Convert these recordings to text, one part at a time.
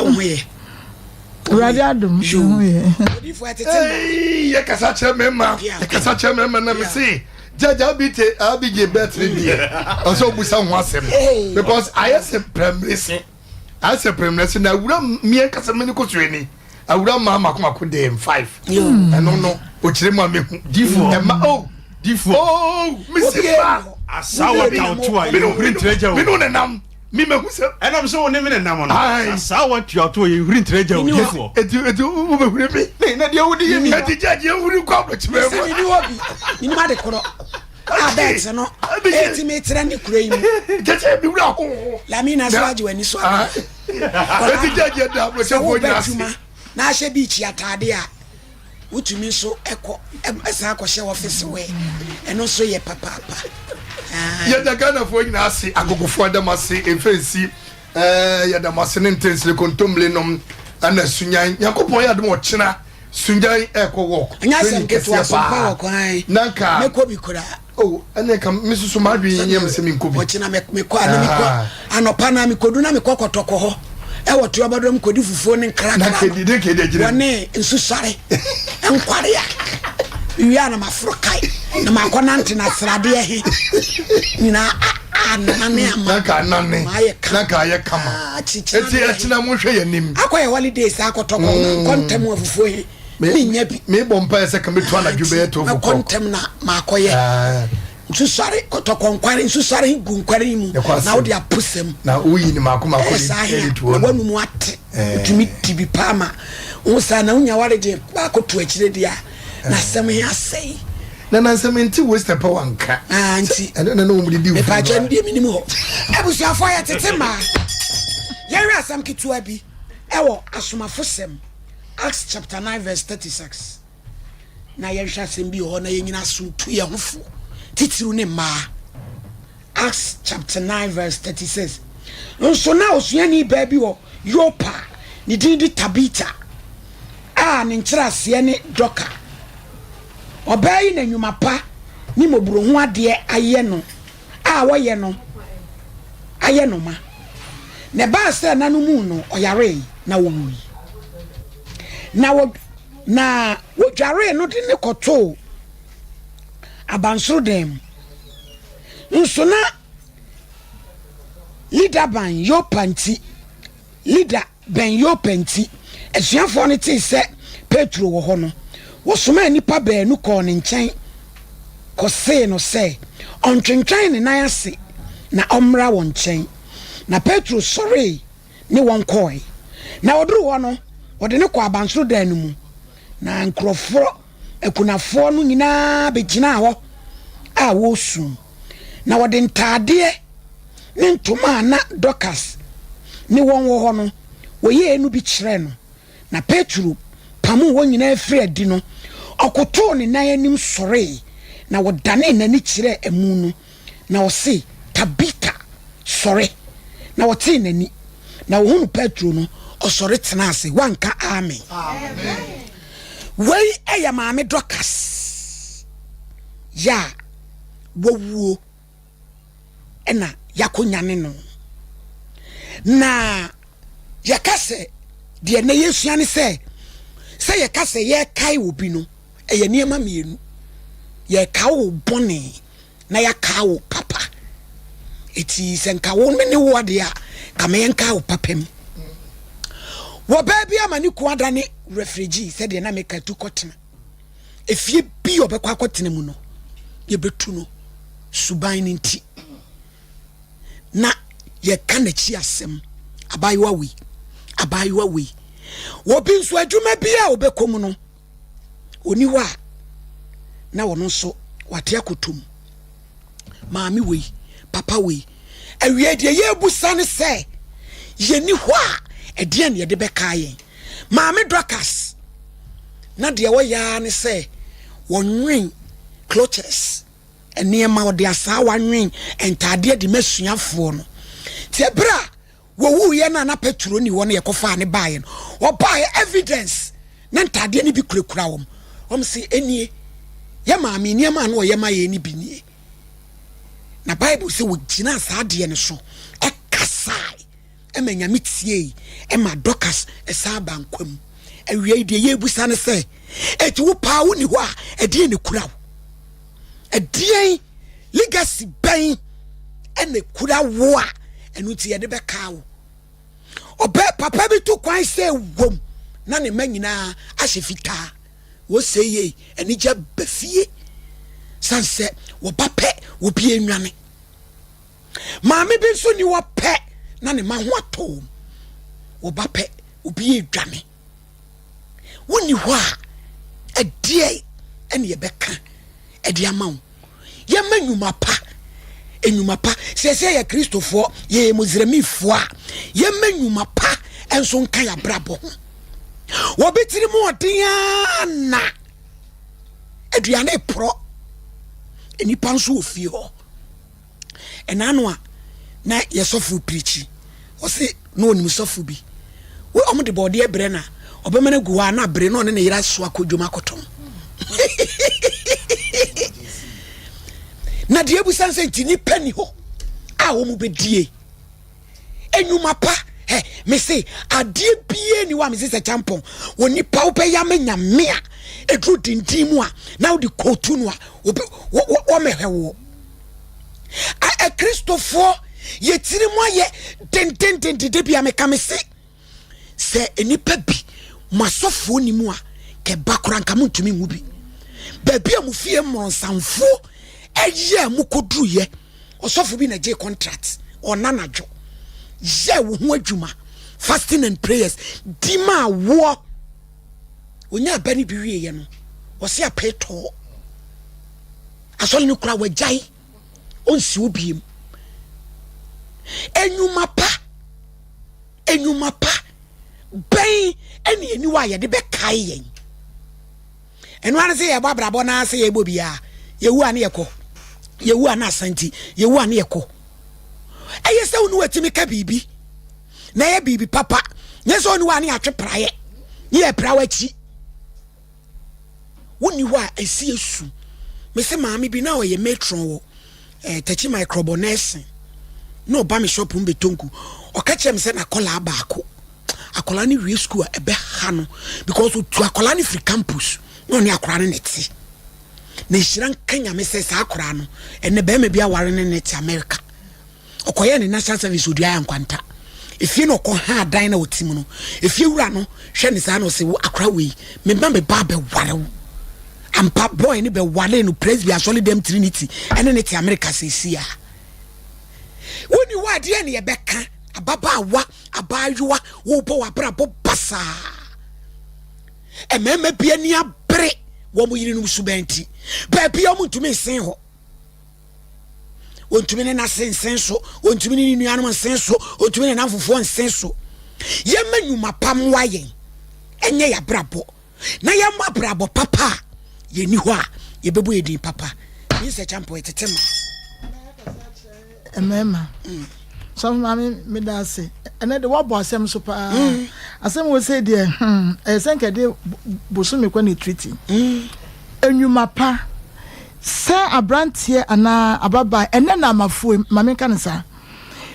Na wo ho yɛ? Awurade adom, me ho yɛ. Odiyifoɔ ɛtete ma. Ei, yɛkasa kyerɛ mmarima, yɛkasa kyerɛ mmarima na mese judge abite abigye bet ne deɛ ɔsɛ obusa ho asɛm because ayɛ sɛ prɛmrese ayɛ sɛ prɛmrese na awura mmea nkasa mene kɔsuani awura mmaa mako mako deɛ five ɛno no okyerɛ mu a mehu Difoɔ. ɛma oh Difoɔ. oh mesi ma Asawa tawto a yɛhuri ntrɛ gya o. mene wo nenam mi mehu sɛ Ɛnam sɛ wo ne me nenam no. Aye. Asawa tuato a yɛhuri ntrɛ gya o. Mene wo. Difoɔ. eti eti wobɛhuri mi Ne na deɛ wode yɛ mi. eti judge yɛhuri kɔ abrɔkyimɛ Sɛ mu meni hɔ bi, menim ade korɔ a bɛɛte no ɛtumi trɛ ne kuro yi mu. Gyegye mi wura ho. Lamina so agye w'ani so aba. Eti gyegye da Sɛ abrɔkyɛfoɔ wobɛ nyinaa ase. adwuma na ahyɛ beach ataade a, wotumi nso kɔ san kɔhyɛ office wear. Ɛno nso yɛ papaapa. Yɛda Ghanafoɔ nyinaa ase, agogofoɔ yɛda mo ase, mfɛnsi ɛɛ yɛda mo ase ne ntɛnsire kontommire nom ɛna sunyan. Nyankopɔn yɛ adom ɔkyena sunyan ɛɛkɔ walk. Ɛnyɛ asɛm Training ketewa kɛseɛ so mpa paa. wɔ kwan. Na nka Mɛkɔ bi koraa. Oh, ɛne nka me soso m'adwene nyɛ me sɛ menkɔ bi. Ɔkyena mekɔ a na mekɔ Ah. anɔpa na mekɔdu na mekɔ kɔtɔkɔ hɔ ɛwɔ toabadɔm kɔdi fufuo ne Na nkrakra kedi de kedi agyina mu. wɔne nsusare nkware a mewie a na maforo kae na makɔ nante na sradeɛ he nyinaa anane ama Na nka anane. Maayɛ kama. Na nka ayɛ kama. Ah, kyikyina Eti deɛ. ɛkyena monhwɛ yɛn anim. Akɔyɛ holidays akɔtɔkɔ nkɔ ntɛm afufuo he menya bi. Mebɔ mpaeɛ sɛ ka mɛtu anadwo bɛyɛ 12 Mɛkɔ o'clock. ntɛm na makɔyɛ. Ah. Nsusare kɔtɔkɔ nkware nsusare he gu nkware yi mu Ɛkɔ asɛm. na wode apo sɛm. Na woyi ne mako mako Ɛyɛ saa he de a to na hɔ no. woanum ate. Wotumi di bi paa ma wo saa na wonya ware gye baako to akyire deɛ a na asɛm he asɛe. Na na nsɛm nti waste power nka. Ah, nti. Ɛno na na wɔn de di nfunu. Mepaakyɛ no deɛ menim hɔ. Abusuafoɔ yɛ tete mmaa. Yɛnhwɛ asɛm ketewa bi ɛwɔ Asomafosɛm, Acts chapter 9 verse 36. Na yɛnhwɛ asɛm bi wɔ hɔ na yɛnyina so ntu yɛn ho fo, titiriw ne mmaa. Acts chapter 9 verse 36. Nso na osuani baa bi wɔ Yopa a ne din de Tabita, a ne nkyerɛaseɛ ne Dorka. Ɔbaa yi na nnwuma pa ne mmɔborɔhu adeɛ ayɛ no a wɔyɛ no ayɛ no ma. Na ɛbaa sɛ nna no mu no ɔyaree na ɔwui. Na wɔ na wɔdwaree no de no kɔtoo abansoro dan mu. Nso na Lida ban Yopa nti, Lida bɛn Yopa nti, asuafoɔ no tee sɛ Petro wɔ hɔ no, wɔsomaa nnipa baanu kɔɔ ne nkyɛn kɔsee no sɛ ɔntwentwɛn ne nan ase na ɔmmra wɔn nkyɛn. Na Petro sɔree ne wɔn kɔe. Na ɔduruu hɔ no, wɔde no kɔɔ abansoro dan no mu, na nkurɔfoɔ akunafoɔ no nyinaa bɛgyinaa hɔ a wɔresu. Na wɔde ntaadeɛ ne ntoma a na Dorcas ne wɔn wɔ hɔ no wɔyɛɛ no bi kyerɛɛ no. Na Petro pamoo wɔn nyinaa firii adi no, ɔkotoo ne nan anim sɔree, na ɔdanee n'ani kyerɛɛ amu no, na ɔse, Tabita, sɔre! Na ɔtee n'ani, na ɔhunuu Petro no, ɔsɔre tenaa ase. Woanka amen? Wei yɛ Maame Dorcas yɛ a wawuo na yɛakɔnyane no. Na yɛka sɛ deɛ na yɛsua ne sɛ, sɛ yɛka sɛ yɛrekae obi no, ɛyɛ nneɛma mmienu. Yɛrekae wo bɔne na yɛakae wo papa. Eti sɛ nka wo me ne wo adeɛ a, ka me yɛnkae wo papa mu. Wɔ baa bi ama ne kun adane refugee sɛdeɛ na meka tu kɔtena. Efie bi a ɔbɛkɔ akɔtena mu no, yɛbɛtu no suban no nti. Na yɛka n'akyi asɛm, abaayewa wei, abaayewa wei. Obi nso adwuma bi a ɔbɛkɔ mu no, ɔni hɔ a, na ɔno nso wate akɔtɔ mu. Maame wei, papa wei. Awie deɛ yɛrebusa ne sɛ, yɛni hɔ a, ɛdeɛn na yɛde bɛka yɛn? Maame Dorcas, na deɛ ɔyɛ ara ne sɛ wɔnwen clutches nneɛma, ɔde asaawa nwen ntaadeɛ de ma asuafoɔ no. Nti ɛberɛ a wɔwuiɛ no a na Petro ni hɔ no yɛkɔfaa ne baeɛ no, ɔbaeɛ evidence na ntaadeɛ no bi kurakura wɔn. Wɔn se ɛnie, yɛ maame nneɛma a na ɔyɛ ma yɛn no bi nie. Na Bible sɛ wɔgyinaa saa adeɛ no so ɛkasae. ma Nyame tiei ma Dorcas san baa nkwa mu. Awiei deɛ yɛrebusa ne sɛ, eti wo paa wonni hɔ a, ɛdeɛn na ekura wo? Ɛdeɛn legacy bɛn na ekura wo a ɛno nti yɛde bɛkaa wo? Ɔbɛ papa bi to kwan sɛ wom na ne mma nyinaa ahyɛ fitaa. Wɔsɛ yei anigye ba fie sane sɛ wɔba pɛ obi enwane. Maame bi nso ni hɔ pɛ na ne ma ho atɔ wɔn. Wɔba pɛ obi redwane. Wonni hɔ a ɛdeɛ ɛne yɛbɛka ɛde ama wo. Yɛma nnwuma pa nnwuma pa sɛ sɛ yɛ Kristofoɔ yɛyɛ Muslimfoɔ a yɛma nnwuma pa nso nka yɛ abrabɔ ho. Wɔbi tiri mu ɔden ara na aduane porɔ nnipa nso wɔ fie hɔ. Ɛna ano a na yɛ sɔfo pirikyi ɔse na ɔnim sɔfo bi wɔn de bɔɔdeɛ brɛ na ɔbɛma no agu hɔ a na abere na ɔne ne yere aso akɔ dwom akɔtɔn na deɛ ebusa nsɛ nti nipa ni hɔ a wɔn bɛdie Enyuma pa hɛ mese adeɛ bie ni hɔ a mese sɛ kyampɔn wɔ nipa wobɛyɛ ama nyame a ɛduru dindin mu a na wode kootu no a wɔmɛhwɛ woɔ. Akristofoɔ yɛtiri mu ayɛ dendendende da bia meka mese Sɛ nnipa bi, mo asɔfoɔ nni mu a, kɛba koraa nka montumi nwu bi. Baabi a mo fie mmorɔnsamfoɔ ɛyɛ a mokɔduruyɛ, ɔsɔfo bi na gyee contract, ɔna anadwo, yɛ wo ho adwuma, fasting and prayers, di maa woɔ. Ɔnya aba no bi wieɛ no, ɔse apee tɔɔ. Asɔre no kora wagyae, ɔnsi wo biem. Enyuma pa. Nnwuma pa bɛn ne aniwa a yɛde bɛkae yɛn? Ɛno ara sɛ yɛbɔ abrabɔ no ara sɛ yɛbɔ biara, yɛwu a ne yɛkɔ, yɛwu a na asa nti, yɛwu a ne yɛkɔ. Ɛyɛ sɛ wo ne watumi ka biribi na ɛyɛ biribi papa, nyɛ sɛ wo ne wa ne atwe praeɛ ne yɛpra w'akyi. Wonni hɔ a ɛsi esu. Mese maame bi na ɔyɛ matron wɔ eh, Takyi Microbo nursing na ɔba me shop mu bɛtɔ nku. Ɔka kyerɛ me sɛ n'akɔlaa baako akɔlaa no wie school a ɛbɛha no because otu akɔlaa no firi campus na ɔne akɔlaa no na ɛte. Na nhyira nka Nyame sɛ saa akɔlaa no ɛnɛ bɛrima bi aware ne ne te America. Ɔkɔyɛɛ ne national service wɔ Duayaw Nkwanta. Efie na ɔkɔ haa dan na ɔte mu no, efie wura no hwɛ ne saa na ɔse, wo akora wei, me ma me ba abɛware wo. Ampa, boy no bɛwaree no Presby Asɔre Dɛm Trinity ɛne ne te America seesei a. Wonni hɔ a deɛ ne yɛbɛka, ababaawa, abaayewa, wobɔ w'abrabɔ basaa. Mmarima bi ani abere wɔn yerenom suban nti, baabi a wɔntumi nsen hɔ. Ɔntumi ne n'ase nsen so, ɔntumi ne ne nuanom nsen so, ɔntumi ne n'amfofoɔ nsen so. Yɛmma nnwuma pa mmoa yɛn, ɛnyɛ yɛabrabɔ, na yɛmmɔ abrabɔ papa a yɛnni hɔ a yɛbɛbɔ yɛ din papa. Nyinsɛ kyampɔ yɛtete ma. Mmarima. Mm. Sɔfo maame meda ase. Ɛnɛ de woabɔ asɛm so paa. Mm. Asɛm wɔ sɛ deɛ hmm, ɛyɛ sɛ nka ɛde bosome kɔ ne tiriti. Mm. Nnwuma pa sɛ aberanteɛ anaa ababaa ɛnɛ na amafoɔ ma menka no saa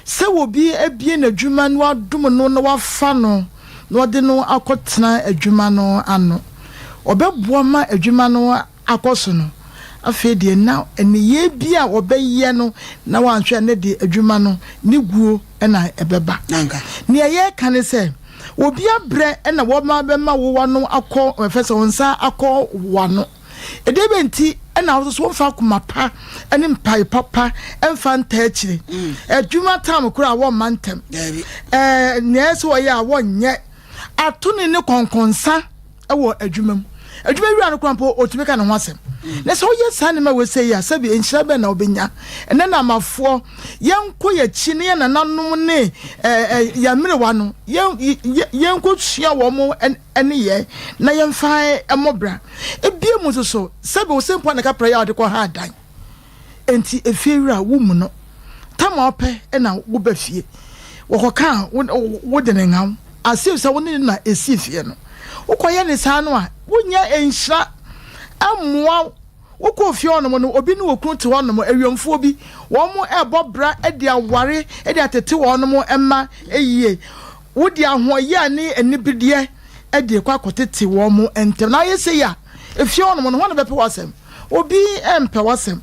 sɛ obi abie n'adwuma no adom no na wafa no na ɔde no akɔtena adwuma no ano ɔbɛboa ma adwuma no akɔ so no, afei deɛ na nneyɛɛ bi a wɔbɛyɛ no na wɔanhwɛ a na ɛde adwuma no ne guo na ɛbɛba. Nea yɛreka ne sɛ, obi abrɛ na wɔma bɛma wo w'ano akɔ, ɛfɛ sɛ wo nsa akɔ w'ano. Ɛdeɛ bɛn nti na wo nso womfa akoma pa ne mpae papa mfa ntaa akyire? Mm. Adwuma tam koraa wɔmma ntɛm. Ɛɛ nea ɛsɛ wɔyɛ a wɔnyɛ. Ato ne ne kɔnkɔnsa. wɔ adwuma mu. Adwuma wura no koraa mpo, ɔtumi ka ne ho asɛm. Na sɛ woyɛ saa nneɛma wei sɛ yi a, sɛbi nhyira bɛn na wobɛnya? Ɛnɛ na amafoɔ, yɛnkɔ yɛakyi ne yɛn nananom ne yɛn mmerewa no, yɛnkɔsua wɔn nneyɛɛ na yɛmfa mmɔ bra. Ebia mu nso so, sɛbi wo se mpo a na kapra yɛ a wɔde kɔ ha dan. Enti efiewura wo mu no, tam a ɔpɛ na woba fie. Wɔkɔka a, wode no nhaw, as if sɛ wo ne no na esii fie no. Wokɔyɛ no saa no a, wonnya nhyira mmoa wo. Wokɔɔ fie hɔnom no, obi ne okunu te hɔnom, awiɛmfoɔ bi, wɔn rebɔ bra de aware de atete wɔn mma yie. Wode ahoɔyea ne anibedeɛ de rekɔ akɔtete wɔn ntam. Na ayɛ sei a, efie hɔnom no, hwan na ɔbɛpɛ w'asɛm? Obi rempɛ w'asɛm.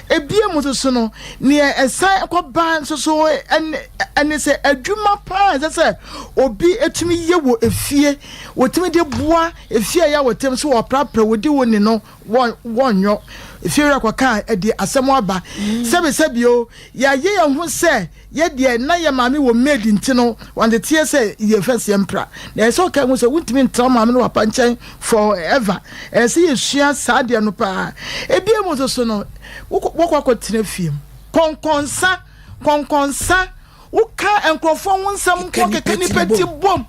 Ebiem nso so no, nea ɛsan kɔba nso so ne sɛ adwuma paa a ɛsɛ sɛ obi tumi yɛ wɔ efie, wɔtumi de boa efie a ɛyɛ a wɔtem so wɔprapra, wɔdi wo ni no, wɔnyɔ. Efiewura kɔka a, ɛde asɛm aba. Sɛbesɛbe o, yɛayɛ yɛn ho sɛ yɛ deɛ na yɛ maame wɔ maid nti no, wanteteɛ sɛ yɛmfa nsi mpra. Na ɛsɛ sɛ ɔkae hu sɛ wontumi ntra wo maame ne w'apa nkyɛn for ever. Ɛsɛ sɛ yɛsua saa adeɛ no paa. Ebiem nso so no, wokɔ akɔtena fie mu. Kɔnkɔnsa, kɔnkɔnsa. Woka nkurɔfoɔ ho nsɛm nko kɛkɛ nipa ti bom.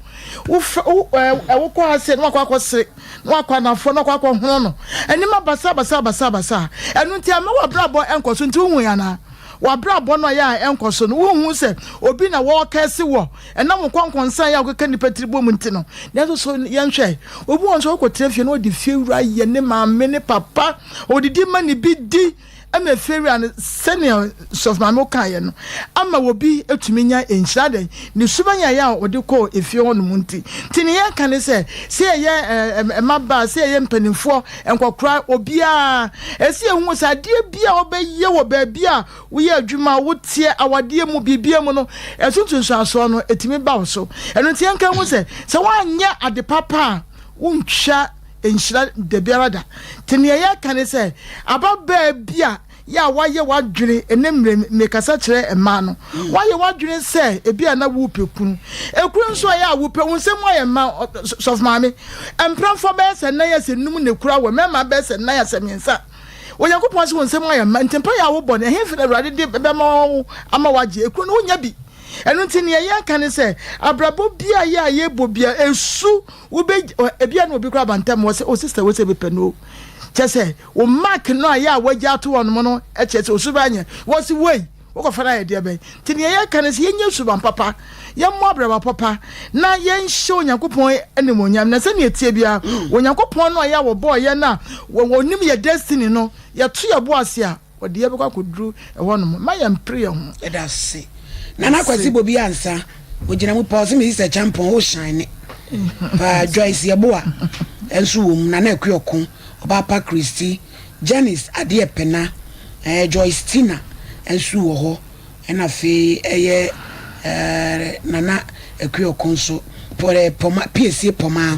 Wofɛ wo ɛɛ wokɔ ha sɛ na wakɔ akɔsere na wakɔ anafoɔ na wakɔ akɔhono no. Nneɛma basaa basaa basaa basaa. Ɛno nti ɛmma w'abrabɔ nkɔ so nti wohu yɛn anaa? W'abrabɔ no a ɛyɛ a ɛnkɔ so no wonhu sɛ obi na wɔrekɛse wɔ ɛnam wo nkɔnkɔnsa a wokeka nipa tiri bom nti no. Nanso so yɛnhwɛ obi wɔ nso ɔkɔtena fie na ɔde fie wura yɛ ne maame ne papa ɔdidi ma ne bi di. Ɛna efiewura no, sɛnea Sɔfo Maame kaeɛ no, ama obi atumi nya nhyira. Adɛn? Ne suban a ɛyɛ a ɔde kɔɔ efie hɔ nom nti. Nti nea yɛka ne sɛ, sɛ yɛyɛ mmabaa, sɛ yɛyɛ mpanimfoɔ, nkɔkora, obiara, ɛsɛ sɛ yɛhu sɛ adeɛ bi a wobɛyɛ wɔ baabi a woyɛ adwuma, woteɛ, awadeɛ mu, biribiara mu no, ɛso nsunsuansoɔ no, ɛtumi ba wo so. Ɛno nti yɛnka hu sɛ, sɛ woanyɛ ade papa a, wontwa nhyira dabiara da. Nti nea yɛka ne sɛ, ababaa bi a yɛ a wayɛ w'adwene, ɛnɛ mmerɛ mekasa kyerɛ mmaa no, wayɛ w'adwene sɛ ebi a na wopɛ kunu. Ekunu nso a yɛ a wopɛ, wo nsam ayɛ mma, sɔfo maame, mprɛmfoɔ bɛyɛ sɛ nnan asɛ num na ekura wɔ, mmarima bɛyɛ sɛ nnan asɛ mmiɛnsa. Onyankopɔn sɛ wo nsam ayɛ mma, nti mpaeɛ a wobɔ no, ɛhefa na Awurade de bɛma wo ama wagye? Ekunu no wonya bi. Ɛno nti nea yɛka ne sɛ, abrabɔ bi a yɛ a yɛbɔ bi a, esu Wobɛ ebia na obi koraa aba ntam wɔ sɛ oh sister wei sɛ mepɛ no o. Kyɛ sɛ wo mark no a yɛ a wagya ato hɔ nom no kyerɛ sɛ osuban nyɛ. Wɔse wei wokɔfa no ayɛ deɛ bɛn? Nti nea yɛka ne sɛ yɛnyɛ suban papa, yɛmmɔ abrabɔ papa na yɛnhyɛ Onyankopɔn animuonyam. Na sɛnea ɛteɛ biara Onyankopɔn no a yɛ a wɔbɔɔ yɛn a ɔnim yɛ destiny no, yɛto yɛn bo ase a Wɔde yɛn bɛkɔ akɔduru ɛhɔnom. Mma yɛmpere yɛn ho. Yɛda ase. Nana Kwasi Bobi Ansah, ogyina mu paa, ɔse me sister Kyampɔn wo shine paa, Joyce Yeboah nso wɔ mu, Nana Akua Ɔko, Ɔbaapa Christy, Janice Adeɛpɛna, eh, Joyce Tina nso wɔ hɔ. Ɛna afei ɛyɛ eh, Nana Akuoko nso, pɔ, eh, Pɔma, Piesie Pɔmaa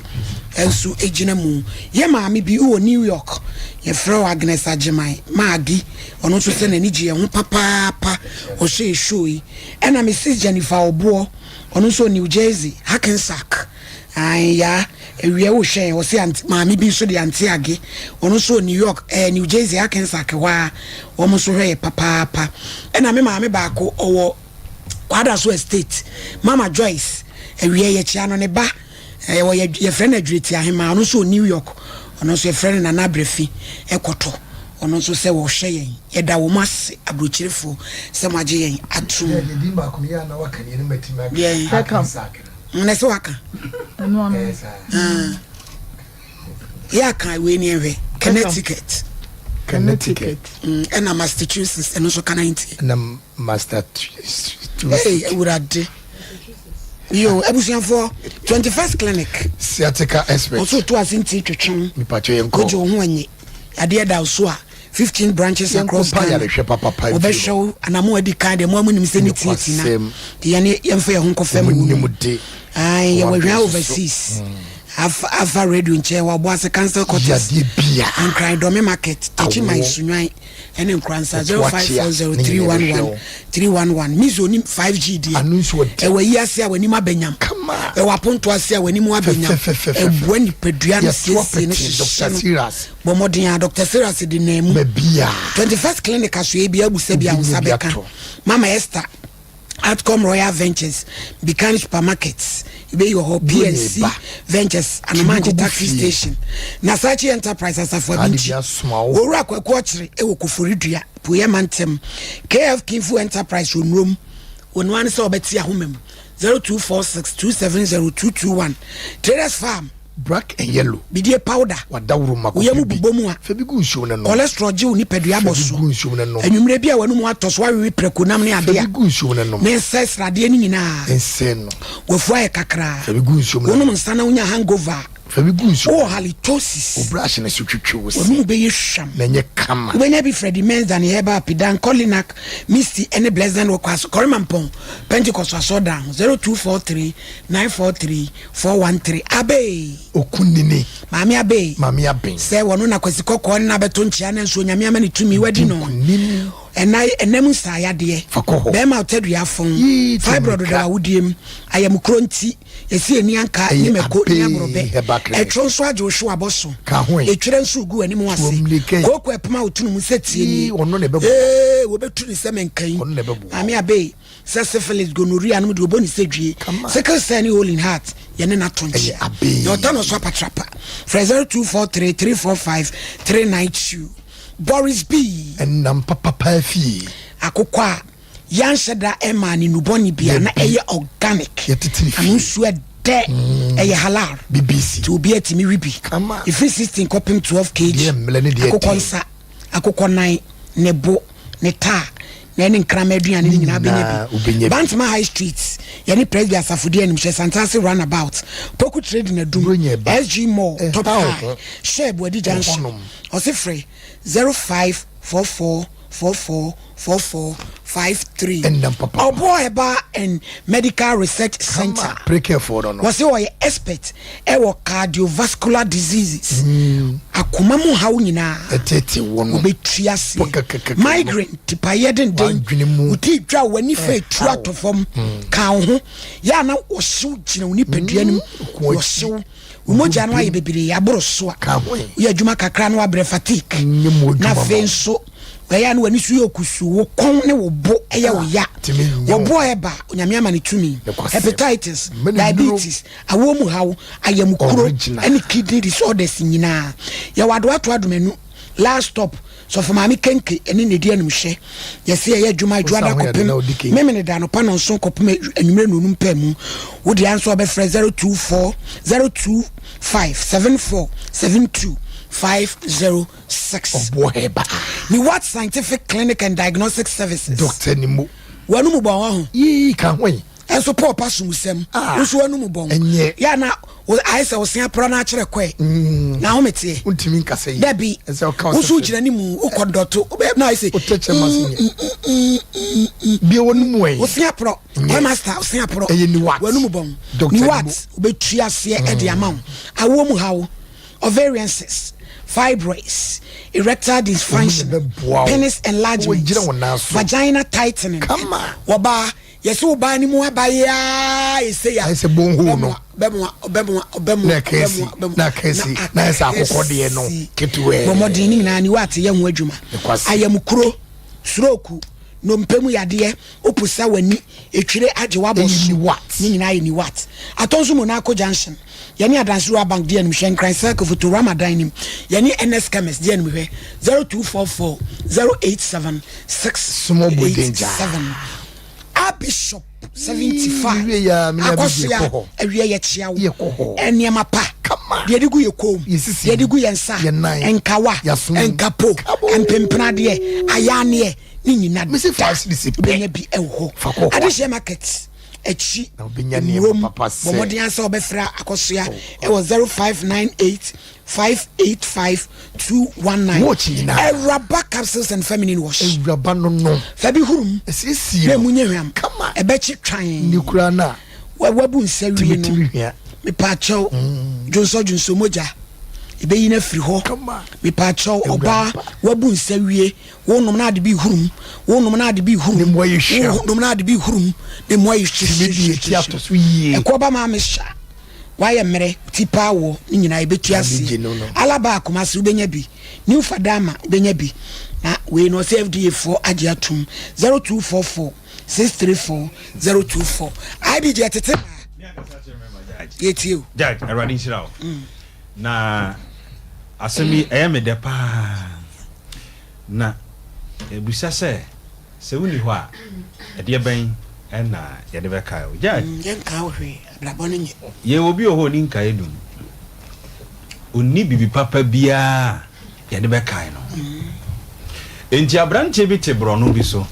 nso gyina mu. Yɛ maame bi wɔ New York, yɛfrɛ wo Agnes Agyeman, Maagi, ɔno nso sɛ n'ani gye yɛn ho papaapa, ɔhwɛ yɛ show yi. Ɛna Mrs. Jennifer Ɔboɔ, ɔno nso wɔ New Jersey, Hackensack. Ae yaa, awia wo hwɛ yɛn, ɔse ante, maame bi nso de Ante Age, ɔno nso wɔ New York, eh, New Jersey, Hackensack hɔ ara, wɔn nso hwɛ yɛ papaapa. Ɛna me maame baako, ɔwɔ Kwadaso Estate, Mama Joyce, awia yɛkyia no, ne ba, eh, ɔyɛ, yɛfrɛ no Adwireti Ahemaa, ɔno nso wɔ New York, ɔno nso yɛfrɛ no Nana Abrafi, ɛkɔtɔ, ɔno nso sɛ wɔhwɛ yɛn, yɛda wɔn ase, aburokyerefoɔ, sɛ moagye yɛn atom. Yɛ din baako no yɛ a na waka deɛ no matumi aka. Deɛn? Hackensack no. Na sɛ waka. Yɛ aka wei ni ɛhwɛ Connecticut. Connecticut. Ɛna Massachusetts ɛno nso kana nti. Ɛna Massachusetts. Ee awurade. Yo abusuafoɔ 21st clinic. Sciatica expert. Ɔso to ase nti twetwe. Mipatwa yɛn kɔ. Wogye wo ho anyi. Adeɛ da so a 15 branches across Ghana. Wɔbɛhwɛ wo anamo adi kan deɛ mo a monim sɛ ne tie ti na nti yɛne yɛmfa yɛn ho nkɔfɛ mu no. Ae yɛwɔ hwɛ overseas. Afa afa radio nkyɛn wɔ Aboase Council Quarters. Nkran Dɔme Market, Techiman Sunwan ɛne Nkoransa 0540 311 311. Mizo nim 5G deɛ. Ɛwɔ yi ase a w'anim abɛnyam. Ɛwɔ aponto ase a w'anim abɛnyam. Ɛboa nipadua no siesie no hyehyɛ no. Bɔ mmɔden a Doctor Serase de nan mu. 21st Clinic asoɛe bi abu sɛ bi a wo nsa bɛka. Mama Esther, Atcom Royal Ventures, Bikan Supermarkets, ebi wɔ hɔ, PNC Ventures, Anomanche Taxi Station, Nasachi Enterprise, Asafo Abinti, Owura Kwaku Ɔkyere wɔ Koforidua, Pueɛ Mantam, KF Kinfu Enterprise wɔ Nurom, wɔn ara ne sɛ wɔbɛte ahoma mu, 0246 270 221, Traders Farm. Black and yellow. Bidie powder. Wadaworo ma Wo yam kɔpɛ bi. bobɔ mu a. Fa bi gu nsuom na nom. Cholesterol gye wo nipadua Fa bɔ bi so. gu nsuom na nom. Anwummerɛ bi a w'anum atɔ so awewe prɛko nam ne Fa adeɛ bi a. gu nsuom na nom. Ne nsɛ sradeɛ no nyinaa. Nsɛ no. W'afu ayɛ kakraa. Fa bi gu nsuom na Wonom nom. nsa na wonya hangover a. Fa bi gu nsuom Wowɔ na nom. halitosis. Wo brush no so twitwi wo se. W'anum bɛyɛ hwam. Na ɛnyɛ kama. Wobɛnya bi Freddie Menza ne Herbal Pidan, Kolinak, Misty ne Blessed wɔ Kwaso, Kɔremampɔn, Pentecost Asɔrdan ho, 0243 943 413. Abee! Okunini. Maame Abee. Maame Aben. Sɛ wɔno na Kwasi Kɔkɔɔ ne no abɛto nkyea nanso Onyame ama no tumi wadi no. Nkunim. Ɛna ɛna mu nsaayadeɛ. Fa kɔ hɔ. Bɛrima ɔtadua afɔn. Yii, te Fibroid mmirika. da w'awodie mu. Ayamukuro nti, yɛsi ani anka ne Ɛyɛ mako ne Abee aborɔbɛ. Herbal Clinic. Ɛtwo nso agye wo hyew abɔ so. Ka ho ɛ. Etwerɛ nso regu w'anim ase. Tuo mmirika yi. Kooko ɛpoma wo tunu mu sɛ tie Yii, nie. ɔno na ɛbɛboa. Ee, wɔbɛtu ne sɛ menka yi. Ɔno na ɛbɛboa. Maame Abee. Sɛ syphilis, gonorrhea nom deɛ ɔbɔ ne sɛ dwie. Sickle cell ne hole in heart yɛne no ato nkyea. Deɛ ɔtɔ no so apatrapa. Frɛ 0243 345 392. Boris B. Ɛnam papapaa fie. Akokɔ a yɛanhyɛ da mmaa no nnubɔne biara na ɛyɛ organic. Yɛtete ne fie. Ano nsuo ɛdɛ. Ɛyɛ halal. BBC. Nti obiara tumi we bi. Ɛfiri 16 kɔpem 12 kg. Deɛ mmerɛ ne deɛ Akokɔ ɛden. nsa. Akokɔ nan, ne bo, ne ta, na ɛne nkraman aduane no nyinaa bɛnya bi. Bantama High Street, yɛne Presby Asafo di animhwɛ, Santase Runabout, Poku Trading Adum, SG Mall, Top High, Share Buadi Junction. Ɔse frɛ 0544 44 44 53. Ɔboɔ Herbal and Medical Research Center. Wɔse ɔyɛ expert ɛwɔ cardiovascular diseases, akoma mu haw nyinaa, wɔbɛtu aseɛ, migraine, tipaeɛ denden, wo ti dwa, w'ani fa etu atɔ fam, ka wo ho, yɛ a na ɔhyew gyina wo nipadua no mu, ɔhyew, wo mogya no ayɛ bebree aboro so a, woyɛ adwuma kakra na wabrɛ, fatigue, na afei nso ɛyɛ a na w'ani so yɛ okusu, wo kɔn ne wo bo ɛyɛ wo ya, wɔboɔ ɛba Onyame ama ne tumi, hepatitis, diabetes, Awoɔ mu haw, ayamkuro ne kidney disorders nyinaa. Yɛwɔ Adoato Adomanu, last stop, Sɔfo Maame Kenke ne Nedi Animhwɛ. Yɛse yɛyɛ adwuma Adwoada kɔpem Memeneda anɔpa nɔnson kɔpem anwummerɛ nonum pɛ mu. Wo deɛ nso ɔbɛfrɛ 024 025 74 72 506. Niwat Scientific Clinic and Diagnostic Services. Doctor Nimo. W'anomu bɔn wɔ ho. Yii ka ho yi. Ɛnso Paul pa somusɛm. Ah, Wo nso w'anomu bɔn. Ɛnyɛ. Yɛ a na ayɛ sɛ wo se apora no akyerɛ kɔɛ. Na ahome teɛ. Wontumi nkasa yi. Dabi. Ɛsɛ ɔka Wo nso wogyina ne mu, wokɔ dɔto. Wobɛyɛ na ayɛ sɛ. Wotɛkyɛ ma se nyɛ. Bie w'anomu ɛ. Wo se aporɔ. Nyɛ. Kɔɛ master, wo se aporɔ. Ɛyɛ Niwat. W'anomu bɔn. Doctor Niwat, Nimo. wobɛtu aseɛ ɛde ama wo. Awoɔ mu haw. Ovarian cysts, fibroids, erectile dysfunction, penis enlargement, vagina tightening. Wɔbaa yɛsɛ wo baa ne mu aba yaa ɛsɛ ya. Ɛsɛ bonho no. Bɛmoa bɛmoa bɛmoa na kɛsi na kɛsi na ɛsɛ akokɔ deɛ no ketewa. Bɔmɔden ne nyinaa ni waate yɛ ho adwuma. Ayamukuro, stroke, nnompe mu yadeɛ, woposa w'ani, etwire agye w'abɔ so. Ne nyinaa yɛ niwat. Atɔ nso Monaco Junction. Yɛne Adanse Rural Bank di animhwɛ, Nkran Circle, Fotorama dan no mu. Yɛne NS Chemist di animhwɛ, 0244 087 687. Archbishop 75 Akɔsoa awia yɛkyea wo. Nneɛma pa deɛ yɛde gu yɛ kɔn mu, deɛ yɛde gu yɛn nsa, nkawa, nkapo, mpempenadeɛ, ayaneɛ ne nyina da wobɛnya bi wɔ hɔ. Adehyeɛ market akyi nwuram, bɔ mmɔden ara sɛ wobɛfrɛ Akɔsoa ɛwɔ 0598 585 219. Awuraba capsules and feminine wash. Awuraba no no. Fa bi hurum. Ɛsiesie na emu nyɛ hwam. Ɛbɛkye twan. Ne kura na. Wabu nsa wie no. Mepaakyɛw. Dwonsɔ dwonsɔ mogya. Ebeyi no afiri hɔ. Mepaakyɛw ɔbaa wabu nsa wie. Wonom na ade bi hurum. Wonom na ade bi hurum. Ne mu ayɛ hwam. Wonom na ade bi hurum. Ne mu ayɛ hwehwehwehwɛ. Ɛkɔ ba maa me hyɛ. Wayɛ mmerɛ, ti paa wɔ ne nyinaa yɛbɛtu aseɛ. Alaba Kumasi wobɛnya bi. New Fadama wobɛnya bi. Na wei no ɔsɛ FDA foɔ agye atum. 0244 634 024. IBG ɛtete baa. Yɛtie o. Judge, Awurade nhyira wo. Na asɛm yi ɛyɛ me dɛ paa. Na ɛbisa sɛ, sɛ wonni hɔ a, ɛdeɛ bɛn na yɛde bɛkae wo? Judge. Yɛnkae wo hwee, abrabɔ no nyɛ. Yɛwɔ obi wɔ hɔ a ɔnni nkaeɛ dum. Ɔnni biribi papa biara a yɛde bɛkae no. Enti aberanteɛ bi te borɔno bi so.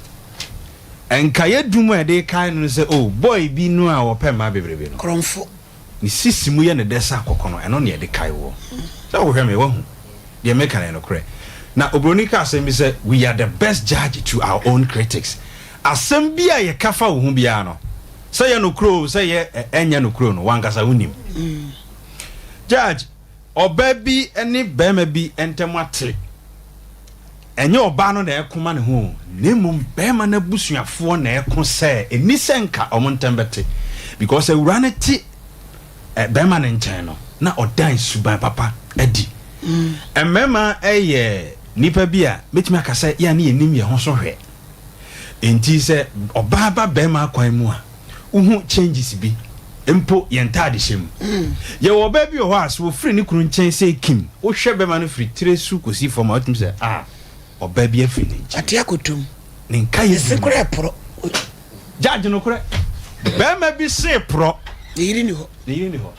Nkaeɛ dum a yɛde rekae no ne sɛ, oh, boy bi no a ɔpɛ mmaa bebrebe no. Korɔmfo. Ne sisi mu yɛ no dɛ sɛ akɔkɔ no, ɛno na yɛde kae woɔ. Sɛ wohwɛ me, woahu. Deɛ meka no yɛ nokorɛ. Na oburoni ka asɛm bi sɛ, We are the best judge to our own critics. Asɛm bi a yɛka fa wo ho biara no, sɛ ɛyɛ nokorɛ oo, sɛ ɛyɛ ɛnyɛ nokorɛ oo no, w'ankasa wonim. Judge, ɔbaa bi ne barima bi ntam ate. Ɛnyɛ ɔbaa no na ɛko ma ne ho o, na mmom barima no abusuafoɔ na ɛko sɛ ɛnni sɛ nka wɔn ntam bɛte. Because awuraa no te barima no nkyɛn no, na ɔdan suban papa adi. Mmarima yɛ nnipa bi a mɛtumi aka sɛ yɛn a ne yɛnim yɛn ho so hwɛ. Enti sɛ ɔbaa ba barima akwan mu a, wohu changes bi mpo yɛn ntaadehyɛ mu. Yɛwɔ ɔbaa bi wɔ hɔ a, sɛ ɔfiri ne kunu nkyɛn sɛ kim, wohwɛ bɛrima no firi tire so kɔsi fam a, wotumi sɛ, ah, ɔbaa bi afiri ne nkyɛn. Ate akotom. Ne nka yɛ Se korɛ porɔ. Judge nokorɛ, bɛrima bi se porɔ. Ne yere ni hɔ. Ne yere ni hɔ.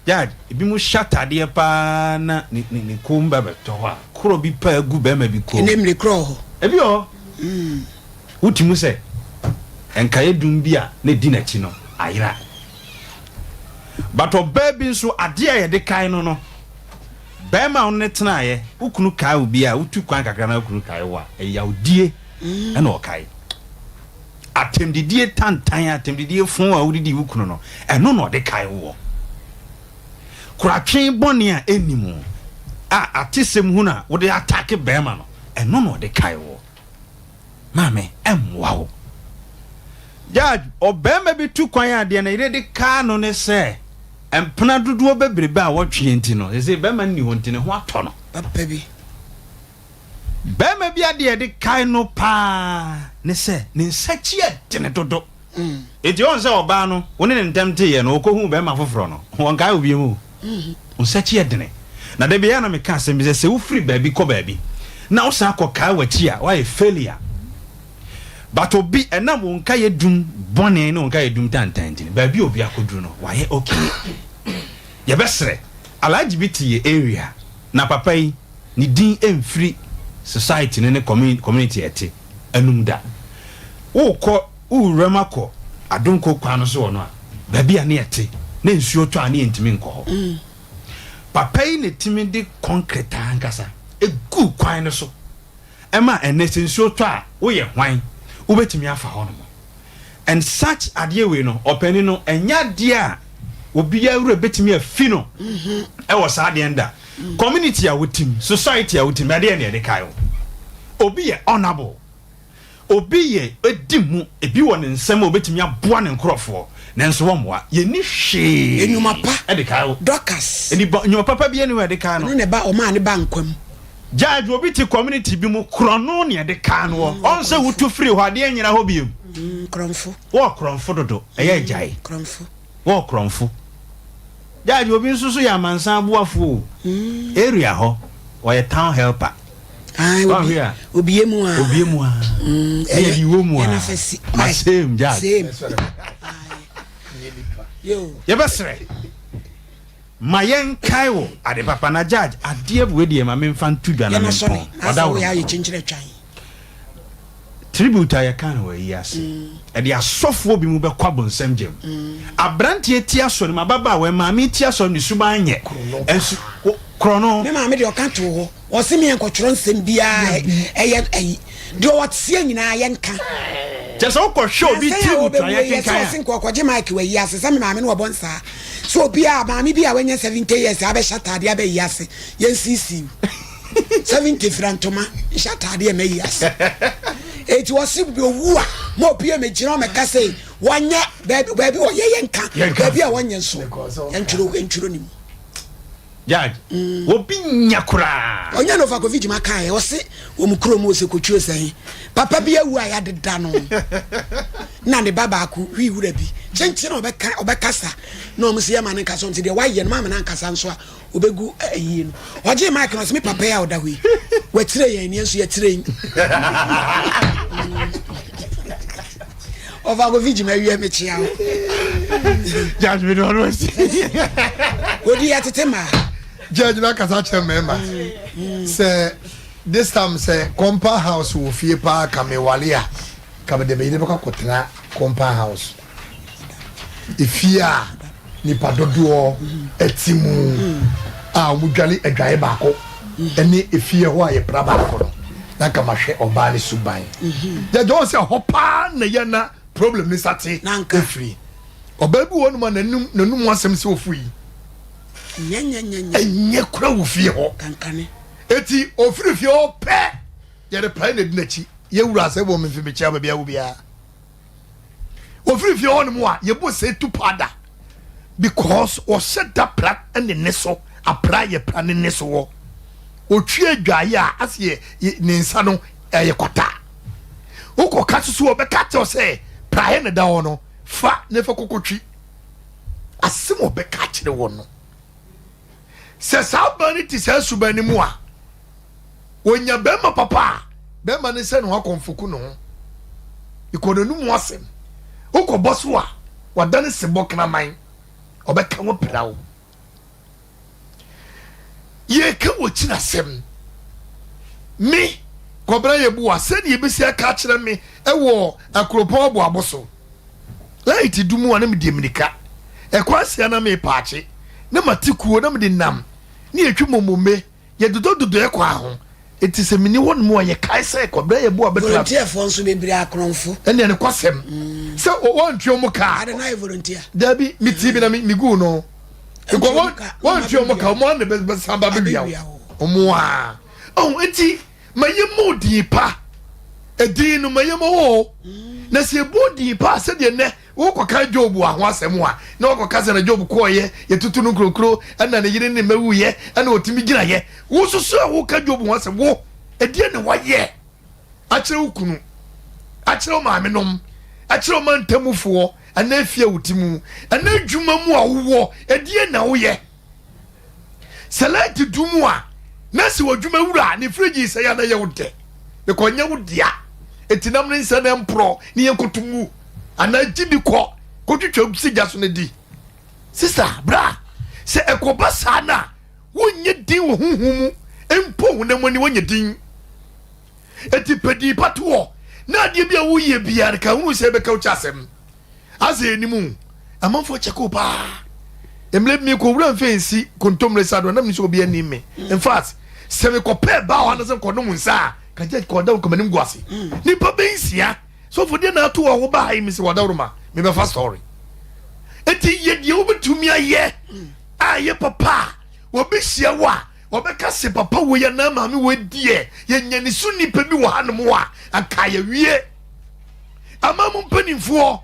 Judge, ebinom hyɛ atadeɛ paa na ne ne ne kɔn mu ba bɛtɔ hɔ a, korɔ bi paa gu bɛrima bi kɔn mu. Ɛnɛ mmiri korɔ wɔ hɔ. Ebi wɔ hɔ. Wote mu sɛ nkaeɛ dum bi a na ɛdi n'akyi no ayera. But ɔbaa bi nso, adeɛ a yɛde kae no no, bɛrima a wo ne no tenaeɛ, wo kunu kae wo bi a, wotu kwan kakra na wo kunu kae wo a, ɛyawdie na ɔkae. Atɛmdidie tantan, atɛmdidie fõ a wode dii wo kunu no, ɛno na ɔde kae woɔ. Koratwe bɔne a ɛnni mu a atesɛm hunu a wode atake barima no, ɛno na ɔde kae woɔ. Maame, ɛmmoa wo. Judge, ɔbarima bi tu kwan a deɛ ne yere de kaa no ne sɛ mpena dodoɔ bebrebe a wɔtweɛ nti no, seesei barima no nni hɔ nti ne ho atɔ no. Papa bi. Barima bi adeɛ a yɛde kae no paa ne sɛ ne nsakyi yɛ dene dodo. Enti ɔhu sɛ ɔbaa no, wo ne no ntam teeɛ no, ɔkɔhuu barima foforɔ no, ɔnkae wo bio o. Wo nsakyi yɛ dene. Na da biara na meka asɛm bi sɛ, sɛ wofiri baabi kɔ baabi na wosan kɔkae w'akyi a, woayɛ failure. But obi, ɛnam wo nkaeɛ dum bɔne ne wo nkaeɛ dum tantan nti no, baabi a obi akɔduru no, wayɛ okay. Yɛbɛsrɛ, Alhaji bi te yɛ area, na papa yi, ne din mfiri society no ne community a ɛte anum da. Wokɔ wo wuram akɔ Adonko kwan no so hɔ no a, baabi a ne ɛte na nsuo tɔ a ne yɛntumi nkɔ hɔ. Papa yi na ɛtumi de concrete ankasa gu kwan no so ma ɛnnɛ sɛ nsuo tɔ a woyɛ hwan wobɛtumi afa hɔ nom. And such adeɛ wei no ɔpanin no ɛnyɛ adeɛ a obiara wura bɛtumi afi no ɛwɔ saa adeɛ no da. Community a wotim, society a wotim, ɛdeɛ na yɛde kae wo. Obi yɛ honourable, obi yɛ edi mu, ebi wɔ ne nsam a obetumi aboa ne nkorɔfoɔ, nanso wɔmmoa. Yɛnni hwee Nnwuma pa, ɛde kae wo. Dorcas. Nnipa, nnwuma papa bi ɛni hɔ a yɛde kae no. Ɔno na ɛba, ɔmaa ne ba nkwa mu. Judge, obi te community bi mu, korɔno na yɛde kae no wɔ. Ɔn sɛ wotu firi hɔ, adeɛ nyera hɔ biom. Korɔmfo. Wɔɔ korɔmfo dodo, ɛyɛ agyae. Korɔmfo. Wɔɔ korɔmfo. Judge, obi nso so yɛ amansan aboafoɔ o. Area hɔ, ɔyɛ town helper. Ae, obi, obie mu a. Obie mu a. Ne yɛ di wo mu a. Ma same, Judge. Same. Yɛbɛsrɛ. Ma yɛnkae wo ade papa na Judge, adeɛ wei deɛ ma memfa nto dwa na mempɔn. Ɔdaworo. Tribute a yɛka no wɔ ayi ase, ɛde asɔfoɔ bi mu bɛkɔ abonsam gyam. Abranteɛ ti asɔre mu, ababaawa, maame ti asɔre mu, ne suban nyɛ. Ɛnso, korɔno. Me maame deɛ ɔka too hɔ, ɔse me yɛnkɔtwerɛ nsɛm biara ɛyɛ ayi, deɛ ɔteɛ nyinaa yɛnka. Kyerɛ sɛ wokɔhwɛ obi tribute a yɛkenkan a. Ɔse nka ɔkɔgye mic wɔ ayi ase, sɛ me maame no ɔbɔ nsaa. Sɛ obi a, maame bi a wanya 70 years abɛhyɛ ataadeɛ aba ayi ase, yɛnsiisiw. 70 fira ntoma nhyɛ ataade a mayi ase eti wɔsi bi owu a ma obi a megyina ɔmɛka sɛ wɔnyɛ baabi baabi wɔyɛ yɛn nka baabi a wɔnyɛ nso yɛntwerɛ yɛntwerɛ ne mu. Judge, mm. obi nya koraa. Ɔnyɛ no fa kofi gyima kan yɛ ɔse wɔn kurom wɔ sɛ kotwuo sɛn papa bi awu a yɛadeda no na ne ba baako hwii wura bi kyenkyen ɔbɛka ɔbɛkasa na wɔn sɛ yɛ ma ne nkasa wɔn sɛ deɛ wayɛ no maame na nkasa nso a Obegu ayie no. Ɔgyee mic no ɔse me papa yi a ɔda hɔ yi wakyire yɛn neɛ nso yɛkyire yi. Ɔfa kofi gyima awia mekyea wo. Judge me de ɔno asi. Odi yɛ tete maa. Judge na kasa kyerɛ mmarima sɛ this time sɛ compound house wɔ fie paa ka me wale a ka mede me yere bɛkɔ akɔtena compound house. Efie a nipa dodoɔ ɛte mu a wɔn dwale adwaeɛ baako ɛne efie hɔ a yɛpra baako no na nka mahwɛ ɔbaa ne suban. Judge wɔn sɛ ɛhɔ paa na yɛ na problem ne sate efiri. Ɔbaa bi wɔ hɔ nom a n'anum n'anum asɛm sɛ ofu yi. Ɛnyɛ kura wɔ fie hɔ. Eti ofiri fie hɔ pɛ yɛde prae na edi n'akyi. Yɛwura sɛ wɔ mfe mekyia baabi a wo biara. Ofiri fie hɔ nom a yɛbɔ sɛ tu paada because ɔhyɛ da pra ne ne so apra yɛ pra ne ne so wɔ. Otwi adwaeɛ a ase yɛ ne nsa no ɛyɛ kwata. Wokɔ ka soso ɔbɛka kyɛw sɛ praeɛ na da hɔ no. Fa na fa kɔkɔtwi. Asɛm a ɔbɛka akyerɛ wɔn no, sɛ saa baa no te saa suban no mu a, wɔnya bɛrima papa a, bɛrima no sɛ ne ho akɔmfo ku ne ho. Ekɔ n'anum asɛm. Wokɔbɔ so a, wadane sebɔ kraman. Ɔbɛka wo pira wo. Yɛreka wɔ kyinasɛm. Me, Kwabena Yeboah, sɛdeɛ ɛbɛsi aka akyerɛ me wɔ Akuropɔn Aboabo so. Light du mu a na medi mmirika. Ɛkwan sia na mepaakye, na mate kuo na mede nam ne yɛtwi mmommomme. Yɛdodɔdodɔɛ kwan ho. Enti sɛ menni hɔ nom a, yɛkae sɛ Kwabena Yeboah bɛtra. Volunteerfoɔ nso bebree akorɔmfo. Ɛnneɛ nokwasɛm sɛ wɔantua wɔn ka a. Ade na ayɛ volunteer. Dabi, metii bi na meguu no. Because wɔantua wɔn ka, wɔn ara na bɛsan ba bɛwia wo. Wɔn ara. Ɔho, enti ma yɛmmɔ wo din pa. Edin no, ma yɛmmɔ wo o. Na sɛ yɛbɔ wo din pa a, sɛdeɛ nnɛ Wokɔka Job a ho asɛm a, na wakɔka sɛ na Job kɔeɛ, yɛtutu no nkurokuro, ɛna ne yere ne ne mma wuiɛ, ɛna ɔtumi gyinaeɛ. Wo nso so a woka Job ho asɛm, wo, ɛdeɛn na woayɛ akyerɛ wo kunu, akyerɛ wo maamenom, akyerɛ wo mantamufoɔ, anaa efie a wote mu, anaa adwuma mu a wowɔ, ɛdeɛn na woyɛ? Sɛ light du mu a, na sɛ w'adwuma wura ne fridge sɛe a na ɛyɛ wo dɛ, because ɛnyɛ wo dea. Enti nam ne nsa na ɛmporɔ ne yɛn nkoto ngu anaa gye bi kɔ kɔtwitwa si gya so na di. Sista, bra, sɛ ɛkɔba saa no a, wonyɛ din wɔ honhom mu mpo honam ani wonyɛ din. Enti pɛ din pa to hɔ na adeɛ bi a woyɛ biara no ka hunu sɛ ɛbɛka wo kyɛ asɛm. Asɛ yɛnim o, amanfoɔ kyɛke wo paa. Mmerɛ bi mekɔ wura mfɛ nsi kontomire sa do a na menim sɛ obi anim me. In fact, sɛ mekɔpɛɛ baa hɔ anasɛ mekɔnom nsa a, ka judge kɔ ɔdaworo kɔ m'anim gu ase. Nipa bɛ nsia, sɔfo deɛ na ato wɔ wo baa ha yi, mese ɔdaworo ma mebɛfa story. Enti yɛ deɛ wobɛtumi ayɛ a ɛyɛ papa a, obi hyia wo a, wɔbɛka se papa wei anaa maame wei deɛ yɛnya ne so nipa bi wɔ hanom a, anka yɛwie. Aman mu mpanimfoɔ,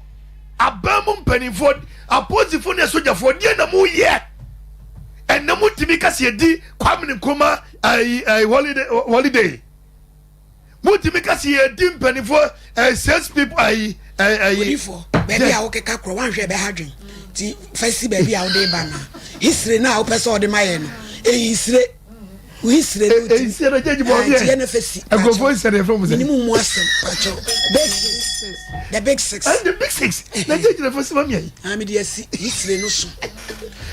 aban mu mpanimfoɔ, apolisifoɔ ne asogyafoɔ, deɛ na moyɛ? Ɛnna motumi ka sɛ yɛdi Kwame Nkrumah ayi ayi holiday holiday. Motumi ka sɛ yɛdi mpanimfoɔ ɛɛ six people ayi ɛɛ ayi. Odifoɔ, baabi a wokeka korɔ wanhwɛ ɛbɛha dwen nti fa si baabi a wode ba no hisire no a wopɛ sɛ ɔde ma yɛ no ɛhisire. Wo sire no ti. Nsia na gyegye bɔ deɛ. Tiɛ na fɛ si. Nkurɔfoɔ nsia na yɛfrɛ mu sɛ. Minimu mu asɛm pakyɛw. Big six. The big six. And the big six. Na gyegye na fɛ si ma mia yi. Ah mi de asi yi sire no so.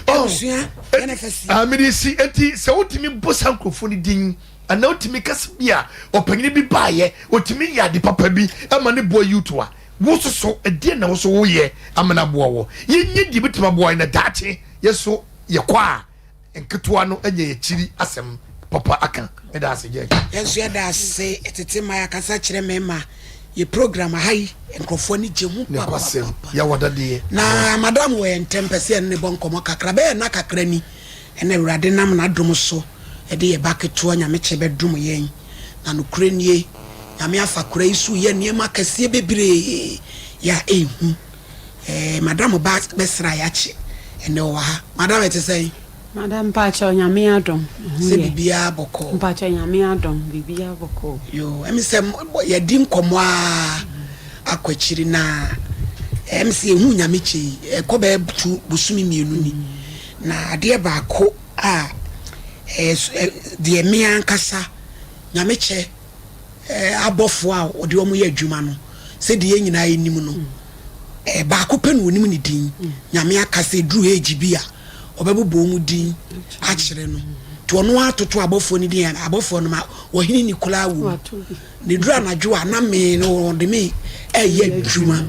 Abusua yɛ na fɛ si. Ah mi de si eti sɛ wotumi bɔ saa nkurɔfoɔ no din anaa wotumi kasa bi a ɔpanyin bi baayɛ otumi yɛ ade papa bi ɛma ne boa youth a wososo ɛdeɛ na woso woyɛ amena aboa wɔ yɛnyɛ deɛ ebitumi aboa yɛn na daakye yɛso yɛkɔ a Nketewa no anya yɛn akyiri asɛm papa aka. Meda ase Judge. Yɛn nso yɛda ase tete ma yɛakasa kyerɛ mmarima. Yɛ program aha yi nkurɔfoɔ ani gye ho Nokwasɛm, papapapa. yɛwɔ dadeɛ. Na madam wɔ yɛn ntɛm pɛ sɛ yɛne no bɔ nkɔmmɔ kakra. Bɛyɛ nna kakra ni na Awurade nam n'adom so de yɛn ba ketewa Nyamekyɛ bɛdom yɛn. Na nokorɛ nie, Nyame afa kora yi so reyɛ nneɛma akɛseɛ bebree yɛ a ɛnhu. Eh, madam ba bɛsra yɛakye. Ɛnɛ ɔwɔ ha. Madam ɛte sɛn? Madam mpakyɛw Nyame adom ɛho Sɛ yɛ. biribiara bɔkɔɔ. Mpakyɛw Nyame adom biribiara bɔkɔɔ. Yoo, ɛmi sɛ yɛdi nkɔmɔ aa akɔ akyiri na ɛmi sɛ yɛhu Nyame kyɛ yi ɛkɔ bɛyɛ tu bosome mmienu ni. Na adeɛ baako a ɛyɛ deɛ me ankasa Nyame kyɛ abɔfoɔ a ɔde wɔn yɛ adwuma no, sɛdeɛ yɛn nyinaa yɛnim no, baako pɛ na ɔnim ne din. Nyame aka sɛ ɛduru age bi a, ɔbɛbobɔ wɔn din akyerɛ no. Nti ɔno ara toto abɔfoɔ no din a, abɔfoɔ no ma ɔhene Nikolaa wɔ mu. Na ɛduru anadwo a, na me no ɔde me ɛyɛ adwuma.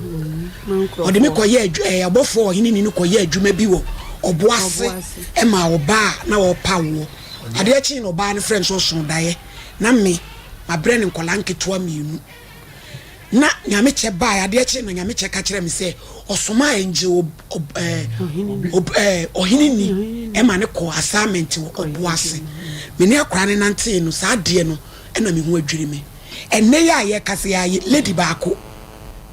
Ɔde me kɔyɛ ɛɛ abɔfoɔ ɔhene ni no kɔyɛ adwuma bi wɔ ɔbo ase ɛma ɔbaa na ɔrepa woɔ. Adeɛ kyee na ɔbaa no frɛ no sɛ ɔso daeɛ na me mabrɛ no nkwadaa nketewa mmienu. Na Nyamekyɛ baeɛ, adeɛ kyee na Nyamekyɛ ka kyerɛɛ me sɛ ɔsomaa Angel ɔhene ni ɛma no kɔɔ assignment wɔ ɔbo ase. Me ne akwadaa no nantee no, saa adeɛ no ɛna me ho adwiri me. Ɛnnɛ yi a yɛrekasa yi ara, lady baako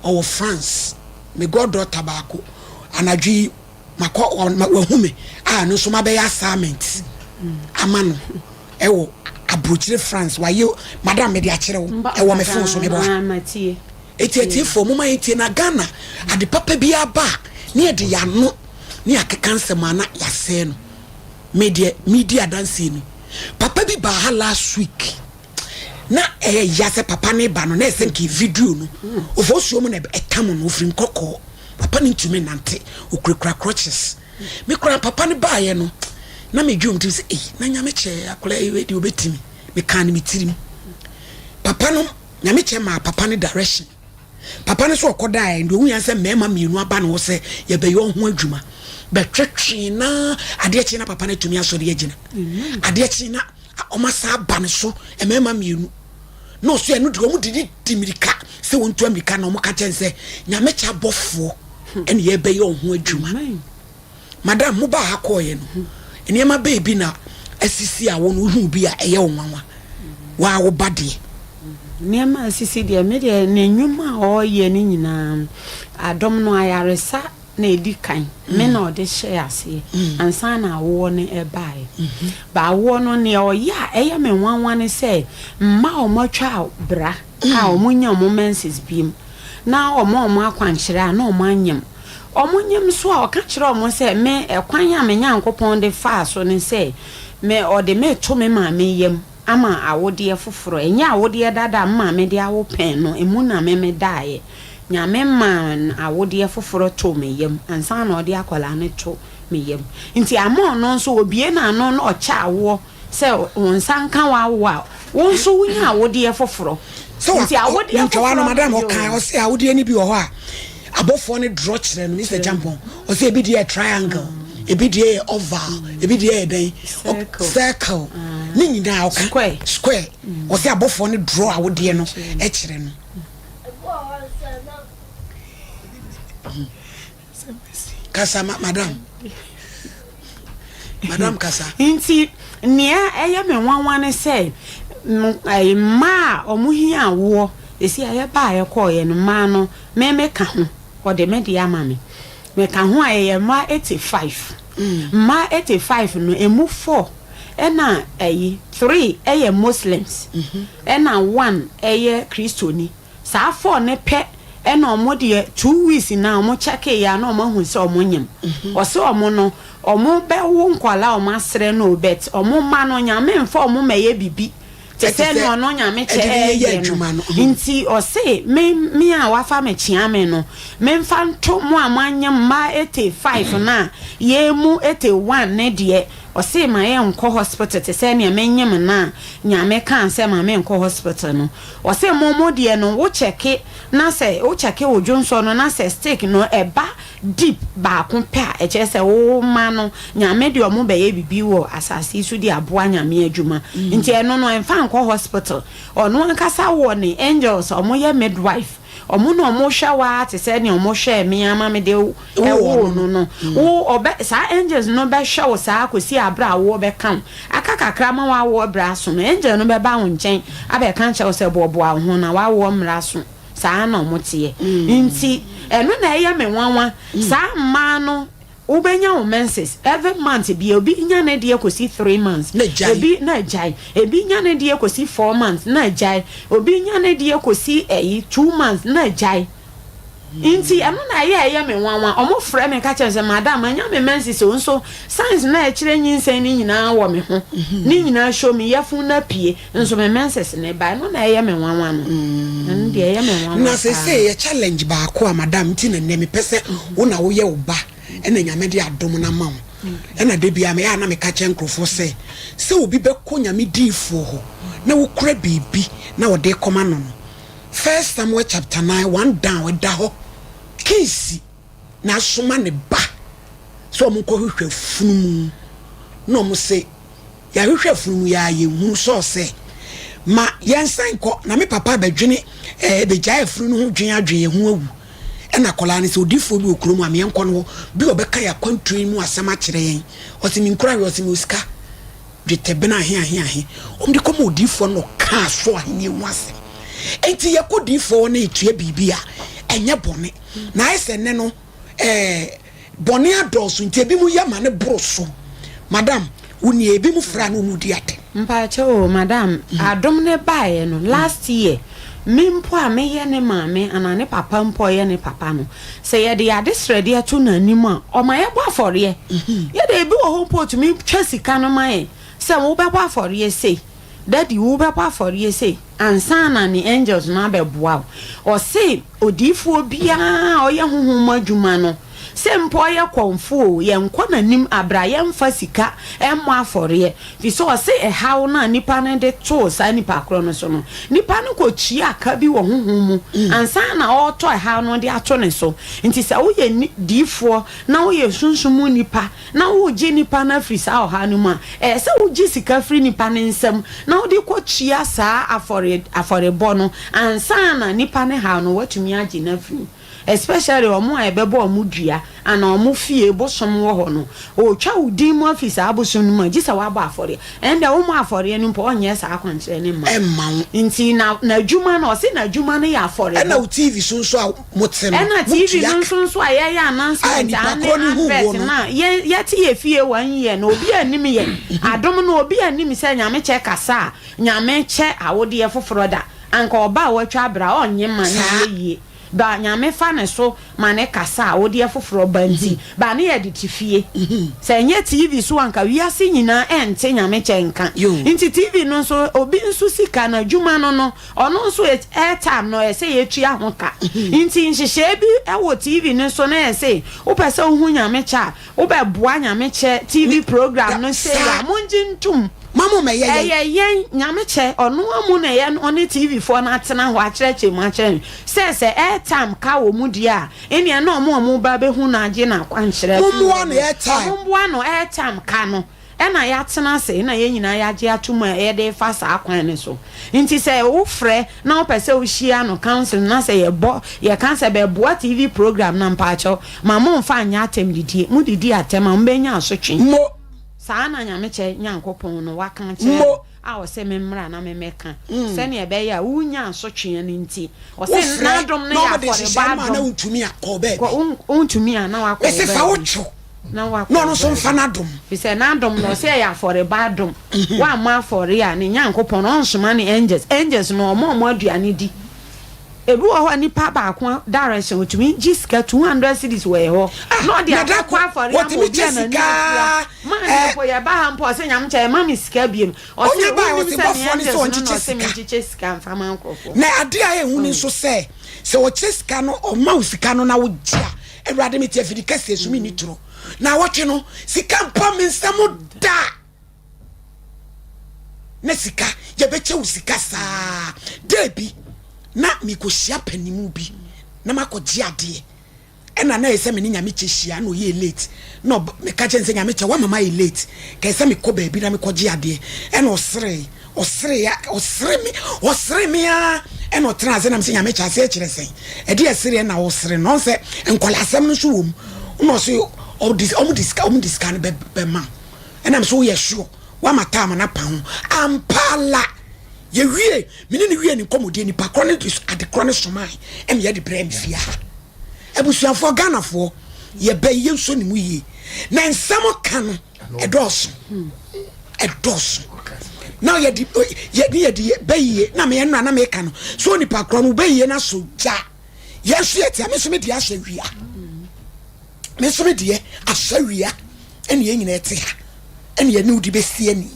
ɔwɔ France, me goddaughter baako, anadwo yi makɔ wahu me a ɛno nso mabɛyɛ assignment ama no ɛwɔ aburokyire France wayɛ madam mede akyerɛ wo ɛwɔ me phone so meboa eti atiefoɔ mo ma yɛntie na Ghana ade papa bi aba a ne yɛde yɛano ne yɛakeka nsɛm a na yɛasɛe no me deɛ medi adanseɛ ni papa bi baa ha last week na ɛyɛ ya sɛ papa ne ba no na ɛsɛ nka video no ofosuo mu na ɛtam no ofiri nkɔkɔɔ papa no ntumi nante okurakura crutches me koraa papa no baeɛ no na medwe wɔn tirim sɛ ei na nyame kyɛ akwadaa yi wei deɛ obɛtumi mekaa no me tirim papa no nyame kyɛ maa papa no direction papa no so ɔkɔdaeɛ deɛ ɔhu yɛn sɛ mmarima mmienu aba ne hɔ sɛ yɛbɛyɛ ɔho adwuma bɛtwetwe na adeɛ kye na papa no atumi asɔre agyina adeɛ kye na wɔn asa aba ne so mmarima mmienu na ɔso ɛno deɛ wɔn de ne di mirika sɛ wɔn tu mirika na wɔn ka kyɛn sɛ nyame kyɛ abɔfoɔ ɛna yɛbɛyɛ wɔn ho adwuma madam mo baa ha kɔɔyɛ no nneɛma bɛyɛ bi na asisi a wɔn wohu bi a ɛyɛ wɔn nwanwa waa wo ba deɛ. Nneɛma asisi deɛ me deɛ ne nnwuma a ɔreyɛ no nyinaa adom no ayaresa na ɛdi kan, me na ɔde hyɛɛ aseɛ ansa na awoɔ no ɛbaeɛ. Ba awoɔ no nea ɔyɛ a ɛyɛ me nwanwa ne sɛ mma a wɔatwa bra a wɔnya wɔn menses biom na wɔma wɔn akwankyerɛ a na wɔanyem. Wɔnyem nso a ɔka kyerɛ wɔn sɛ me ɛkwan a me Nyankopɔn de faa so ne sɛ me ɔde me reto me maame yam ama awodeɛ foforɔ, ɛnyɛ awodeɛ dada a me maame de awo pɛn no, ɛmu na me medaeɛ. Nyame maa no awodeɛ foforɔ too me yam ansa na ɔde akwadaa no to me yam. Nti ama ɔno nso ɔbue n'ano na ɔkyɛ awoɔ sɛ wo nsa nka w'awoɔ a, wo nso wonya awodeɛ foforɔ. Sɛ Nti awodeɛ ntwawa no foforɔ madam no ɔkae yoo. ɔse awodeɛ no bi wɔ hɔ a abɔfoɔ no drɔ kyerɛ no Mr. Champon ɔse ebi deɛ yɛ triangle ebi deɛ yɛ oval ebi deɛ yɛ dɛn Circle. circle ne nyinaa ɔka Square. square ɔse abɔfoɔ no drɔ awodeɛ no kyerɛ no. Kasa ma madam. Madam kasa. Nti nea ɛyɛ me nwanwa ne sɛ mmaa a wɔn hia awoɔ esi a yɛbaa yɛkɔɔyɛ no mmaa no me me ka ho ɔde me deɛ ama me me ka ho a yɛyɛ mmaa 85 mmaa 85 no emu 4 ɛna ɛyi 3 ɛyɛ Muslims ɛna 1 ɛyɛ Kristoni. Saa four no pɛ ɛna ɔmo deɛ two weeks na ɔmo kyɛkee yɛ a na ɔmo ahu sɛ ɔmo nyem. Ɔse ɔmo no ɔmo bɛ wo nkwadaa a ɔmo asrɛ no o but ɔmo mma no Nyame nfa ɔmo mɛyɛ bibi te sɛ nea ɔno Nyame kyɛ ɛɛyɛ no nti ɔse me me a wafa me kyea me no me nfa nto mo a mo anyem mmaa 85 no a yɛn mu 81 no deɛ ɔse ma yɛn nkɔ hospital te sɛ nea me nyem no a Nyame kaa sɛ ma me nkɔ hospital no. Ɔse mo mo deɛ no wo kyɛke na sɛ wo kyɛke wo dwonsɔ no na sɛ stick no ɛba deep baako pɛ a ɛkyerɛ sɛ wo mma no Nyame deɛ ɔmo bɛyɛ bibi wɔ asase yi so de aboa Nyame adwuma nti ɛno no ɛnfa nkɔ hospital ɔno ankasa wɔ ne angels a ɔmo yɛ midwife Ɔmo na ɔmo hwɛ wo ara te sɛ nea ɔmo hwɛɛ me ara ma me de woo no no. Wo, ɔbɛ, saa angels no bɛhwɛ wo saa kɔsi aberɛ a awoɔ bɛka wo. Aka kakra ma w'awoɔ berɛ aso no, angel no bɛba wo nkyɛn abɛka akyerɛ wo sɛ boaboa wo ho na w'awoɔ mmerɛ aso. Saa ara na ɔmo teɛ. Nti, ɛno na ɛyɛ me nwanwa. Saa mmaa no Wobɛnya wo menses every month bia obi nya ne deɛ kɔsi 3 months Na agyae. ebi na agyae ebi nya ne deɛ kɔsi 4 months na agyae obi nya ne deɛ kɔsi ɛyi 2 months na agyae nti ɛno na ɛyɛ a ɛyɛ me nwanwa ɔmo frɛ me ka kyerɛ me sɛ madam manya me menses o nso signs na ɛkyerɛ nyinsɛn no nyinaa wɔ me ho ne nyinaa show me yafunu no apue nso me menses no ba ɛno na ɛyɛ me nwanwa no ɛno deɛ ɛyɛ me nwanwa Na paa. seesei yɛ challenge baako a madam nti na nnɛ mepɛ sɛ wo na woyɛ wo ba ɛna Nyame de adom no ama wo. Ɛna da biara meyɛ a na meka kyerɛ nkurɔfoɔ sɛ, sɛ obi bɛkɔ Nyame diyifoɔ hɔ na wokura biribi na ɔde rekɔma no no, First Samuel chapter 9, 1 down, ɛda hɔ, Kisi na asoma ne ba sɛ wɔn nkɔhwehwɛ afunumu, na wɔn se, Yɛahwehwɛ afunumu yi ara yɛnhunu. Saul sɛ, Ma yɛnsan nkɔ, na me papa abɛdwene ɛɛ bɛgyae afunu no ho dwen adwen yɛn ho awu. Ɛna akwadaa no sɛ, Odiyifoɔ bi wɔ kurom a, ma yɛnkɔ no hɔ, bi a ɔbɛka yɛn akwantuo yi mu asɛm akyerɛ yɛn. Ɔse, Menkura hwee, ɔse, Mewɔ sika dwetɛbena ahe ahe ahe. Wɔde kɔma odiyifoɔ no na ɔkaa Saul ahennie ho asɛm. Enti yɛkɔ odiyifoɔ hɔ na yɛtua biribi a, ɛnyɛ bɔne. Na ayɛ sɛ nnɛ no, ɛɛ bɔne adɔɔso nti ebinom yɛ ma no boro so. Madam, wo nie, ebinom fra na wɔn di atɛm. Mpakyɛw o madam, adom no baeɛ no last year me mpo a meyɛ ne maame anaa ne papa mpo a ɔyɛ ne papa no sɛ yɛde yɛn adesrɛdeɛ to n'anim a ɔma yɛbɔ afɔreɛ. Yɛde ebi wɔ hɔ mpo ɔtumi twa sika no ma yɛn sɛ wobɛbɔ afɔreɛ sei. Daddy wo bɛbɔ afɔreɛ sei ansa na ne angels no abɛboa wo. Ɔse odiyifoɔ biara a ɔyɛ honhom mu adwuma no, sɛ mpo ɔyɛ kɔmfoɔ o, yɛnkɔ n'anim aberɛ a yɛmfa sika mmɔ afɔreɛ. Firi sɛ ɔse ɛhaw no a nipa no de too saa nipa korɔ no so no, nipa no kɔtua ka bi wɔ honhom mu ansa na ɔretɔ ɛhaw no de ato ne so. Nti sɛ woyɛ diyifoɔ na woyɛ sunsum mu nipa na woregye nnipa no afiri saa ɔhaw no mu a, ɛyɛ sɛ wogye sika firi nnipa no nsam na wode kɔtua saa afɔre afɔrebɔ no ansa na nnipa no haw no woatumi agye no afiri mu. Especially wɔn a yɛbɛbɔ wɔn dua anaa wɔn fie bosom wɔ hɔ no, ɔretwa wo din mu afiri saa bosom no mu a, gye sɛ woabɔ afɔreɛ. Ɛnde wommɔ afɔreɛ no mpo a, ɔnyɛ saa akwankyerɛ no mma wo. Ɛmma wo. Nti na n'adwuma no, ɔse n'adwuma no yɛ afɔrebɔ. Ɛna wo TV so nso a mote no, Ɛna TV motua no ka. nso nso a yɛyɛ A announcement nipa ane korɔ no hu advert wo no. no a, yɛn yɛte yɛ fie one year no obi annim yɛn. Adom no obi annim sɛ Nyame kyɛ kasa a Nyame kyɛ awodeɛ foforɔ da. Anka ɔba a watwa abira ɔnnye mma no Saa. nyɛ yie. Ba Nyame fa ne so ma ne kasa a awodeɛ foforɔ ba nti, ba ne yɛde te fie. Sɛ ɛnyɛ TV so a anka wiase nyinaa ɛnte Nyame kyɛ nka. Yoo. Nti TV no nso obi nso sika no adwuma no no Ɔno nso airtime no ɛsɛ yɛtua ho ka. Nti nhyehyɛɛ bi wɔ TV no so na yɛse wopɛ sɛ wohu Nyamekyɛ a wobɛboa Nyamekyɛ TV program no sei a mongye ntom. Ma mo mmɛyɛ yɛn. Ɛyɛ yɛn Nyamekyɛ ɔno amu na ɛyɛ ɔne TV foɔ no atena hɔ akyerɛkyerɛ mu akyerɛ no sɛ sɛ airtime ka wɔ mu deɛ a ɛneɛ na ɔmo a ɔmo ba bɛhu no agye no akwankyerɛ afiri Mommoa hɔ no no airtime. ɔmo mmoa no airtime ka no. Ɛna yɛatena ase na yɛn nyinaa yɛagye atom a yɛde refa saa kwan no so. Nti sɛ wofrɛ na wopɛ sɛ wohyia no counseling na sɛ yɛbɔ yɛka sɛ bɛboa TV program no a mpaakyɛw ma momfa nyɛ atɛmdidie. Modidi atɛm a mobɛnya asotwe. Mo. Saa na Nyamekyɛ Nyankopɔn no waka akyerɛ Mo. no a ɔse memmra na memmɛka sɛnea ɛbɛyɛ a wonnya asotwea no nti. Ɔse Wofrɛ n'adom no na yɛ wɔde afɔrebɔ nhyehyɛe no ma a na adom. wontumi a, kɔ baabi. Kɔ, wontumi a na wakɔ wo Mese fa wo baabi. kyɛw. Na wakɔ Na ɔno nso baabi. mfa n'adom. Firi sɛ n'adom no, ɔse ɛyɛ afɔrebɔ adom. Woammɔ afɔre a, ne Nyankopɔn no, ɔnsoma ne angels. Angels no, ɔma wɔn aduane di. Ebi wɔ hɔ a, nipa baako direction, ɔtumi gye sika 200 cedis wɔ yɛ hɔ, Ah, na ɔde na da akɔkɔ ko, afɔre ama wɔtumi obi kyɛ a n'ani sika afura. Maa eh, ne mpo, yɛba ha mpo, ɔse Nyame kyɛ, mma me sika biom. Ɔse, Onya bae, wonim ɔse sɛ me bɔfoɔ no sɛ angels no na ɔnkyekyɛ ɔse sika. menkyekyɛ sika mfa ma nkorɔfoɔ. Na adeɛ a ɛhu ne nso sɛ, sɛ ɔkyɛ sika no, ɔma wo sika no na wogye a, Awurade mete afidi kɛseɛ so menni toro. Naawɔtwe no, sika mpa me nsam da. Na sika, yɛbɛkyɛ wo sika saa. Da bi, na mekɔhyia panimu bi na makɔgye adeɛ. Ɛna na ɛyɛ sɛ me ne Nyamekyɛ hyia na ɔyɛɛ late na meka kyerɛ no sɛ Nyamekyɛ woama mayɛ late ka ɛsɛ mekɔ baabi na mekɔgye adeɛ ɛna ɔseree ɔseree ɔsere me ɔsere me ara ɛna ɔtena ase na mesɛ Nyamekyɛ aseɛ kyerɛ sɛn ɛde ɛsereɛ na ɔsere no ɔn sɛ nkɔla asɛm no nso wɔ mu na ɔse ɔmo de sika ɔmo de sika no bɛma ɛna mesɛ woyɛ sure woama taama no apa ho ampa la yɛwie me ne no wie ne nkɔmmɔdie nipa korɔ no de ade korɔ no somae ɛna yɛde brɛ me fie ha Abusuafoɔ Ghanafoɔ yɛbɛ yi yɛnsɔ ne mu yie na nsɛm ka no ɛdɔɔso ɛdɔɔso na yɛde yɛde yɛde bɛyie na meyɛ nora na meka no so nipa korɔ no bɛyie no aso gya yɛn nso yɛte a me nso me deɛ ahyɛ wia me nso me deɛ ahyɛ wia ɛne yɛn nyinaa ɛte ha ɛne yɛne wodi bɛsi ani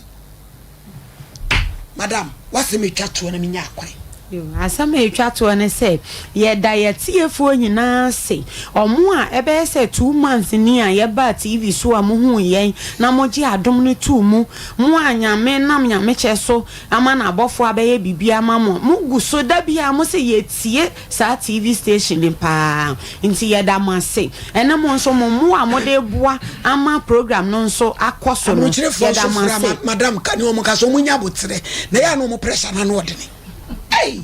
madam wasɛm atwa toɔ na menya akwan. Asɛm a ɛtwa toɔ ne sɛ, yɛda yɛn atiefoɔ nyinaa ase, wɔn a ɛbɛyɛ sɛ 2 months ni a yɛbaa TV so a mohuu yɛn na mogye adom no too mu, mo a Nyame nam Nyamekyɛ so ama n'abɔfoɔ abɛyɛ biribi ama mo, mogu so da biara mo se yɛtie saa TV station no paa, nti yɛda mo ase. Ɛne mo nso mo mmoa a mode boa ama program no nso akɔ so no, Aburokyerefoɔ yɛda nso mo frɛ ase. ma madam ka ne wɔn ka sɛ wɔn nya aboterɛ na ɛyɛ a na wɔn pressure no ano ɔdene. Ei!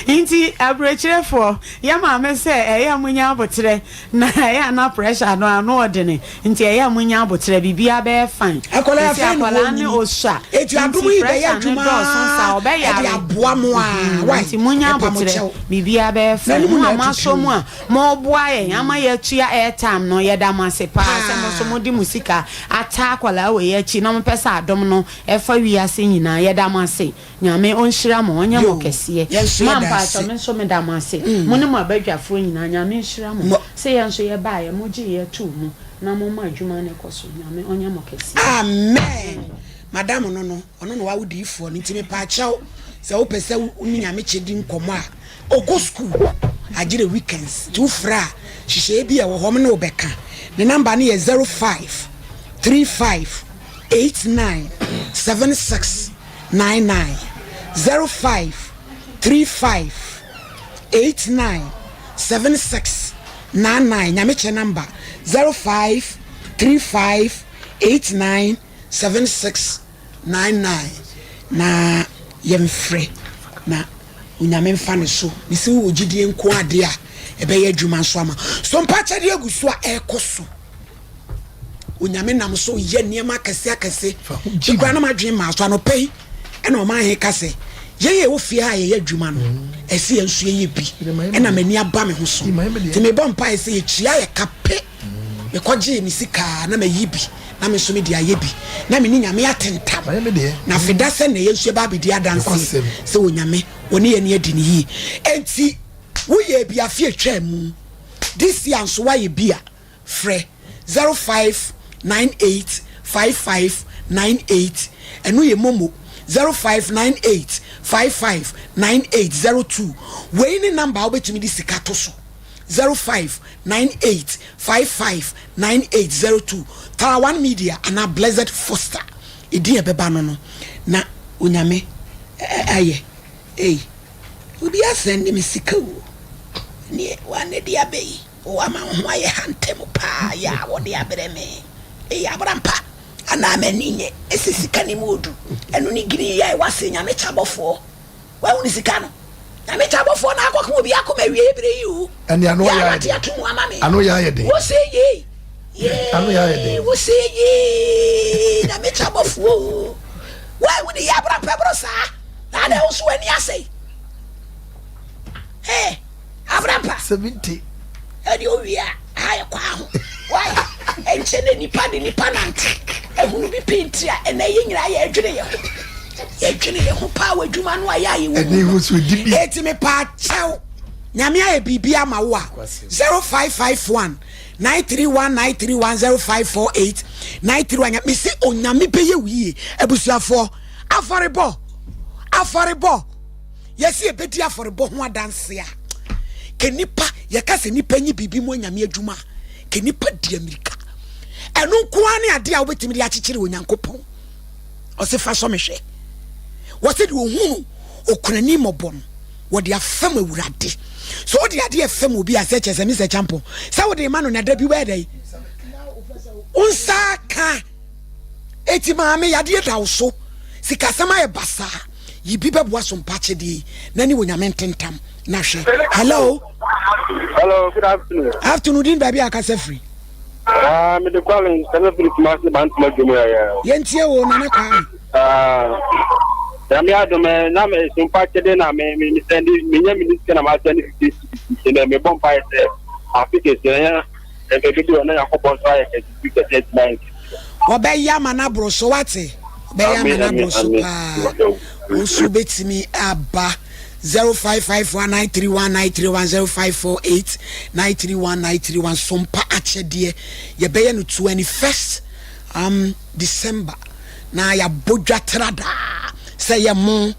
Nti aburokyerefoɔ, yɛ maame sɛ ɛyɛ a monya aboterɛ na ɛyɛ a na pressure no ano ɔdene nti ɛyɛ a monya aboterɛ, biribiara bɛyɛ fine. Akwadaa Sɛsɛ afei na akwadaa no wɔnyini. osua Eti adom nti yi bɛyɛ pressure no adwuma dɔɔso saa ɔbɛyare. ɛde aboa mo a wai Nti monya ɛpa mo aboterɛ, kyɛw. biribiara bɛyɛ fine. N'anim Mo na a moasɔ atutu. mu a moboa yɛn ama yɛatua airtime no, yɛda mo ase paa sɛ mo nso mode mo sika ataa akwadaa wei akyi na mopɛ sɛ adom no ɛfa wiase nyinaa. Yɛda mo ase. Nyame ɔnhyira mo, ɔnyɛ mo Yo, kɛseɛ. yɛn nso Ma yɛda mpaatɔ ase. me nso meda mo ase. Mo ne mo abadwafoɔ nyinaa Nyame nhyira mo. Mo. Sɛ yɛn nso yɛbaeɛ mo gyee yɛ too mu na mo ma adwuma no kɔ so. Nyame ɔnyɛ mo kɛseɛ. Amen madam no no ɔno na wawo diifoɔ no nti mepaakyɛw sɛ wopɛ sɛ wo ne nyame kyɛ di nkɔmmɔ a ɔkɔ school agyerɛ weekends nti wofrɛ a hyehyɛeɛ bi a ɛwɔ hɔ me ne wo bɛka ne number no yɛ 05 35 89 76 99 05 35 89 76 99 nyamekyɛ number 05 35 89 76 99 na yɛmfrɛ na Onyame mfa ne so ne sɛ wowɔ gyidie nko adeɛ a ɛbɛyɛ adwuma nso ama so mpakyɛdeɛ agu so a ɛrekɔ so. Onyame nam so yɛ nneɛma akɛse akɛse ekura na madwene maa so anɔpa yi ɛna ɔman he ka sɛ yɛn a ɛwɔ fie ha a yɛyɛ adwuma no ɛsɛ yɛn nso yɛyɛ bi ɛna m'ani aba me ho so nti mebɔ mpaeɛ sɛ yɛtua yɛ ka pe mekɔgyee me sika na mayi bi na me nso mede ayɛ bi na me ne Nyame atentam na afeda sɛ nnɛ yɛn nso yɛba abɛdi adanseɛ sɛ Onyame ɔne yɛn adi no yie. Enti woyɛɛ bi afe atwaa mu, this year nso woayɛ bi a, frɛ 0598 55 98 ɛno yɛ momo 0598 55 98 02 wei ne number a wobɛtumi de sika to so 0598 55 98 02 Tara One Media anaa Blessed Foster ɛdin a ɛbɛba no no na Onyame ayɛ ei obi asɛnde me sika o neɛ wane de abɛ yi. O ama wo ho ayɛ ha ntɛm paa yɛ a wɔde abrɛ me. Ei abrampa anaa m'ani nye ɛsɛ sika no mu odu ɛno ne green yi a ɛwɔ ase nyame kyabɔfoɔ wahunu sika no nyame kyabɔfoɔ na akɔka obi akoma awie berɛ yi o Ɛne ano yɛ yɛ a ayɛ wate den. ato mu ama me Ano yɛ ayɛ den. wo se yei Ano yɛ ayɛ yee den. wo se yee nyame kyabɔfoɔ o wahunu yɛ abrampa bro saa na adɛn wo so w'ani asɛe Hey, Abrampa. 70. Ɛde owie a, aha yɛ kwaa ho. Why? Ɛnkyɛ na nipa de nipa nante. Ehunu bi pii nti a, ɛnɛ yɛ nyinaa yɛdwene yɛ ho. Yɛdwene yɛ ho paa wɔ adwuma no a yɛ a yɛwɔ Ɛne mu no. ho so di bi. Eti me paa kyɛw. Nyame ayɛ biribi ama wo a, 0551 931 931 0548 931. Me se Onyame bɛyɛ wo yie. Abusuafoɔ, afɔrebɔ, afɔrebɔ. Yɛse yɛbɛdi afɔrebɔ ho adanse a, kɛ nipa, yɛka sɛ nipa nyi biribi mu anyame adwuma a, kɛ nipa di amirika. Ɛno nko ara ne adeɛ a wobɛtumi de akyekyere Onyankopɔn. Ɔse fa sɔ me hwɛ. Wɔse deɛ ɔhunu okunani mmɔbɔ no, wɔde afam Awurade. So wode adeɛ fam obi a sɛ kyɛ sɛ Mr. Champon, sɛ wode ma no na da bi wobɛyɛ dɛn? Wo nsa ka. Eti maame yadeɛ da wo so, sikasɛm ayɛ basaa. Yi bi bɛboa so mpa akyɛdeɛ yi na ne Onyame ntentam na hwɛ. Hello. Hello, good afternoon. Afternoon, din baabi a akasa firi. Ah, me de Kwame nsɛm firi Kumasi Bantama dwom yɛ yɛ. Yɛntie wo Nana Kwame. Ah, nyame adom eh, na me so mpa akyɛdeɛ na me me me sɛnde menya me sika na ma sɛnde 50 cedis na me bɔ mpa yɛ sɛ afe kɛseɛ na ɛbɛbi wɔ na Nyankopɔn so ayɛ kɛse bi kɛse agyina yɛ. Wɔbɛyɛ ama no aboro so, wate? Wɔbɛyɛ ama no aboro so paa. Wo nso wobɛtumi aba 0554 931 931 0548 931 931 Sompa akyɛdeɛ yɛbɛyɛ no 21st December na yɛabɔ dwa tradaa sɛ yɛ mo.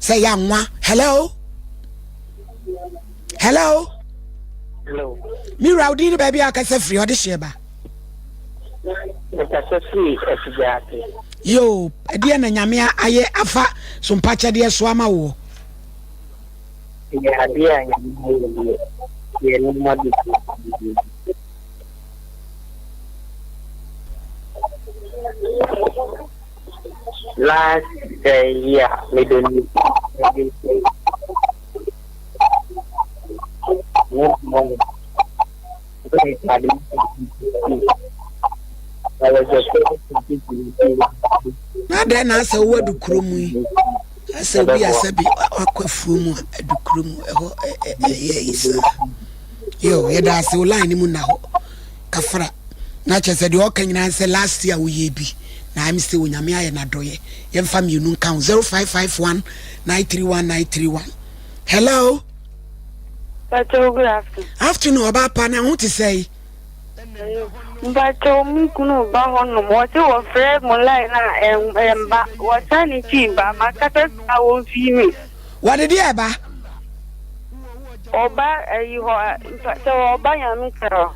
Sɛ yɛ anwa. Hello? Hello? Hello. Me wura wo din ne baabi a akasa firi ɔde hyeɛ ba. Mekasa firi Afigya ase. Yoo, ɛdeɛ na Nyame ayɛ afa so mpakyɛdeɛ so ama woɔ? Ɛyɛ adeɛ a Nyame ayɛ deɛ, yɛ nneɛma bebree. Last eh, year, me donate money. Na dɛn na asɛ wowɔ adukuro mu yi asɛ obi asɛ bi wakɔ afuo mu a adukuro mu ɛhɔ ɛyɛ yi saa yo yɛda ase wo line no mu na hɔ kafra na kyerɛ sɛ deɛ ɔka nyinaa sɛ last year woyɛ bi na ɛm sɛ onyame ayɛ n'adɔyɛ yɛmfa mmienu nka ho 0551 931 931 hello Pacho, good afternoon. Afternoon, ọba pa na ho te sɛ yi. Mpacho, me kunu ba hɔnom. Wɔse wɔfrɛ mo line a ɛmba. Wɔsan ne kyi ba. Makasa saa wɔmfii me. Wɔde deɛ ɛba? Ɔba ayi hɔ a, sɛ ɔba nyame kyerɛ.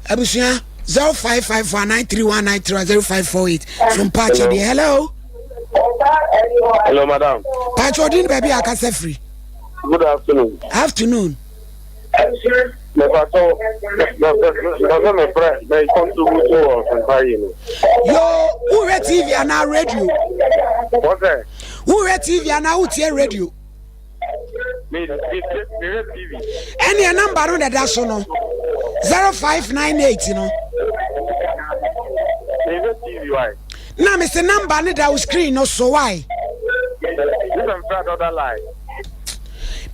Abusua 0554 931 931 0548 so mpakyɛ deɛ hello. Hello madam. Pakyɛ ɔdi ne baabi a akasa firi. Good afternoon. Afternoon. Mepatɔ mepɛ mefrɛ me contribute wɔ mpa yi no. Yoo wohwɛ TV anaa radio? Wɔsɛ. Wohwɛ TV anaa wotie radio? Ɛneɛ namba no dada so no 0598 no. Na mese namba no da wo screen no so why?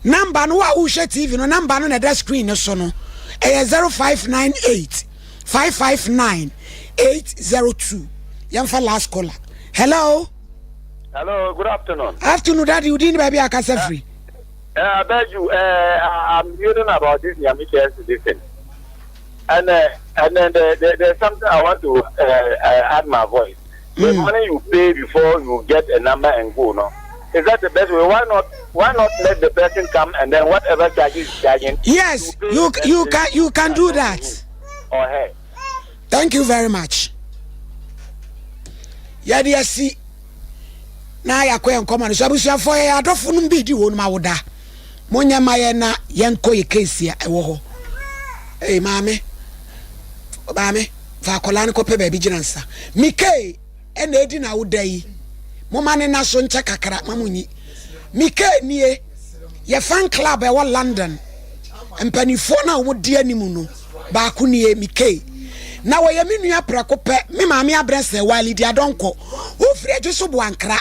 Namba no wo a wohwɛ TV no namba no na ɛda screen no so no ɛyɛ 0598 559 802 yɛmfa last caller. Hello. Hello, good afternoon. Afternoon, Daddy. Udin baby akasa free. I beg you, I'm hearing about this Nyame this thing. And and then there, there, there's something I want to add my voice. The money you pay before you get a number and go, no? Is that the best way? Why not? Why not let the person come and then whatever charges is charging? Yes, you you, you can you can do that. Or her. Thank you very much. Yɛde asi na yɛakɔ yɛn nkɔmmɔ no so. Abusuafoɔ yɛyɛ adɔfo nom bi di wɔn nom awoda. Monyɛ ma yɛn na yɛnkɔ yɛ keesi a ɛwɔ hɔ. Ee maame, maame, fa akwadaa no kɔpɛ baabi gyina nsa. Mikee ɛna edi na awoda yi. Moma ne na so nkyɛ kakra ma mo nyi. Mikee nie, yɛ fan club ɛwɔ London. Mpanimfoɔ no a wɔdi anim no baako nie, Mikey. Na wɔyɛ me nua prɛko pɛ. Me maame abrɛ sɛ waa Lydia Donkor. Ɔfiri Adwo so Boankra.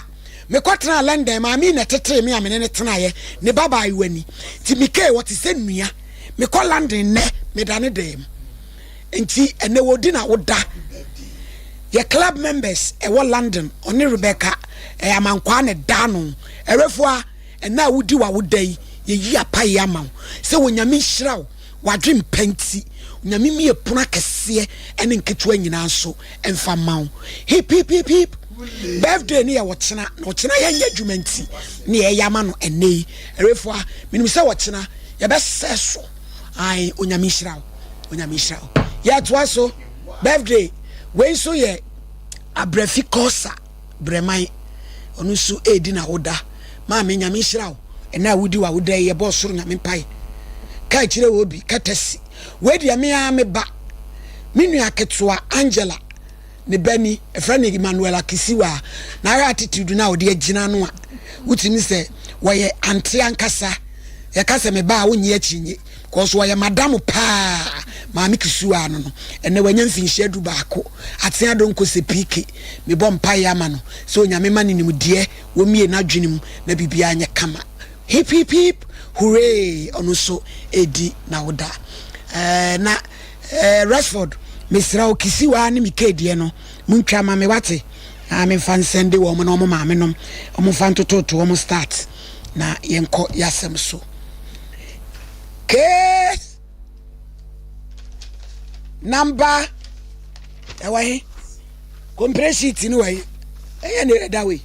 Mekɔtenaa London, maame yi na ɛtetee me a me ne no tenaeɛ, ne ba baayewa ni. Nti Mikey, ɔte sɛ nua. Mekɔ London nnɛ, meda ne dan mu. Nti ɛnnɛ wɔdi na woda. Yɛ club members ɛwɔ London, ɔne Rebecca eh, Amankwaa na ɛda ano. Ɛwɛfoa. Ɛnnɛ a wodi w'awoda yi, yɛyi apaeɛ ama wo sɛ Onyame nhyira wo, w'adwen pa nti. Onyame mmue pono akɛseɛ ne nketewa nyinaa nso mfa mma wo. Hip hip hip hip! Birthday no yɛ ɔkyena, na ɔkyena yɛnyɛ adwuma nti ne yɛyɛ ama no ɛnnɛ yi. Ɛrefoa, menim sɛ ɔkyena yɛbɛsɛ so. Ae, Onyame nhyira wo, Onyame nhyira wo. Yɛtoa so, birthday, wei nso yɛ Abrafi Kosa. Brɛman, ɔno nso redi n'awoda. Maame, Nyame nhyira wo ɛnɛ a wodi w'awoda yi, yɛbɔ ɔsoro Nyame mpae. Ka akyire wɔ obi, katasi. Wei deɛ me ara me ba, me nua ketewa Angela, ne ba ni, ɛfrɛ no Emmanuel Akisiwa. Na ahwɛ attitude no a ɔde agyina no a, wotumi sɛ wɔyɛ ante ankasa. Yɛka sɛ me ba a wonnye akyinnye. Cause ɔyɛ madam paa maame kisuaa no no ɛnɛ wanya mfinhyia dubaako atea donko sɛ PK mebɔ mpaeɛ ama no sɛ onyame ma no nimdeɛ wɔmmie n'adwene mu na biribiara nyɛ kama hip hip hip hooray ɔno nso ɛredi n'awoda ɛɛ na ɛɛ Rashford mesrɛ wo kisiwaa ne mike deɛ no montwa ma me wate na memfa nsɛnde wɔn na wɔn maame nom wɔn mfa ntototo wɔn start na yɛnkɔ yɛasɛm so Case number ɛwɔ he? Compare sheet no wɔ he? Ɛyɛ ne ɛda wei.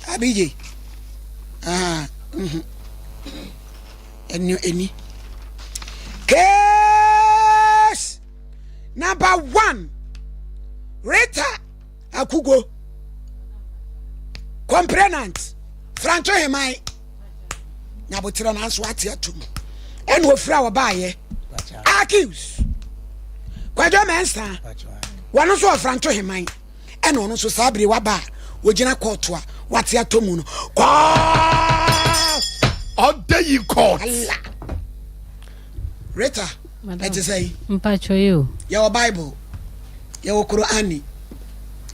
Abigye. Ah, mhm. Ɛni ɛni. Case number one. Rita Akugo. Complainant. Franco Hemai. Nyabotrɛ nanso ate atum. Ɛna ofiri a wɔbaayɛ. Accuse. Kwadwo Mensah. Wɔn nso wɔ Franco Hemai. Ɛna ɔno nso saa bere waba a wɔgyina kɔɔto a wate atɔ mu no kɔɔ. Ɔda yi kɔɔt. Ala. Rita, ɛte sɛ yi. Mpatsɔ yi o. Yɛwɔ Bible, yɛwɔ Korani,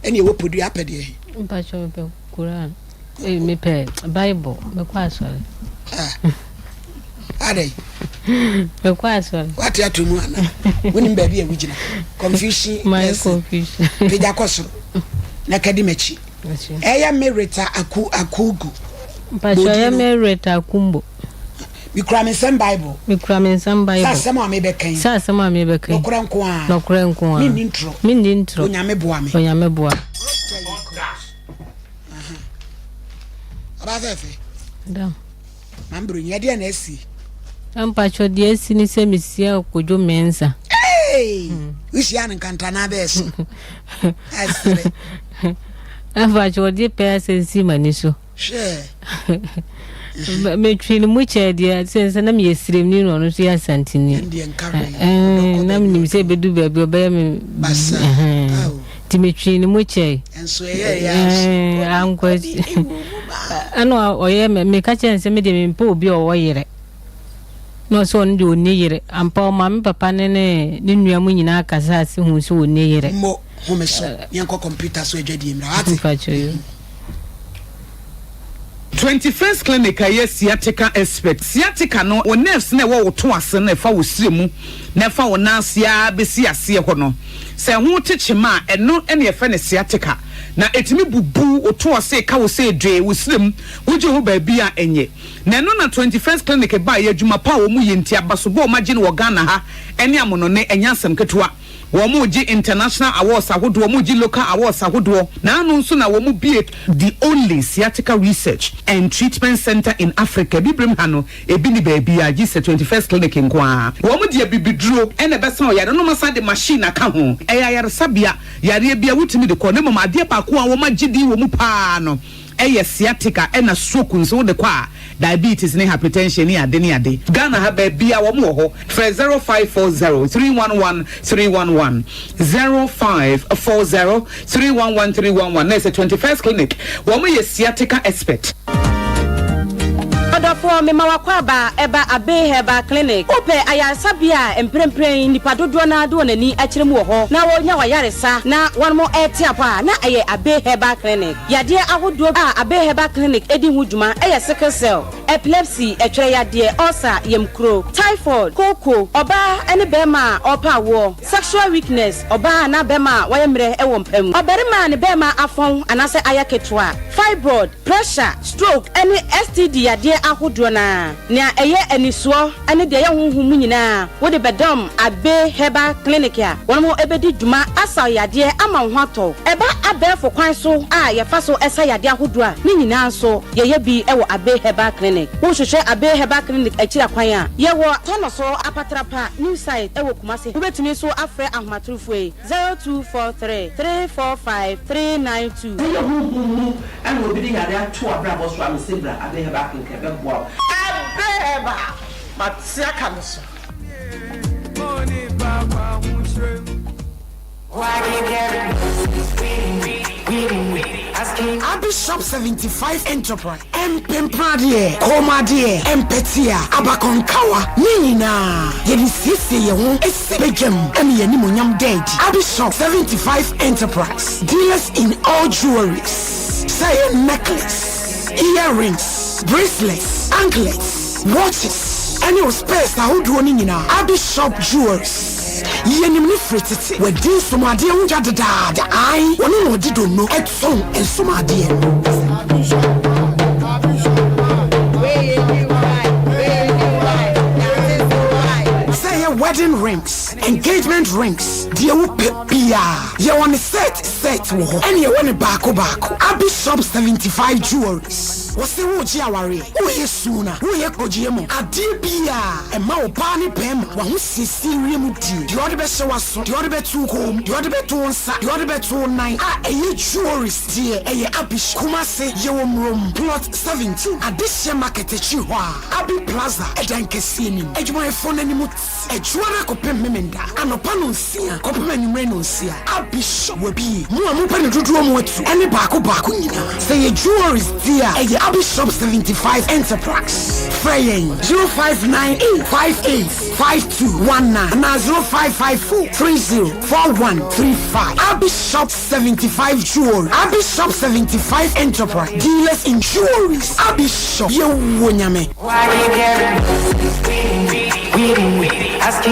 ɛne yɛwɔ podua apɛ deɛ he. Mpatsɔ mepɛ Koran. Ee mepɛ Bible, mekɔ asɔre. Ah. Adɛn? Mekɔ asɔre. Wate ato mu ana? Wonim baabi a wogyina? Confusion. My confusion. Pagya kɔ soro na ka di m'akyi. Ɛyɛ me Rita Aku Akugu. Mpatsɔ ɛyɛ me Rita Akumbo. Mekura me nsam Bible. Mekura me nsam Bible. Sɛ asɛm a mebɛka yi. Sɛ asɛm a mebɛka yi. Nɔkorɛ nko ara. Nɔkorɛ nko ara. Menni ntorɔ. Menni ntorɔ. Onyame boa me. Onyame boa. Ɔbaa fɛfɛ. Dam. Mambro nyɛ deɛ na asi. Mpatsɔ deɛ asi ne sɛ mesia Kojo Mensah. Hey! Hmm. Wohyia no nkantana bɛɛ so. Asere. Mpatsɔ ɔde pɛ asɛ nsi m'ani so. Hwɛ. Metwi no mu kyɛɛ deɛ sɛ sɛ na meyɛ siremni na ɔno nso yɛ asanteni. Na menim sɛ ɛbɛdu baabi ɔbɛyɛ me basa. Nti metwii ne mu kyɛe. Nso ɛyɛɛ yɛ ara so. Ankɔ ɛna ɔyɛ me meka kyerɛ no sɛ me deɛ mempɛ obi a ɔwɔ yere. Na ɔsɛ ɔno deɛ ɔnni yere. Ampa ɔma me papa ne ne ne nua mu nyinaa kasa ase hu sɛ ɔnni yere. Mo home so yɛnkɔ kɔmputa so adwadie mmra wate. Mpakyɛ yo. 21st Clinic a ɛyɛ sciatica expert. Sciatica no, wo nerves no a ɛwɔ wo to ase no a ɛfa wo srɛ mu na ɛfa wo nan ase ara bɛsi aseɛ hɔ no, sɛ ɛho te kyema a, ɛno na yɛfrɛ no sciatica. Na ɛtumi bubu wo to ase, ka wo sɛ dwee, wo srɛ mu, wogye ho baabi a ɛnyɛ. Na ɛno na 21st Clinic baeɛ, adwuma pa a wɔyɛ nti, abasobɔ a wɔagye no wɔ Ghana ha ne amonɔne, ɛnyɛ asɛm ketewa. Wɔregye international awards ahodoɔ, wɔregye local awards ahodoɔ, na ano nso na wɔbue the only sciatica research and treatment centre in Africa. Abibirem ha no, ebi nni baabiara gye sɛ 21st Clinic nko ara. Wɔde abibiduro na ɛbɛsa ɔyare no na wɔasan de machine aka ho. Ɛyɛ ayaresabea, yareɛ biara wotumi de kɔ, na mmom adeɛ baako a wɔagye din wɔ mu pa ara no yɛ sciatica ɛna stroke nso wode kɔ a diabetes ne hypertension ne ade ne ade. Ghana ha baabia wɔn wɔ hɔ frɛ 0540 311 311 0540 311 311 na ɛsɛ 21st clinic wɔn yɛ sciatica expert. Ɔdɔfoɔ, mema w'akwaaba ɛba Abbey Herbal Clinic. Wopɛ ayaresabea a mprempren nnipa dodoɔ no ara de wɔn ani akyerɛ mu wɔ hɔ na wɔrenya w'ayaresa na wɔn rete apɔ a, na ɛyɛ Abbey Herbal Clinic. Yadeɛ ahodoɔ a Abbey Herbal Clinic di ho dwuma yɛ sickle cell, epilepsy, ɛtwerɛ yadeɛ, ulcer, yamkuro, typhoid, kooko, ɔbaa ne barima a ɔrepɛ awoɔ, sexual weakness, ɔbaa anaa barima a wayɛ mmerɛ wɔ mpa mu, ɔbarima a ne barima afɔn anaasɛ ayɛ ketewa, fibroid, pressure, stroke ne STD yadeɛ ahodoɔ no ara. Nea ɛyɛ anisoɔ ne deɛ ɛyɛ honhom mu nyinaa, wode bɛdɔm Abbey Herbal Clinic a wɔn bɛdi dwuma asa wo yadeɛ ama wo ho atɔ wo. Ɛba abɛɛfo kwan so a yɛfa so sa yadeɛ ahodoɔ a, ne nyinaa nso yɛyɛ bi wɔ Abbey Herbal Clinic. Wohwehwɛ Abbey Herbal Clinic akyiri akwan a, yɛwɔ Tɔnɔ so Apatrapa New Site wɔ Kumasi. Wobɛtumi nso afrɛ ahomatorofoɔ yi, 0243 345 392. Sɛ yɛ honhom mu na obi de yare ato w'abrabɔ so a, mese bra Abbey Herbal Clinic ɛbɛboa wo. Abbey Herbal, mate aka me so. Abbey Shop 75 Enterprise, Mpempradeɛ, kɔnmuadeɛ, mpɛtea, abakɔnkawa, ne nyinaa yɛde siesie yɛn ho si badwam ma yɛn animuonyam da adi. Abbey Shop 75 Enterprise, dealers in all jewelries, sɛ ɛyɛ necklace, earrings, bracelets, anklets, watches, ɛne wo spares ahodoɔ no nyinaa. Abbey Shop Jewelries, yɛnim no firi tete, wadi nsomuadeɛ ho dwa dedaada, ae, ɔno na ɔde donno tɔn nsomuadeɛ no. Sɛ ɛyɛ wedding rings. Engagement rings, deɛ wopɛ biara, yɛwɔ no set set wɔ hɔ, ɛne yɛwɔ no baako baako. Abi Shop 75 Jewelries, wɔse woregye awareɛ, woreyɛ suuna, woreyɛ kpɔgyeɛ mu, adeɛ biara ɛma ɔbaa ne barima w'ahosiesie wiem die, deɛ ɔde bɛhyɛ w'aso, deɛ ɔde bɛto wo kɔn mu, deɛ ɔde bɛto wo nsa, deɛ ɔde bɛto wo nan a ɛyɛ jewelries deɛ ɛyɛ Abi Shop. Kumasi, yɛwɔ Murom, Plot 17, Adehyeɛ Market akyiri hɔ a, Abi Plaza, ɛdan kɛseɛ no mu. Adwumayɛfoɔ no anim te. Adwuara kɔpem Memenda, anɔpa nonsia kɔpem anwummere nonsia. Abi Shop wabue. Mo a mopɛ no dodoɔ mu atu ɛne baako baako nyinaa. Sɛ ɛyɛ jewelries deɛ a, ɛyɛ Abi Shop 75 Enterprise. Frɛ yɛn 0598 58 5219 anaa 0554 30 4135. Abi Shop 75 Jewelry, Abi Shop 75 Enterprise, dealers in jewelries. Abi Shop, yɛwɔ Nyame.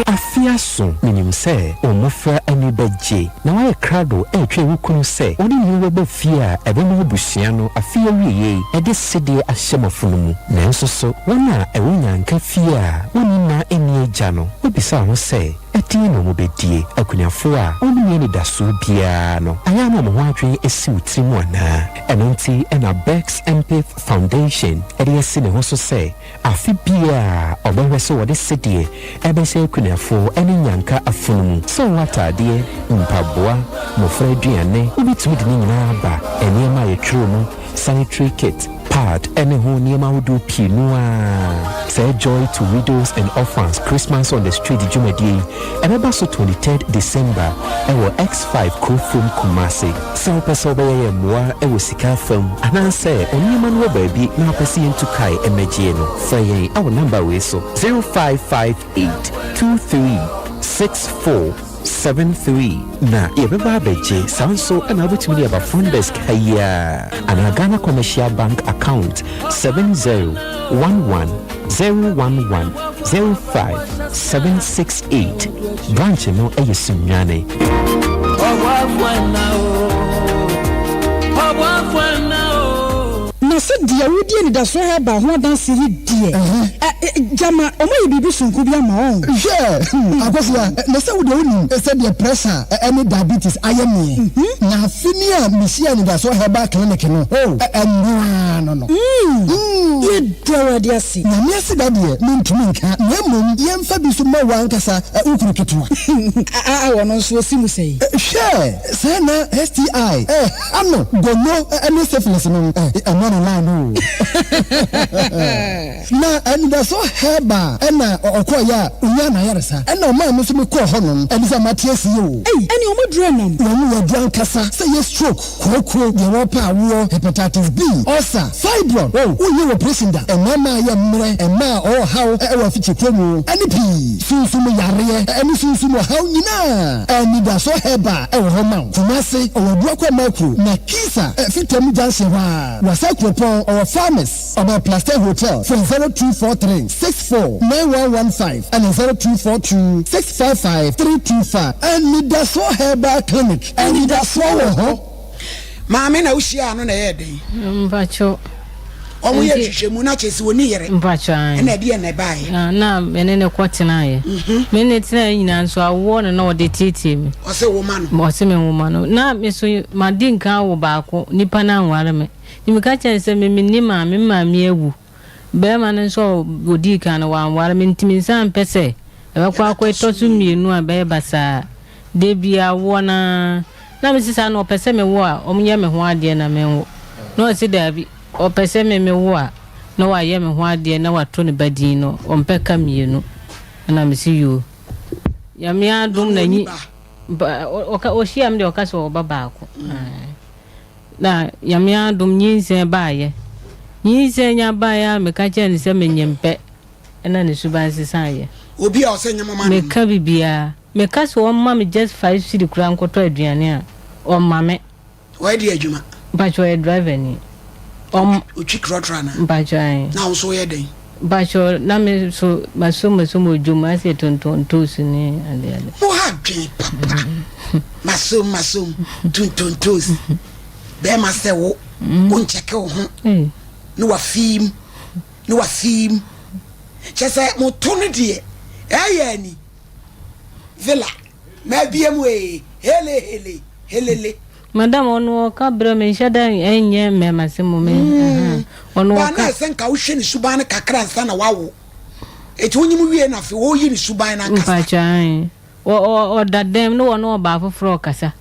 Afe aso, minim sɛ wo mmofra ani bɛgye na woayɛ krado retwɛn wo kunu sɛ ɔne ne bɛba fie a ɛbɛma abusua no afe awiei de sedeɛ ahyɛ mo afono mu. Nanso so wɔn a ɛwɔ nnyanka fie a wonni nna nni agya no, woabisa wo ho sɛ, 'Ɛdeɛn na wɔbɛdie? Akunafoɔ a wɔnni anidasoɔ biara no, ayɛ a na wɔn ho adwene asi wo tirim anaa? Ɛno nti na Bex Mpith Foundation de asi ne ho so sɛ Afe biara ɔbɛhwɛ sɛ wɔde sedeɛ ɛbɛhyɛ akunafoɔ ne nnyanka afono mu, sɛ ɔwɔ ataadeɛ, mpaboa, mmɔfra aduane, wobɛtumi de ne nyinaa aba, nneɛma a yɛtwerɛ mu, sanitary kit, pad ne ho nneɛma ahodoɔ pii no ara. Saa Joy to Widows and Orphans Christmas on the Street dwumadie yi, ɛbɛba so 23rd December wɔ X5 Kurofrom Kumasi. Sɛ wopɛ sɛ wobɛyɛ yɛn mmoa wɔ sika fam anaasɛ wo nneɛma no wɔ baabi na wopɛ sɛ yɛntu kae mmɛgyeɛ no, frɛ yɛn wɔ nɔmba wei so, 0558 23 64 73 na yɛbɛba abɛgye. Saa nso na wobɛtumi de aba front desk ha yi ara anaa Ghana Commercial Bank account 7011 011 05768 Branch no yɛ Sunyani. Na sɛ deɛ wodi anidasoɔ herbal ho adanseɛ yi deɛ, ɛ, gyama wɔayɛ biribi sononko bi ama wɔn. Hwɛ, Akosua, na sɛ wo deɛ wonim sɛdeɛ pressure ne diabetes ayɛ meɛ, na afe ni a mehyiaa anidasoɔ herbal clinic no, ɛno ara no no. Yɛda Awurade ase. Nyame aseda deɛ mentumi nka, na mmom yɛmfa bi so ma wo ankasa wo kunu ketewa. Aa ɔno nso ɔsi mu sɛn? Hwɛ! Saa na STI ɛha no, gono ne syphilis no ɛmmɔ no line no o. Na anidasoɔ herbal ɛna ɔkɔeɛ a ɔnyaa n'ayaresa, ɛna ɔmaa me nso mekɔɔ hɔ nom, ɛne sɛ mate aseɛ o. Ei! Ɛneɛ ɔmo aduru ɛnam? Wɔn wɔ aduru ankasa, sɛ ɛyɛ stroke, Kooko, deɛ wɔpɛ awoɔ, hepatitis B, ulcer, fibroid, oh, wonyɛ operation da, mmarima a yɛ mmerɛ, mmaa a ɔwɔ haw wɔ afikyikuo mu, ɛne pii. Sunsum yareɛ ɛne sunsum ɔhaw nyinaa, Anidasoɔ Herbal wɔ hɔ ma wo. Kumasi, ɔwɔ Abuakwa Makro, na Kisa, Fitam Junction hɔ ara. Wasa Kuropɔn, ɔwɔ Farmers. Ɔbɛn Plaster Hotel, frɛ 0243 64 9115 ɛna 0242 655 325. Anidasoɔ Herbal Clinic, anidasoɔ wɔ hɔ. Maame na wohyiaa no na ɛyɛɛ dɛn? Mpacho. Wɔn yɛ nhwehwɛmu na kyerɛ sɛ wɔni yere. Mpacho ayi. Ɛna ɛdeɛ na ɛbaeɛ. Ah, na mene ne kɔ tenaeɛ. Mhm. Me ne tenaeɛ nyinaa nso awoɔ na na ɔde tietie me. Ɔsɛ wo ma no. Ɔsɛ me wo ma no. Na me so madi nkan wo baako nipa no anware me. Nti meka kyerɛɛ no sɛ me menni maame, me maame awu. Barima no nso a ɔdii kan no, wanware me, nti mensan mpɛ sɛ ɛbɛkɔ akɔtɔ so mmienu a ɛbɛyɛ basaa. Da biara awoɔ no ara. Na mese saa na ɔpɛ sɛ mewo a, ɔnyɛ me ho adeɛ na menwo. Na ɔse daabi, ɔpɛ sɛ me mewo a, na wayɛ me ho adeɛ na wato ne ba din no, ɔmpɛ ka mmienu. Ɛna mese yoo. Nyame adom na nyi, ɔhyia me deɛ ɔka sɛ ɔwɔ ba baako. Na Nyame adom nyinsɛn baayɛ. Nyinsɛn nya baayɛ a meka kyerɛɛ no sɛ menyem pɛ ɛna ne suban sesaayɛ. Obi a ɔsɛ nyem ma no no. Meka bibiaa. Meka sɛ ɔmma me just five cedi koraa nkɔtɔ aduane a, ɔmma me. Ɔyɛ deɛ adwuma? Mpakyɛ ɔyɛ driver ni. Ɔm. Ɔtwi trɔtrɔ anaa? Mpakyɛ ae. Na wo nso woyɛ dɛn? Mpakyɛ na me nso masom masom wɔ dwom asɛ tontɔn ntoosi ne ade ade. Mo ha dwen papa masom masom tontɔn ntoosi bɛɛma sɛ wo wo nkyɛke wo ho ne wafiim ne wafiim kyɛ sɛ mo to no deɛ ɛyɛ ani. Villa mabie mu ee hele hele helele. Madam ɔno ɔka brɛ me nhyɛ da nyɛ mmɛɛmasɛm mu me ahaa ɔno Ba ɔka. na ɛsɛ nka wohwɛ ne suban no kakra ansa na wawo eti wonyim wie na afei wɔyi ne suban no ankasa. Mpakyɛ ae wɔ ɔ ɔda dɛm ne wɔne ɔbaa foforɔ ɔkasa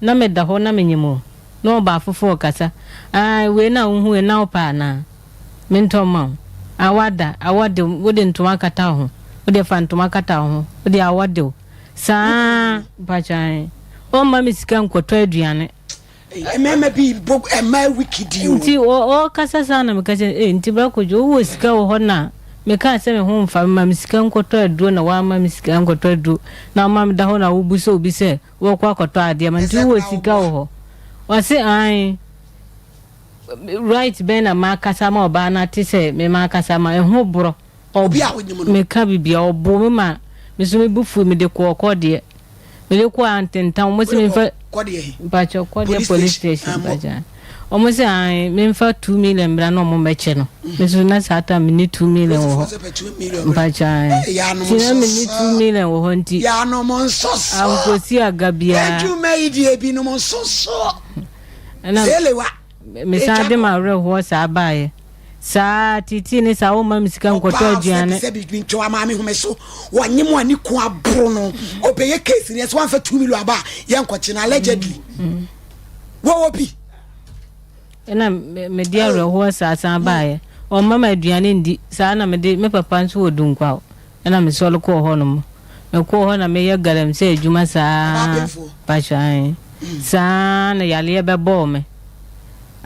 na me da hɔ na me nyim o ne ɔbaa foforɔ ɔkasa ae wei na wohu wei na wopɛ anaa mentɔ mma wo a wada awɔ de wo wode ntoma akata wo ho wodeɛ fa ntoma kata wo ho wodeɛ awɔ de wo Saa mpakyɛ ae. Ɔmma me sika nkɔtɔ aduane. Mmarima bi bɔ mmaa wikidi o. Nti ɔkasa saa na meka kyerɛ no, eh nti bra Kojo wowɔ sika wɔ hɔ na mekaa sɛ me ho mfa me ma me sika nkɔtɔ aduro na wamma me sika nkɔtɔ aduro na woma meda hɔ na wobu sɛ obi sɛ wɔkɔ akɔtɔ adeɛ ma nti wowɔ sika wɔ hɔ. Ɔse ae. Right bɛn na makasa ama ɔbaa no ate sɛ me makasa ama ɛho borɔ. Obi a wonyim no. Meka biribi a, ɔboo me ma me so me bo fuui, mede kɔɔ kɔdeɛ. Mede kɔɔ Antentam, wɔn se memfa. Kɔdeɛ he? Mpakyɛ, kɔdeɛ police station, mpakyɛ. Wɔn se ae, memfa 2 million mmra na wɔn mmɛkyɛ no. Me so na saa time menni 2 million wɔ hɔ. Mpakyɛ ae. Nti na menni 2 million wɔ hɔ nti. Yanom nsɔsɔ. Ankosi aga biara. Adwuma yi deɛ ebinom nsɔsɔ. Ɛna. Selewa. Mesan de m'awerɛhoɔ saa baeɛ. Saa titi ne saa womma me sika nkɔtɔ aduane. Ɔbaa sɛbi sɛbi ntwa maame home so wɔnye mo a ne kun aboro no ɔbɛyɛ case no yɛsɛ wamfa 2 million aba a yɛnkɔkye no allegedly wɔwɔ bi. Ɛna mede awerɛhoɔ saa san baeɛ. Ɔmma me aduane ndi saa na mede me papa nso wɔ Dunkwaw ɛna mesɔre kɔɔ hɔ nom. Mekɔɔ hɔ na meyɛ galamsey adwuma saa pakyɛ ae saa na yareɛ bɛbɔɔ me.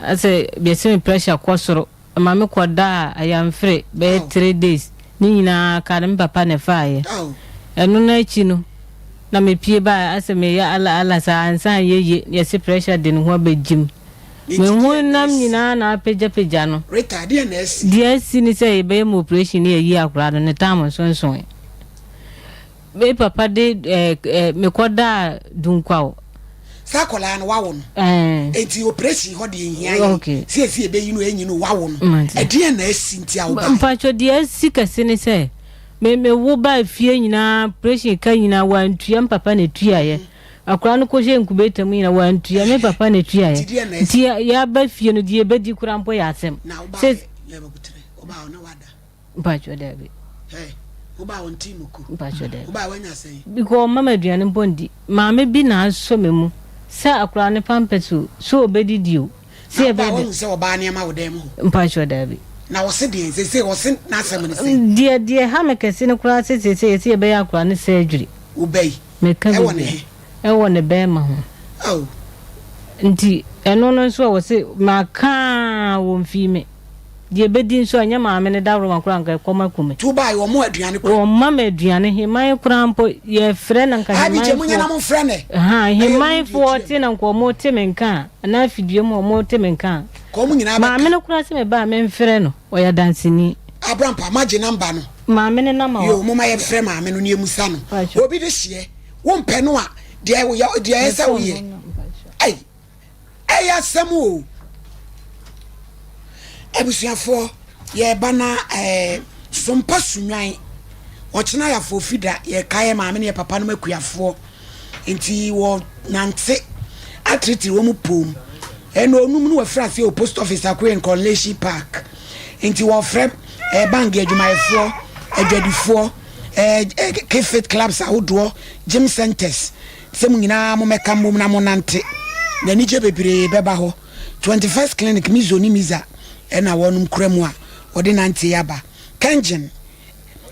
Asɛ yɛse me pressure kɔ soro ɛma me kɔ daa ayamfere bɛyɛ 3 days ne nyinaa ka no me papa na ɛfaeɛ. Ɛno no akyi no na me pie baeɛ asɛ meyɛ ala ala saa ansa anyɛ yie na yɛse pressure de ne ho abɛgyim. Me honam nyinaa na apagyapagya no. Rita, deɛ na asi? Deɛ asi ne sɛ yɛbɛyɛ me operation ne yɛayi akwadaa no, ne tam nsonsonoe. Me papa de eh, eh, mekɔdaa Dunkwaw. Saa akwadaa no wawo no. Eh. Enti operation hɔ deɛ nhia yɛn. Okay. Sɛ yɛsi yɛbɛyi no ɛnyi no wawo no. Mate. Ɛdeɛn na asi nti a wobaeɛ? Mpakyɛ deɛ asi kɛse ne sɛ me mewo baa fie nyinaa operation ka nyinaa wantua me papa na ɛtuaeɛ. Akwadaa no kɔhyɛ incubator mu nyinaa wantua me papa na ɛtuaeɛ. Nti yɛaba fie no deɛ yɛbɛdi koraa mpo yɛ asɛm. Na wobaeɛ Sɛ yɛ babutirɛ wobaa hɔ na wada. Mpakyɛ daabi. Hey, wobaa wɔn ti mu ku. Mpakyɛ daabi. Wobaa wanya sɛn? Because ɔmma me aduane mpo ndi. Maame bi na asɔ me mu sɛ akwadaa no pampers o, sɛ ɔbɛdidi o, sɛ Na wobaa yɛbɛyɛ wahu sɛ ɔbaa nneɛma wɔ dan mu hɔ? Mpakyɛ daabi. Na ɔse deɛn? Seesei ɔse n'asɛm ne sɛn? Deɛ deɛ ɛha me kɛse no koraa sɛ seesei yɛse yɛbɛyɛ akwadaa no surgery. Wo ba yi? Meka Ɛwɔ ne biribi he? a, ɛwɔ ne bɛɛma ho. Oh. Nti ɛno no nso a wɔse maka a wɔmfii me. Deɛ ɛbɛdi nso a, ɛnyɛ maame no dawuroma koraa anka ɛkɔm aku me. Nti wobaeɛ wɔmma wo aduane koraa? Wɔmma me aduane, heman koraa mpo yɛfrɛ na nka Abi gye hemanfoɔ. monyɛ na momfrɛ no ɛ. Haa, Na yɛnhu deɛ hemanfoɔ ɛtua te na nka wɔte me nka a, anaa afidie mu wɔte me nka a. Ka wɔn nyinaa bɛka. Maame no koraa sɛ meba a memfrɛ no, ɔyɛ danseni. Abrampa, magye number no. Maame no number Yoo, wɔ. momma yɛmfrɛ maame no na yɛmmisa no. Mpakyɛ. Obi de hyeɛ, wompɛ no a, deɛ woyɛ, deɛ ɛyɛ Me sɛ phone woyɛ. no na mpakyɛ. Ei! Ɛyɛ asɛm o. Abusuafoɔ yɛreba na ɛɛ Sompa Sunwan ɔkyena yɛ afɔfi da yɛka yɛ maame ne yɛ papa nom akuafoɔ nti wɔ nante atiritiri wɔn pom ɛna onum no wɔfiri aseɛ wɔ post office akoe nkɔnlehyi park nti wɔfrɛ ɛɛ bank adwumayɛfoɔ adwadifoɔ ɛɛ kefit clubs ahodoɔ gym centers Sɛ mo nyinaa mommɛka mmom na monnante, na anigye bebree bɛba hɔ. 21st Clinic, Mizo ne Miza na wɔnom kura mu a wɔde nante yi aba. Kengen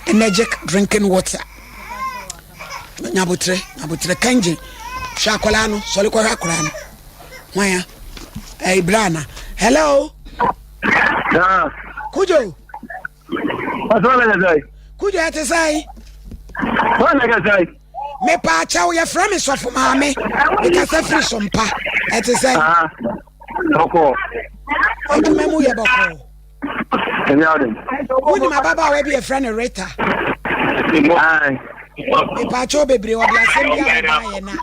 Energetic Drinking Water. Nyabotrɛ, nyabotrɛ, Kengen. Hwɛ akwadaa no, sɔre kɔhwɛ akwadaa no. Hwan ya? Ɛyɛ bra na. Hello? Yeah. Kujo. Ɔsɛ Kujo ɛte sɛn? Wɔn na kɛsɛ. Mepaakyɛw, yɛfrɛ me sɔfo maame. Mekasa firi so mpa. Ɛte sɛn? Bɔkɔɔ. Adwuma mu yɛ bɔkɔɔ. Ɛnyɛ ade. Wonim ababaawa bi yɛfrɛ no Rita? Mepaakyɛw bebree ɔde asɛm bi abɛbaayɛ na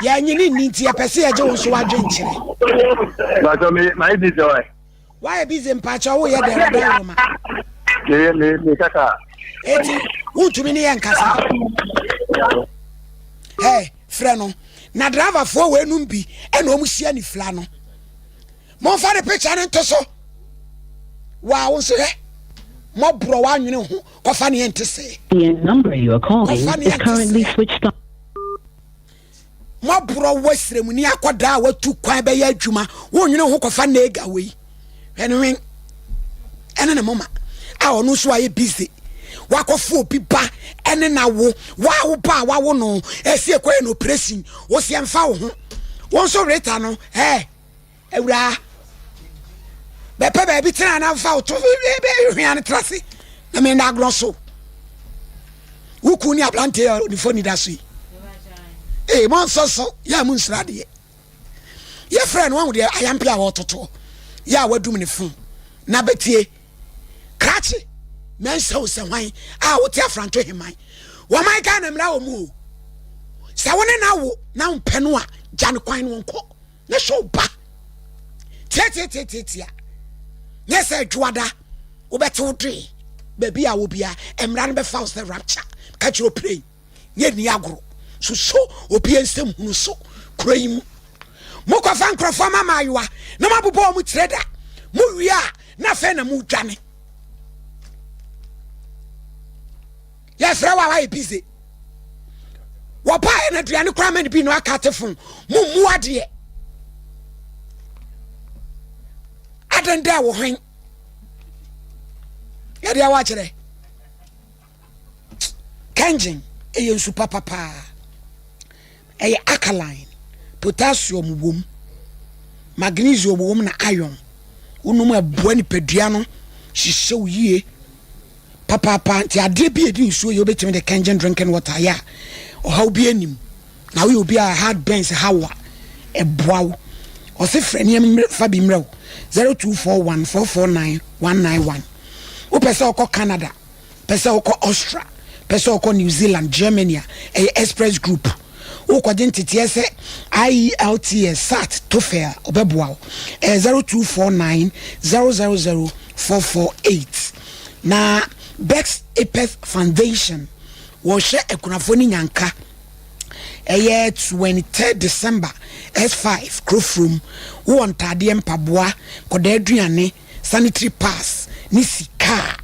yɛanyini nni nti yɛpɛ sɛ yɛgye wo nso w'adwenkyerɛ. Bàtɔ mi maa yi bi sɛ wa. Wayɛ busy mpakyɛ wo yɛ dɛn ɔdɔ woroma. Me me me kasa. Eti wontumi ne yɛ nkasa. Ɛ frɛ no na driverfoɔ wei nom bi ɛna wɔn hyia ne fila no. Momfa ne picture no nto so. Waa wo nso hwɛ. Mɔborɔ w'anwene ho kɔfa ne ɛnte sɛɛ. The number you are calling Kɔfa ne is ɛnte currently sɛɛ. switched off. Mɔborɔ wo asiremuni akɔdaa a watu kwan bɛyɛ adwuma wonwene ho kɔfa nega wei. Hwɛ ne wen ɛne ne moma a ɔno nso ayɛ busy wakɔfo obi ba ɛne na wo wa wo ba a wawo no ɛsi ɛkɔyɛ no operation wo si ɛmfa wo ho wo nso reta no ɛɛ Awuraa, bɛpɛ baabi tena na mfa wo to hwea no tra se na menda agorɔ so. Wo kun ne aberante a onifo ni da so yi. Ee, mo nso so, yɛ a mo nsura adeɛ. Yɛfrɛ no wahu deɛ ayampe a wɔtotoɔ yɛ a wadum ne fon na bɛtie krakye mɛnhyɛ wo sɛ hwan a wote afranto heman wɔman Ghana mmara wɔ mu o sɛ wo ne na wo na wompɛ no a gya no kwan no ɔnkɔ ne so ba tiatiatiatia nyɛ sɛ adwoada wobɛte wo doe baabi a wɔ bia mmara no bɛfa wo sɛ rapture ka kyerɛ ɔpirei nyɛ ni agorɔ soso obi nsɛm hunu so kuro yi mu mokɔfa nkurɔfoɔ ma maayewa na moabobɔ wɔn tire da mowie a na afei na modwane Yɛfrɛ wo a woayɛ busy. Wɔbaeɛ no aduane koraa ma no bi no aka ate fon. Mommu adeɛ. Adɛn dɛ wo hwen? Yɛde awa akyerɛ. Kɛngyen ɛyɛ nsu papa paa. Ɛyɛ alkaline, potassium wom, magnesium wom na iron. Wonom ɛboa nipadua no hyehyɛ wo yie. Papaapa nti adeɛ bi a ɛdi nsuo yɛ wobɛtumi de Kengen drinking water ayɛ a ɔhaw bi anim na woyɛ obi a heart burns ha wo a ɛboa wo ɔse frɛ nneɛma fa bi mmerɛ wo 0241 449 191 wopɛ sɛ wokɔ Canada pɛ sɛ wokɔ Austria pɛ sɛ wokɔ New Zealand Germany a ɛyɛ Express Group wokɔgye nteteɛ sɛ IELTS SAT TOEFL a ɔbɛboa wo ɛyɛ 0249 000 448 Na Bex Epeth Foundation wɔhwɛ akunafoɔ ne nyanka ɛyɛ 23 December S5 Kurofurom wowɔ ntaadeɛ mpaboa nkɔdaa aduane sanitary pass ne sika a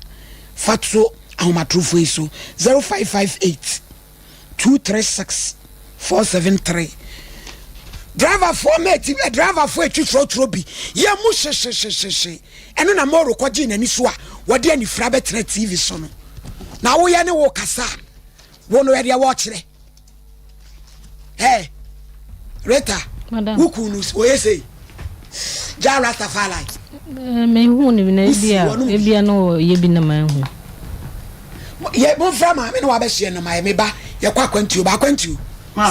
fa to ahomatorofoɔ yi so 0558 236 473 driverfoɔ mɛti eh, driverfoɔ etwi trɔtrɔ bi yɛ mu hyehyehyehye ɛno na mɔro kɔgye n'ani so a wɔde anifira bɛtena tv so no na woyɛ ne wo kasa wo no ɛdeɛ wɔkyerɛ Hey, Rita, wo kun no wɔyɛ sei gya Rastafari. Eh, mehu no bi na ebia ebia no yɛ bi na mahu. Yɛ momfra maame na wabɛhyɛ no ma yɛ meba yɛkɔ akwantuo ba akwantuo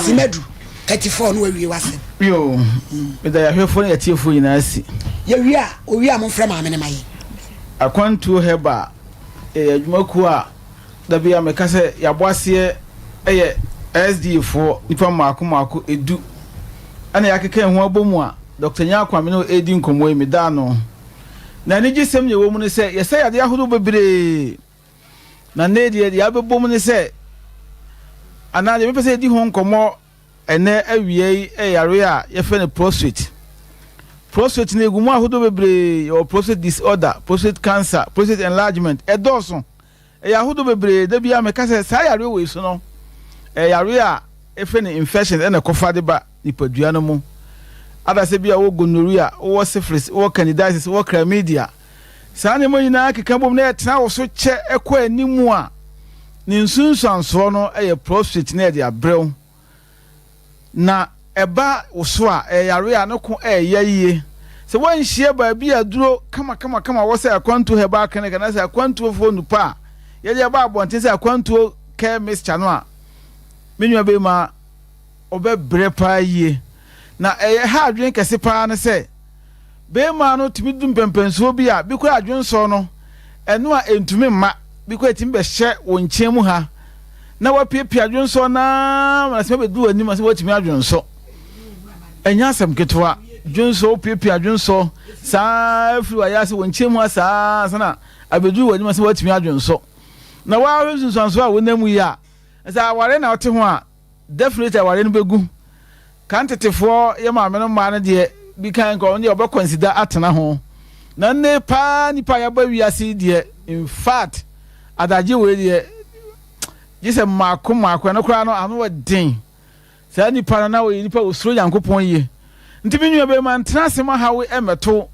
simadu 34 no wawie wasɛm. Yo, meda yɛahwɛfoɔ ne yɛtiefoɔ nyinaa si. Yɛwie a owie a momfrɛ maame no ma yɛ. Akwantuo Herbal yɛyɛ adwumakuo a Da bi a meka sɛ yɛabɔ aseɛ yɛ SDA foɔ nnipa mmaako mmaako ɛdu ɛna yɛakeka yɛn ho abɔ mu a Dɔkta Nyarko a me ne wo ɛredi nkɔmmɔ yi meda ano. Na anigyesɛm deɛ ɛwɔ mu ne sɛ yɛsa yadeɛ ahodoɔ bebree na nnɛ deɛ deɛ abɛbɔ mu ne sɛ anaa deɛ mepɛ sɛ yɛdi ho nkɔmmɔ Ɛnnɛ awia yi yɛ yareɛ a yɛfrɛ no prostrate. Prostrate no ɛgu mu ahodoɔ bebree, yɛwɔ prostate disorder, prostate cancer, prostate enlargement, ɛdɔɔso. Ɛyɛ ahodoɔ bebree, da biara meka sɛ saa yareɛ wei so no, ɛyɛ yareɛ a yɛfrɛ no infection ɛna ɛkɔfa de ba nipadua no mu. Adasɛ bi a wowɔ gonorrhea, wowɔ syphilis, wowɔ candidiasis, wowɔ chlamydia, Saa nneɛma nyinaa keka bom na ɛtena wo so kyɛ kɔ anim a, ne nsunsuansoɔ no yɛ prostrate na ɛde abrɛ wo. Na ɛba wo so a, ɛyɛ yareɛ a ne ko ɛyɛ yie. Sɛ woanhyia baabi a aduro kamakamakama wɔ sɛ Akwantuo Herbal Clinic anaasɛ Akwantuofoɔ Nnupa a yɛde aba abɔnten sɛ Akwantuo Care Mixture no a, me nua bɛrima ɔbɛbrɛ paa yie. Na ɛyɛ ha adwene kɛse paa ne sɛ, Barima no tumi du mpɛnpɛnsoɔ bi a, bi koraa adwensɔ no, ɛno a ɛntumi mma, bi koraa ɛtumi bɛhyɛ wo nkyɛn mu ha, na wapiapia adwensɔ no ara ma asɛm abɛdu w'anim asɛ woatumi adwensɔ. Ɛnyɛ asɛm ketewa. Dwensɔ, wopiapia adwensɔ saa firi w'ayɛ ase wɔ nkyɛn mu ha saa ansa na abɛduru w'anim asɛ woatumi adwensɔ. Na woahwɛ nsunsuansoɔ a wonam mu yi a, sɛ aware na wote ho a, definitely awareɛ no bɛgu. Kan tetefoɔ yɛ maame no mmaa no deɛ bi kan nka ɔno deɛ ɔbɛ consider atena ho. Na nne paa nipa a yɛaba wiase yi deɛ in fact adagye wei deɛ gye sɛ mmaako mmaako ɛno koraa no ano wɔ den. Saa nipa no na ɔyɛ nipa a ɔsuro Nyankopɔn yie. Nti me nua bɛrima ntena ase ma haw mmɛto wo.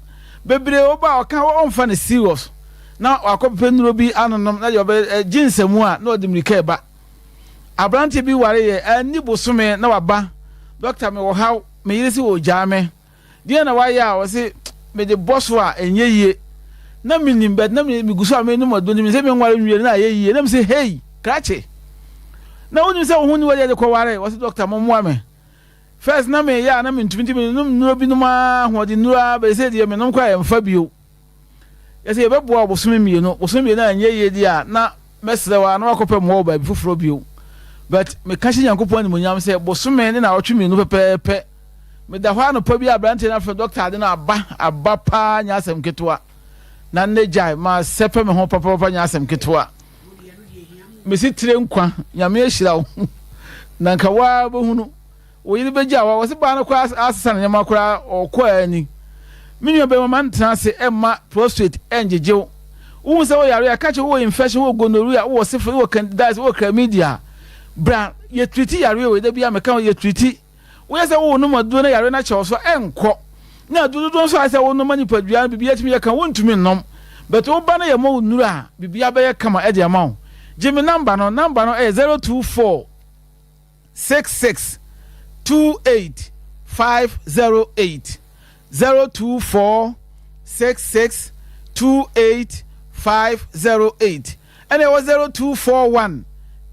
Bebree wo ba a ɔka wo ɔmfa no serious na wakɔ pepɛ nnuro bi anonom na deɛ ɔbɛ gye nsamu a na ɔde mmirika ɛba. Abranteɛ bi ware yɛ anni bosome na waba, doctor mewɔ haw, me yere se ɔregyaa me. Deɛn na wayɛ a ɔse mede bɔ so a ɛnyɛ yie na menim but na megu so a menom aduro nti mesɛ menware nwie no na ayɛ yie na mese hei krakye na wonim sɛ wo ho ni wɔde de kɔware wɔse doctor mommoa me first na meyɛ a na mentumi nti menom nnuro binom a ahoɔden nnuro a bɛyɛ sɛ deɛ menom koraa ɛmfa bio. Yɛsɛ yɛbɛboa wo bosome mmienu, bosome mmienu a ɛnyɛ yie deɛ a, na mɛsrɛ wo ara na woakɔpɛ mmoa wɔ baabi foforɔ bio. But meka hyɛ Nyankopɔn animuonyam sɛ bosome ne naawɔtwe mmienu pɛpɛɛpɛ, meda hɔ anɔpa bi a aberanteɛ no afrɛ dɔkta ade no aba, aba paa nyɛ asɛm ketewa. Na nnɛ gyae, masɛpɛ me ho papapapa nyɛ asɛm ketewa. Mesi tire nkwa, Nyame ahyira wo, na nka wo ara wobɛhunu. Wo yere bɛgya wo a, wɔse baa no koraa asesa ne nneɛma koraa ɔkɔ ara ni. Me nua bɛrima ma ntena ase mma prostrate ngyegye wo. Wohu sɛ woyare a, ka kyerɛ wowɔ infection, wowɔ gonorrhea, wowɔ syphilis, wowɔ candidiasis, wowɔ chlamydia a, bra yɛ treati yareɛ wei, da biara meka ho yɛ treati. Woyɛ sɛ wonom aduro na yareɛ no akyɛ wo so a, ɛnkɔ. Na aduro dodoɔ nso a ayɛ sɛ wonom ma nipadua no biribiara tumi yɛ kama, wontumi nnom. But woba na yɛma wo nnuro a, biribiara bɛyɛ kama de ama wo. Gye me number no, number no yɛ 024. 66 28 508 024 66 28 508 ɛna ɛwɔ 0241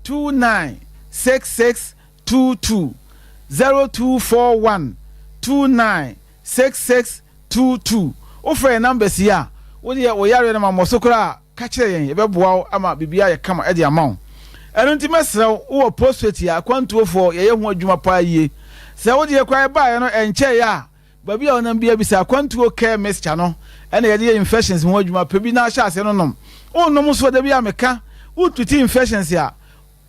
29 66 22 0241 29 66 22 Wofrɛ yɛn numbers yi a, wo deɛ wo yareɛ no ma mmɔ so koraa a, ka kyerɛ yɛn, yɛbɛboa wo ama biribiara ayɛ kama de ama wo. Ɛno nti mɛsrɛ wo, wowɔ prostate a, akwantuofoɔ, yɛyɛ ho adwuma paa yie. Sɛ wo deɛ koraa ɛbaeɛ no ɛnkyɛeɛ a, baabi a wonam biara bisa akwantuo care mixture no, ɛna yɛde yɛ infections ho adwuma, pɛ bi na hyɛ aseɛ no nom. Wonnom nso a, da biara meka, wo treat infections a,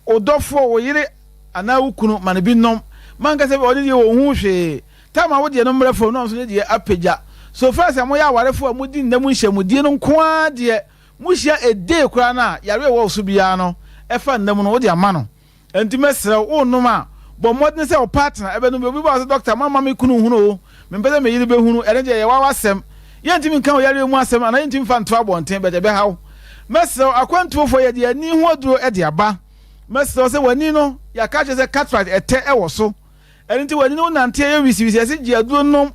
Wo dɔfoɔ, wo yere anaa wo kunu, ma no bi nnom. Ma nka sɛ ɔno deɛ ɔnhuu hwee. Time a wo deɛ no mmrɛ fam na ɔno nso ne deɛ apagya. So far sɛ moyɛ awarefoɔ a modi nna mu nhyiamudie no nko ara deɛ, mohyia a day koraa no a, yareɛ a ɛwɔ wo so biara no, ɛfa nna mu no, wode ama no. Ɛnti mɛsrɛ wo, worenom a, bɔ mmɔden sɛ wo partner ɛbɛnom bi. Obi ba hɔ sɛ, Doctor, mamma me kunu nhunu o, mempɛ sɛ me yere bɛhunu. Ɛno deɛ ɛyɛ w'awasɛm. Yɛntumi nka wo yareɛ mu asɛm anaa yɛntumi mfa nto abɔnten, but ɛbɛha wo. Mɛsrɛ wo, akwantuofoɔ, yɛde ani ho aduro de aba. Mɛsrɛ wo sɛ w'ani no, yɛaka akyerɛ sɛ cataract ɛtɛ wɔ so. Ɛno nti w'ani no wonante ɛyɛ wisiwisi, yɛse gye aduro nom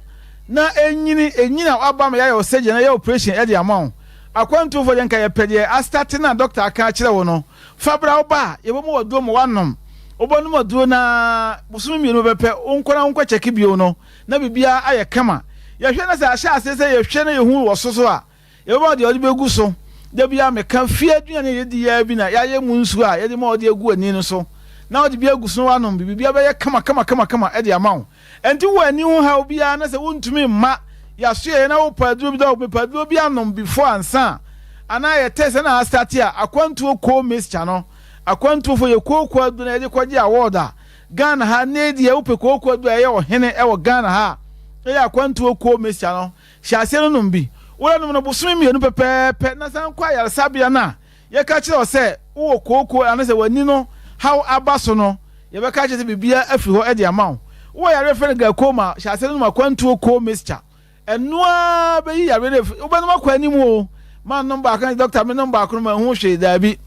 na ɛnyini, ɛnyini a waba ma yɛayɛ wo surgery anaa yɛayɛ operation de ama wo. Akwantuofoɔ deɛ nka yɛpɛ deɛ astate no a doctor aka akyerɛ wo no, fa bra woba a yɛbɛma wo aduro ma woanom. Wobɛnom aduro no ara bosome mmienu pɛpɛ, wonkɔ na wonkɔ kyɛke bio no, na biribiara ayɛ kama. Yɛhwɛ na sɛ ahyɛ aseɛ sɛ yɛhwɛ na yɛhu wɔ so so a, yɛbɛma wo deɛ wɔde bɛgu so. Da biara meka, fie aduane a yɛdi yi ara bi na yɛayɛ mu nsuo a yɛde ma wɔde agu ani no so, na wode bi agu so na woanom bi, biribiara bɛyɛ kama kama kama kama de ama wo. Ɛnti wowɔ ani ho haw biara na sɛ wontumi mma yɛasoɛeɛ na wopɛ aduro bi dɛ mepɛ aduro bi anom before ansa a, anaa yɛ test na astate a, akwantuo coal mixture no, akwantuofoɔ yɛ kooko aduro na yɛde kɔgye award a, Ghana ha nnɛ yi deɛ wopɛ kooko aduro a ɛyɛ ɔhene wɔ Ghana ha a, ɛyɛ akwantuo coal mixture no. Hyɛ aseɛ no nom bi. Wobɛnom no bosome mmienu pɛpɛɛpɛ na san kɔ ayaresabea no a yɛka kyerɛ wo sɛ wowɔ kooko anaasɛ w'ani no haw aba so no, yɛbɛka akyerɛ sɛ biribiara afiri hɔ de ama wo. Wowɔ yareɛ a yɛfrɛ no glaucoma a, hyɛ aseɛ no nom akwantuo coal mixture. Ɛno ara bɛyi yareɛ no afiri. Wobɛnom akɔ anim o. Mannom baako na dɔkta menom baako no manhu hwee. Daabi.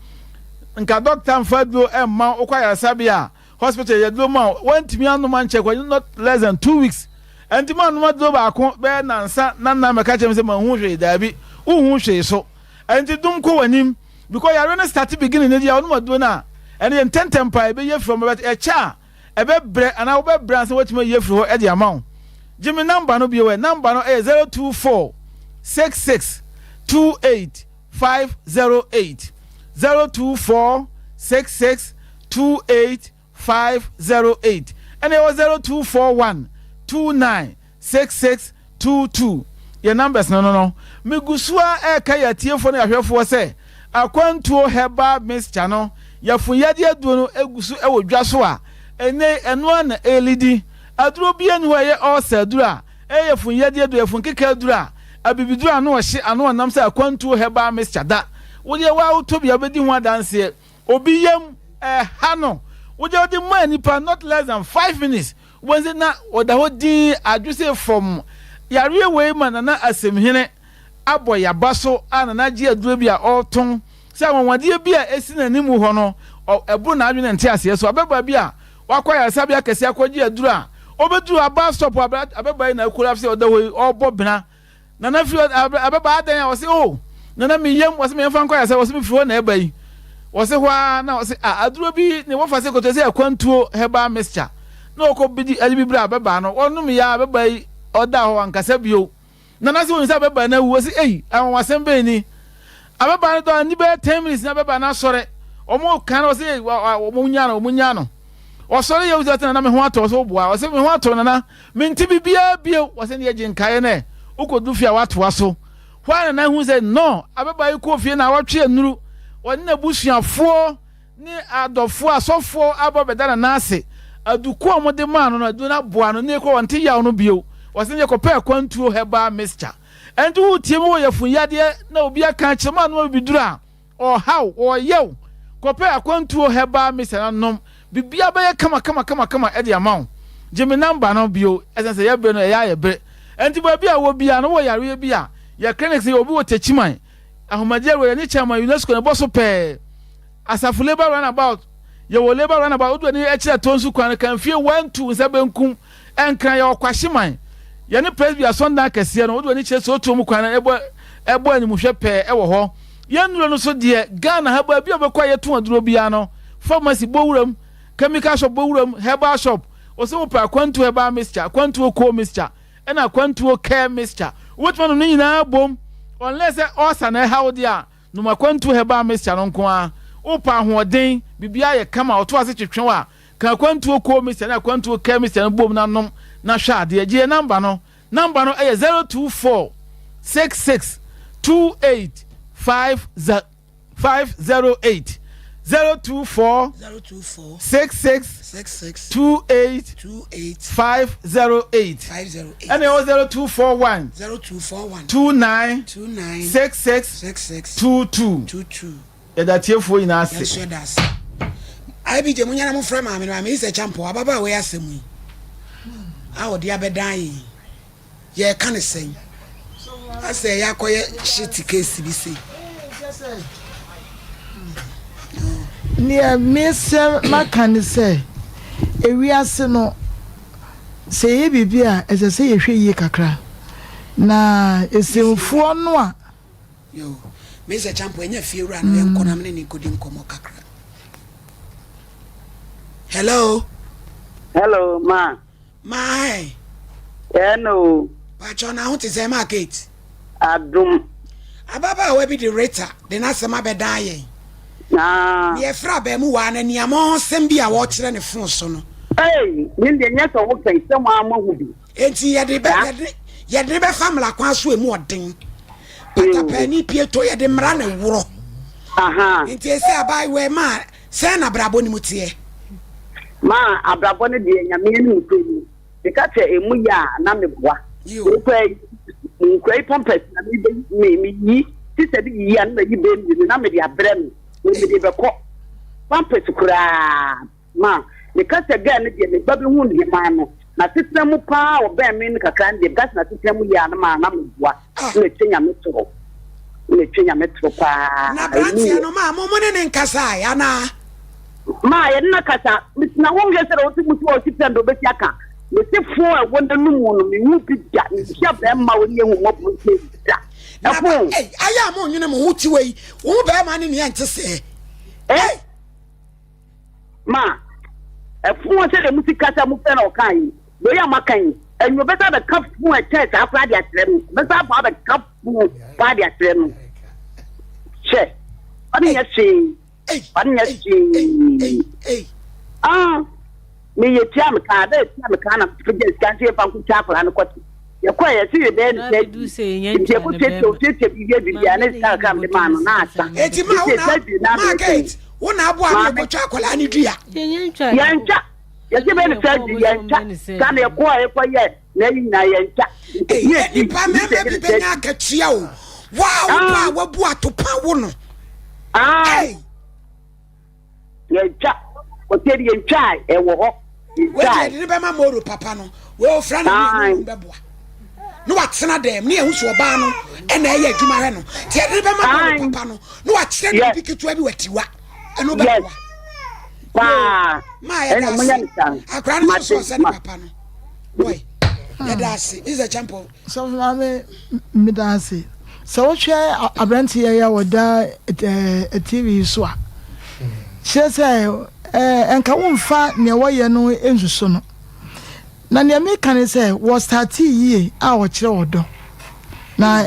Nka dɔkta mfa aduro mma wo. Wokɔ ayaresabea a, hospital yɛ aduro ma wo. Woantumi anom ankyɛ kɔ not less than 2 weeks. Ɛnti mannom aduro baako bɛyɛ nansa na nna mɛka kyerɛ me sɛ manhu hwee. Daabi. Wonhu hwee so. Ɛnti dom kɔ w'anim. Because yareɛ no start beginning no deɛ wonom aduro no a, ɛno yɛ ntɛntɛm paa ɛbɛyi afiri hɔ. But ɛkyɛ a, ɛbɛbrɛ anaa wobɛbrɛ ansa woatumi ayi afiri hɔ de ama wo. Gye me number no bio ɛ, number no ɛyɛ 024 66 28 508, 024 66 28 508, ɛna ɛwɔ 0241 29 66 22. Yɛn numbers no no no. Megu so ara ɛreka yɛn atiefoɔ ne ahwɛfoɔ sɛ akwantuo herbal mixture no, yafunu yadeɛ aduro no gu so wɔ dwa so a, Ɛnnɛ yi, ɛno ara na ɛrelidi. Aduro biara nni hɔ a ɛyɛ ulcer aduro a ɛyɛ yafunyadeɛ aduro, yafunkeka aduro a abibiduro a ano ɔhye, ano ɔnam sɛ akwantuo herbal mixture da. Wo deɛ wo ara wotɔ bi a wobɛdi ho adanseɛ. Obi yam ɛha no, wo deɛ wode maa nipa not less than 5 minutes, wobɛhu sɛ na ɔda hɔ dinn adwo sɛ fam. Yareɛ wei ma Nana Asemhene abɔ yaba so a Nana agye aduro bi a ɔretɔn sɛ anwanwadeɛ bi a ɛsi n'anim hɔ no, ɛboro n'adwene ne nteaseɛ so. Ababaa bi a wakɔ ayaresabea kɛseɛ akɔgye aduro a, ɔbɛduru hɔ, bus stop hɔ, ababaa yi na akolapse a ɔda hɔ yi, ɔrebɔ bena. Nana firi hɔ, ababaa adɛn a? Ɔse, oh, Nana me yam, ɔse meɛmfa nkɔ ayaresabea, ɔse mefiri hɔ na ɛba yi. Ɔse hɔ ara na ɔse, ah, aduro bi ne wɔfa sɛ kɔtɔ sɛ akwantuo herbal mixture. Na ɔkɔ bi de bi brɛ ababaa no, ɔnom yɛ a ababaa yi ɔda hɔ ankasa bio. Nana se onim sɛ ababaa no awu. Ɔse ei, anwanwasɛm bɛn ni. Ababaa no dɔ anni bɛyɛ 10 minutes na ababaa no asɔre. Wɔn ka no ɔse ei, wɔn nya no, wɔn nya no. Ɔsɔre yɛ ɔse nana me ho atɔ, ɔse woboa. Ɔse me ho atɔ nana, mente biribiara bio. Ɔse ne yɛgye nkaeɛ nɛ, wokɔdu fie a woatoa so. Hɔ a nana hu sɛ no, ababaa yi kɔɔ fie na awɔtwe anuru. Ɔne n'abusuafoɔ ne adɔfoɔ, asɔfoɔ aba bɛda nana ase. Aduku a wɔde maa no no, aduro no aboa no, ne kɔ wɔnte yaw no bio. Wɔse ne kɔpɛ akwantuo herbal mixture. Ɛnti wotie mu wɔ yafunu yadeɛ na obi aka akyerɛ mu anom abibiduro a, ɔhaw, ɔyɛw. Kɔpɛ akwantuo herbal mixture na nom. Biribiara bɛyɛ kama kama kama kama de ama wo. Gye me number no bio, ɛsiane sɛ yɛ bere no ɛyɛ ayɛ bere. Ɛnti baabi a wɔ biara no wowɔ yareɛ bi a, yɛ clinics no yɛ obi wɔ Techiman, Ahomagye Awura yɛne Chairman UNESCO na ɛbɔ so pɛɛ. Asafo Labour Runabout, Yɛwɔ Labour Runabout, wodu ani kyerɛ Tonsu kwan no, Kanfie 1 2 nsa benkum, Nkran, yɛwɔ Kwahyeman, yɛne Presby Asɔndan kɛseɛ no, wodu ani kyerɛ Sootuo mu kwan no, ɛbɔ ɛbɔ animhwɛ pɛɛ ɛwɔ hɔ. Yɛn nnuro no so deɛ, Ghana ha baabi a wobɛkɔ a yɛtɔn aduro biara no, pharmacy bɔ wuram, chemical shop bɔ wuram, herbal shop, wɔsɛ wopɛ akwantuo herbal mixture, akwantuo coal mixture, ɛna akwantuo care mixture, wobɛtumi anom ne nyinaa bom, unless sɛ ulcer na ɛha wo deɛ a, Nom akwantu herbal mixture no nko ara. Wopɛ ahoɔden, biribiara yɛ kama, ɔto ase twetwe wo a, ka akwantuo coal mixture ne akwantuo care mixture no bom na nom na hwɛ adeɛ. Gye yɛn number no. Number no yɛ 024 66 28 508. 024 66 28 508. Ɛna ɛwɔ 0241 29 66 22. Yɛda atiefoɔ nyinaa ase. IBJ mo nyana mo frɛ maame no maame yi sɛ kyampɔ ababaawa yi asɛm yi a ɔde abɛdan yi yɛreka ne sɛn asɛ ɛyɛ akɔyɛ shit case bi sei. Nea mesɛ maka ne sɛ ewiase no sɛ yɛyɛ biribi a ɛsɛ sɛ yɛhwɛ yie kakra na esemfoɔ no a. Yo, mesɛ champo ɛnyɛ fie wura no yɛnkɔ na mene ne nkɔdi nkɔmmɔ kakra. Hello. Hello, ma. Ma. Hello. Pacho na ho te sɛ ma Kate. Adom. Ababaawa bi de Rita de n'asɛm abɛdan yɛn. Ah. Ne yɛfrɛ abaamuwaa no aniammɔhɔsɛm bi a wɔrekyerɛ ne fon so no. Ei, ne deɛ nyɛ sɛ wokɛn sɛ mo ara moahu bi. Enti yɛde bɛ yɛde yɛde bɛfa mmara kwan so emu ɔden. Patapaani pieto yɛde mmara na ɛworɔ. Nti ɛsɛ abaayewa yi maa sɛn na abrabɔ no mu teɛ? Maa abrabɔ no deɛ Nyame anim nokorɛ ni, meka sɛ emu yɛ a na meboa. Nkura yi nkura yi pampers na mebe me meyi sista bi yiyi a na mayi bɛɛ mmienu na mede abrɛ no na mede bɛkɔ pampers koraa. Ma meka sɛ girl no deɛ me ba bɛhu no hemaa no n'asetena mu paa ɔbɛn me no kakra no deɛ meka sɛ n'asetena mu yɛ a no maa na meboa na ɛtwa nyame toro na ɛtwa nyame toro paa. Na aberanteɛ no maa mo mo ne ne nkasaeɛ anaa? Maa yɛne no kasa mesina wo nhwɛ sɛ ɔsi musu a ɔsi pɛn de ɔbɛsi aka mese fo a ɛwɔ n'anum no mehu bi da mehyia bɛrima a ɔne ehu mmɔborɔ sɛ da ɛfo. Ayɛ a mo nwene mo ho tiwa yi wo ho bɛrima ne nea nte sɛɛ. Eh? Ma ɛfoɔ sɛdeɛ mo si kasa mo pɛ na ɔka yi wei a maka yi ɛnyɛ ɔbɛsa abɛka fo ɛkyɛn saa koraa de akyerɛ no ɔbɛsa abɔ abɛka fo paa de akyerɛ no hyɛ ɔne nyɛ hwee ɔne nyɛ hwee ah meyɛ tua me kaa bɛyɛ tua me kaa na mepagya sika nso yɛmfa nkɔtwa akwadaa no kɔte yɛkɔɛ yɛse yɛbɛyɛ no sɛ nti yɛkɔtuatua otuatua biribi biribi a ne sika kakra mede maa no na asa eti ma wo na ma Kate wo na aboa me yɛkɔtwa akwadaa no dua yɛntwa. Yɛsɛ bɛ ne surgery yɛntwa. Ka na ɛkɔ a ɛkɔ yɛ na ɛyi nyinaa yɛntwa. Ɛyɛ nipa mɛmɛ bi bɛnya akatua o. Waa wo ba a wabu atopa wo no. Hey. Yɛntwa. Ɔsɛ de yɛntwa a ɛwɔ hɔ. Wei deɛ yɛde ne bɛma Moro papa no. Wei ofura na ne ɛmu bɛboa. Ne watena dɛm ne yɛhu so ɔbaa no ɛna ɛyɛ adwuma hwɛ no. Nti yɛde ne bɛma Moro papa no ne wakyerɛ no bi ketewa bi watiwa. Ɛno bɛboa. Paa. Maa yɛda ase. Akora no nso sɛ ne papa no. Boy. Yɛda ase. Mr. Champo. Sɔfo maame meda ase. Sɛ wohwɛ aberanteɛ yi a ɔda TV yi so a, kyerɛ sɛ ɛnka womfa nea wɔyɛ no nsusu no. Na nea meka ne sɛ wɔstartee yie a ɔkyerɛ ɔdɔ. Na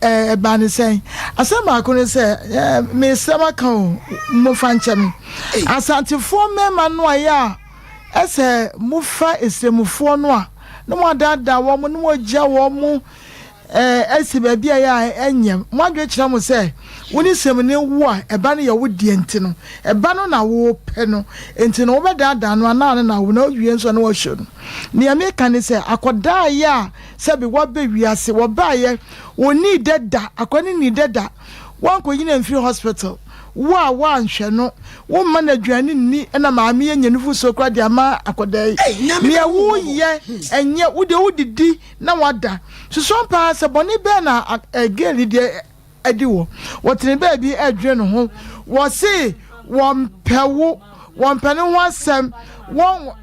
ɛbaa ne sɛn? Asɛm baako ne sɛ, mesrɛ maka o, momfa nkyɛ me. Asantefoɔ mmarima no a yɛ a ɛsɛ mofa esrɛmufoɔ no a na moadaadaa wɔn na moagya wɔn asi baabi a ɛyɛ a ɛnyɛ. Mo adwene kyerɛ mo sɛ wo ne srɛmuni wo a ɛba no yɛ wo deɛ nti no, ɛba no na wopɛ no nti no wobɛdaadaa no anaa ɔno na awo na wowie nso a na woahwɛ no. Nea meka ne sɛ akɔdaa yɛ a sɛbe waba wiase, wɔbaeɛ, wɔnnii dɛ da, akwadaa no nnii dɛ da, woankɔyi no amfiri hospital, wo a woanhwɛ no, womma no aduane nni na maame yi anya nufosuo koraa de ama akwadaa yi. Nea woyɛ ɛnyɛ, wo deɛ wodidi na wada. Susu ampa ara sɛ bɔne bɛn na girl yi de adi wo. Wɔtene baabi redwene ne ho. Wɔse wɔmpɛ wo, wɔmpɛ ne ho asɛm. Wɔn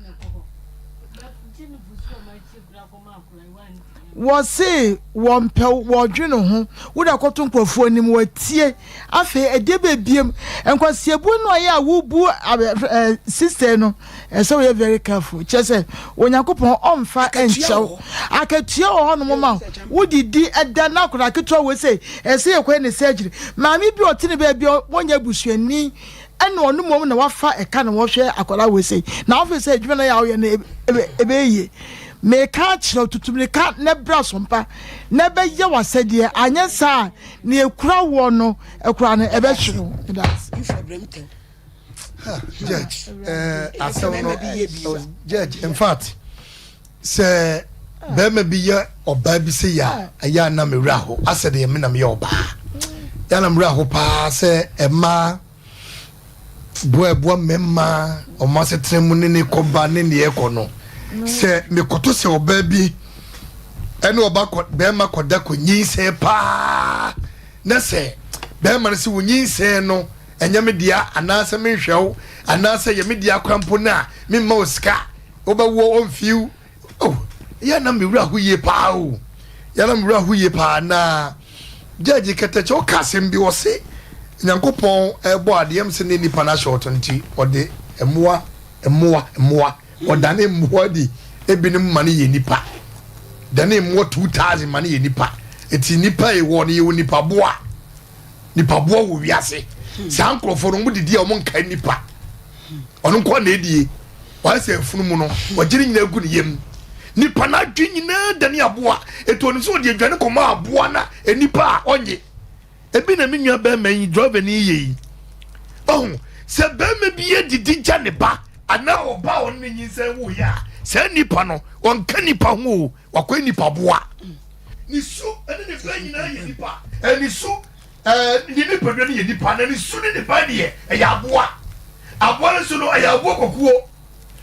Wɔse wɔmpɛ wo, wɔdwene wo ho. Wode akɔto nkurɔfoɔ anim, wɔatie. Afei ɛdeɛ bɛn biom? Nkwaseabuo no a ɛyɛ a wobu sister no, ɛsɛ woyɛ very careful. Kyerɛ sɛ, Onyankopɔn ɔmfa nkyɛ wo. Akatua wɔ hɔnom ma wo. Wodidi ɛda na akwadaa ketewa wei sɛ, ɛsɛ yɛkɔyɛ ne surgery. Maame bi a ɔte ne baabi a wɔnyɛ abusuani, ɛna ɔno mmom na wafa ɛka na wɔhwɛ akwadaa wei sei na afei sɛ adwuma no yɛ a woyɛ no ɛbɛyɛ yie meka akyerɛ wo tutu mirika na bra sompa na ɛbɛyɛ w'asɛdeɛ anyɛ saa a nea ekura woɔ no ɛkura no ɛbɛhwere wo meda ase. Judge, eh, asɛm no, judge, in fact, sɛ bɛrima bi yɛ ɔbaa bi sɛ yɛ a ɛyɛ a na me werɛ aho asɛ deɛ me na meyɛ ɔbaa yɛ a na me werɛ aho paa sɛ ɛmaa boa ɛboa mmarima ɔmo asetena mu ne ne kɔba ne neɛ ɛkɔ no sɛ mekɔto sɛ ɔbaa bi ɛne ɔba kɔ bɛrima kɔda kɔ nyinsɛn paa na sɛ bɛrima no sɛ wo nyinsɛn no ɛnyɛ me dea anaasɛ menhwɛ wo anaasɛ yɛ me dea kora mpo no a memma wo sika wobɛwoɔ ɔmfiw oh yɛ na me wura ho yie paa o yɛ na me wura ho yie paa na gyɛgye kɛtɛkyɛ ɔka asɛm bi ɔse nyankopɔn ɛbɔ adeɛ m sɛ ne nipa no ahyɛ ɔtɔ nti ɔde mmoa mmoa mmoa ɔdane mmoa di ebinom ma no yɛ nipa dane mmoa 2000 ma no yɛ nipa eti nipa yi wɔ no yɛ wɔ nipa boa nipa boa wɔ wiase saa nkurɔfoɔ no wɔn didi a wɔn nka nipa ɔno nko na edie wɔayɛ sɛ afunumu no wɔgye ne nyinaa gu ne yam nipa n'adwe nyinaa dane aboa etu ɔno nso ɔde aduane kɔma aboa na nipa a ɔnye ebi na me nua bɛrima yi driver ni yɛ yi ɔho sɛ bɛrima bi adidi gya ne ba anaa ɔba a ɔno ne nyinsɛn wo yɛ a saa nipa no ɔnka nipa ho o wakɔyɛ nipa boa ne su ne ne ba nyinaa yɛ nipa ne su ne nipadua no yɛ nipa na ne su ne ne ba deɛ ɛyɛ aboa aboa no nso no ɛyɛ aboa kɔkuo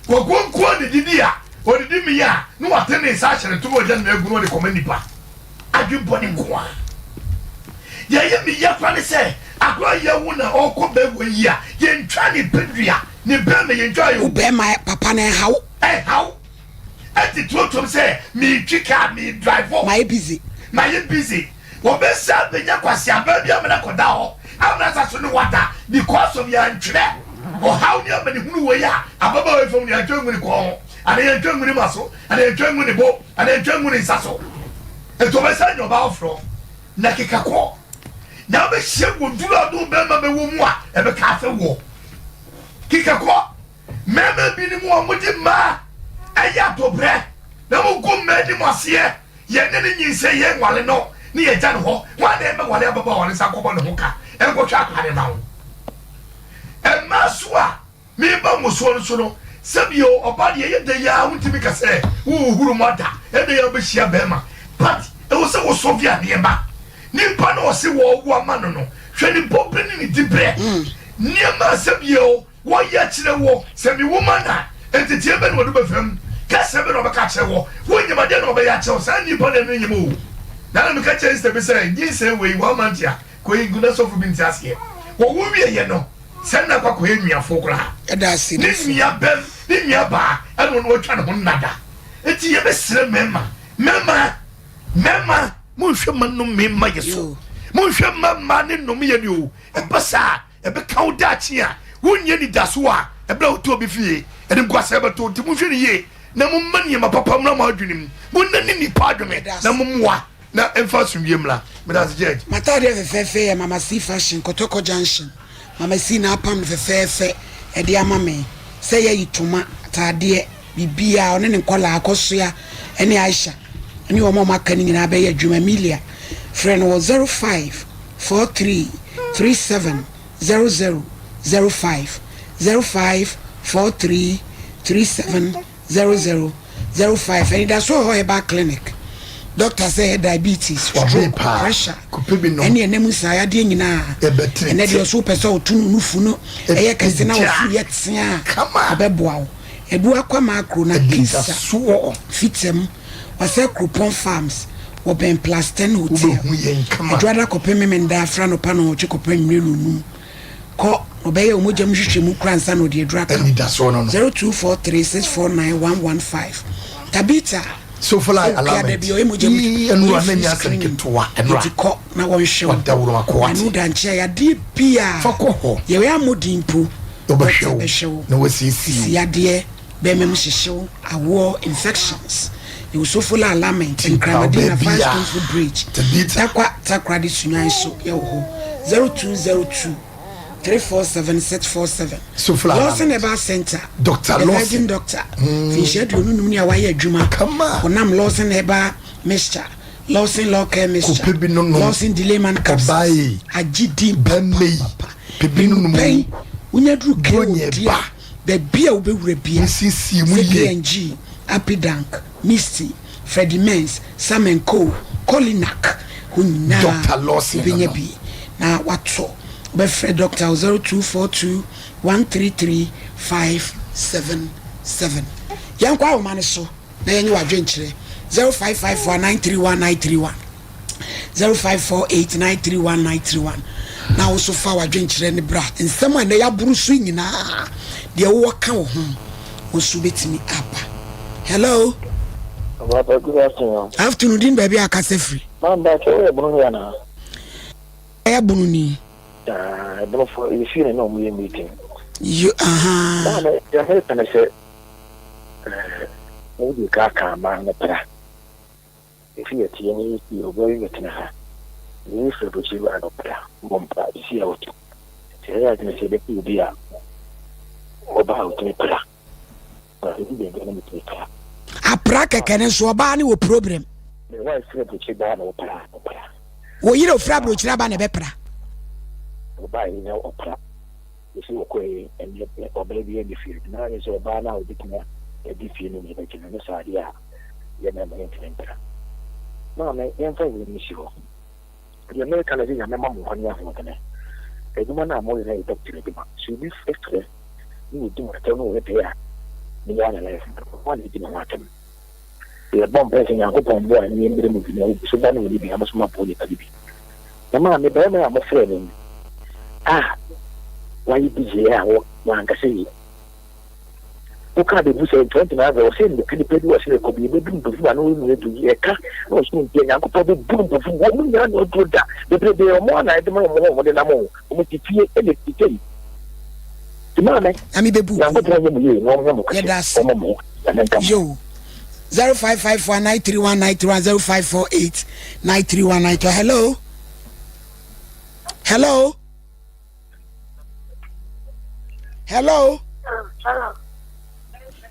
kɔkuo nkoa ne didi a ɔdidi mmea a na wate ne nsa ahyɛ ne to na ɔgya ne nan agu na ɔde kɔma nipa adwembɔne nko a yɛyɛ meyɛ kora ne sɛ akora yɛwo na ɔkɔ bɛwɔ yi a yɛntwa ne padua ne bɛrima yɛntwa yɛ wo bɛrima papa no ɛhaw ɛhaw Ɛte tuotuom sɛ meretwi kaa, meredrive. Mayɛ busy. Mayɛ busy. Wɔbɛsan abɛnya kwaseabaa bi amena akɔda hɔ amena asa so ne wada because of yɛantwerɛ ɔhaw ne amanehunu wei a ababaawa yi fam no yɛantwerɛ ngu ne kɔn ho anaa yɛantwerɛ ngu ne ma so anaa yɛantwerɛ ngu ne bo anaa yɛantwerɛ ngu ne nsa so. Nti wɔbɛsan anya ɔbaa foforɔ na keka kɔ na wobɛhyia wɔ duru a ɔde wo bɛrima bɛwɔ mu a ɛbɛka afɛ woɔ keka kɔ. Mmarima binom a wɔde mmaa yɛ atobrɛ na wɔgu mmaa anim aseɛ, yɛne no nyinsɛn, yɛnware no ne yɛgya no hɔ. Hwan na ɛbɛware ababaawa no nsa nkɔbɔ ne ho ka nkɔhwɛ akwadaa no ma wo? Mmaa so a meba mo soɔ no so no, Sɛbi o, ɔbaa deɛ ɛyɛ dɛ yi ara wontumi ka sɛ worehuhuru mu ada, ɛyɛ dɛ yi ara wobɛhyia bɛrima but ɛwɔ sɛ wo solve nneɛma. Nipa no a ɔse wɔrewo ama no no, hwɛ ne bɔberɛ ne ne diberɛ. Nneɛma a sɛbi o, wɔyɛ kyerɛ wo, sɛ mewo ma no a, nteteɛ bɛn na wɔde bɛfa mu, kasa bɛn na wɔbɛka akyerɛ wo, wonyim a deɛn na wɔbɛyɛ akyerɛ wo, saa nipa no ɛno nyim o. Na na meka kyerɛ sister bi sɛ nyinsɛn wei one month a, kɔ yi gu na sɔfo bi nte aseɛ. Wɔwo wieɛ no, Sɛ nna kɔ akɔyɛ nuafo koraa. Ne nua bɛm, ne nua baa ɛna ɔno watwa ne ho nnada. Enti yɛbɛsrɛ mmarima, mmarima, mmarima, monhwɛ mma nnome mma yɛ so. Monhwɛ mma mmaa ne nnome yɛ ne o. Ɛba saa a, ɛbɛka wo daakye a wonni anidaso a ɛberɛ a wote obi fie, animguaseɛ bɛto wo. Nti monhwɛ no yie na momma nneɛma papa mmra mo adwene mu. Monnane nnipa adwene na mommoa. Na ɛmfa asomdwie mmra. Medase Judge. M'ataadeɛ fɛfɛɛfɛ yɛ Mama C Fashion, Kɔtɔkɔ Junction. Mama C na apam no fɛfɛɛfɛ de ama me. Sɛ ɛyɛ ayitoma, ataadeɛ, biribiara, ɔne ne nkwadaa, Akosua ne Aisha ne wɔn a wɔaka no nyinaa bɛyɛ adwuma. Emilia, frɛ no wɔ 0543 37 00 05, 0543 37 0005 Anidaso wɔ hɔ Herbal Clinic Doctor sɛ ɛyɛ diabetes, stroke, pressure ɛne ɛnɛ mu saa yadeɛ nyinaa ɛnɛ deɛ ɔso wopɛ sɛ ɔto no nufu no ɛyɛ kɛse na ɔfuru yɛ tea a ɔbɛboa wo Ebu akwa makro na kisa fitam wasɛ kuropɔn farms wɔ bɛn plus 10 hotel Adwada kɔpem memenda afra nɔpa nɔnwɔtwe kɔpem anwummerɛ nonum Kɔ, na ɔbɛyɛ wo mogya mu nhwehwɛmu koraa ansa na ɔde aduru aka wo. Anidasoɔ no no. 0243649115 Tabitha Sofly Owuku alignment. Adabi ɔyɛ mogya mu Yii, ɛnora ɔyɛ na free nyɛ asɛm screening ketewa, ɛnora. Enti kɔ na wɔnhwɛ wo. Wadaworo akɔ Na ate. ɛno da nkyɛn a yadeɛ biara Fa kɔ hɔ. yɛwɛ amɔden mpo Ɔbɛhwɛ dɔkta wo bɛhwɛ wo. na wasiesie Sisi wo. yadeɛ, bɛrima mu hyehye wo, awoɔ, infections. Yɛwɔ Sofola alignment, Ti pa Nkramadin na ɔbaa biara. Firestone Bridge, Tabitha. Tarkwa Takoradi Sunyani so yɛwɔ hɔ. 0202 347 647. Sofla Lawson Ahmed. Herbal Center. Dr. The Lawson. Virgin Doctor. Mfinhyia 25 ni a wayɛ adwuma. Kama. Ɔnam Lawson Herbal Mixture, Lawson Law Care Mixture, Kɔpɛ bi no nom. Lawson Delayman Ɔbaa Capsules. yi. Agye din Bɛmɛ yi. papapapa. Pɛ bi no nom. Nnupɛn, wonya duru Buronya KOD ba. a, baabi a wobɛwura bia, Monsiesie mu sɛ yie. KNG, Apidank, Misty, Freddie Mens, Sam and Co, Kolinak, hɔ nyinaa Doctor Lawson no wobɛnya no. bi na watɔ. Wobɛfrɛ Doctor wɔ 0242 133 577. Yɛnkɔ ahoma no so na yɛnyɛ w'adwenkyerɛ 0554 931 931. 0548 931 931 na wo nso fa w'adwenkyerɛ no bra. Nsɛm a ɛnɛ yɛaboro so yi nyinaa, deɛ wowɔ ka wo ho, wo nso wobɛtumi aba. Hello. Papa, good afternoon. Afternoon, din baabi a akasa firi. Maam Bakyɛ, woyɛ bono ni anaa? Ɛyɛ bono ni. Ah, ɛbonofo, yɛfie ne na ɔmo yɛ meeting. Yo, aha. Maame, deɛ meka ne sɛ, ɛɛ, wode kaakaa maa no pra. Efi yɛ teɛ ne yɛ obiara bi bɛtena ha. Yei firi aburokyire ba anɔpa bɔ mpa sisi a wɔtu. Sɛ yɛyɛ adwene sɛ yɛbɛpɛ obi a ɔba a ɔtumi pra. Na ɛdu baabi a na metumi pra. Apra kɛkɛ no nso ɔbaa ne wɔ problem. Me wife firi aburokyire ba na ɔpra ɔpra. Wo yere ofiri aburokyire aba na ɛbɛpra. Ɔbaa yi na ɔpra. Ɛsi ɔkɔ yi ɛnɛ ɔbaa bi ɛni fie. Na ayɛ sɛ ɔbaa no a ɔbɛtumi adi fie no na ɛbɛgyina ne saa adeɛ a. yɛ mmarima yɛntumi mpra. Maame, yɛmfa wei nsi hɔ. Deɛ mereka no sɛ Nyame ma mo nkwa ne ahoɔdene. Adwuma no a moyɛ no yɛ doctor adwuma. Sɛ obi frɛ ne wɔdi mo atɛm ne wɔyɛ dɛn a, meyɛ ana life mu no, ɔno ara na ɛdi ne ho atɛm. Yɛbɔ mpaeɛ sɛ Nyankopɔn mmoa ne yɛmmrɛ mu bi na obi so ba ne ɔni bi na mo nso moaboa nipa no bi. Na maame, barima a mofrɛ no yi a wayɛ busy a wankasa yie. Wokaa bɛ bu sɛ 29 verse ɔsɛ nnɛka nipa bi ɔsɛ ɛkɔ bi ɛbɛdu mpofum ano emu edu yi ɛka na ɔsoro nti Nyankopɔn bɛ bu mpofum wɔn mu nyinaa na ɔduro da bebrebe wɔn a na ɛde ma wɔn ho wɔn de nam o wɔn ti fie ɛna ti sɛ yi ti maame Nyame bɛ bu Nyankopɔn nyɛ mo yie na ɔnyɛ mo kɛse ɔmɔ mo Nyame nka mo. Yo 0554 931 931 0548 931 931 hello hello. Hello. Hello.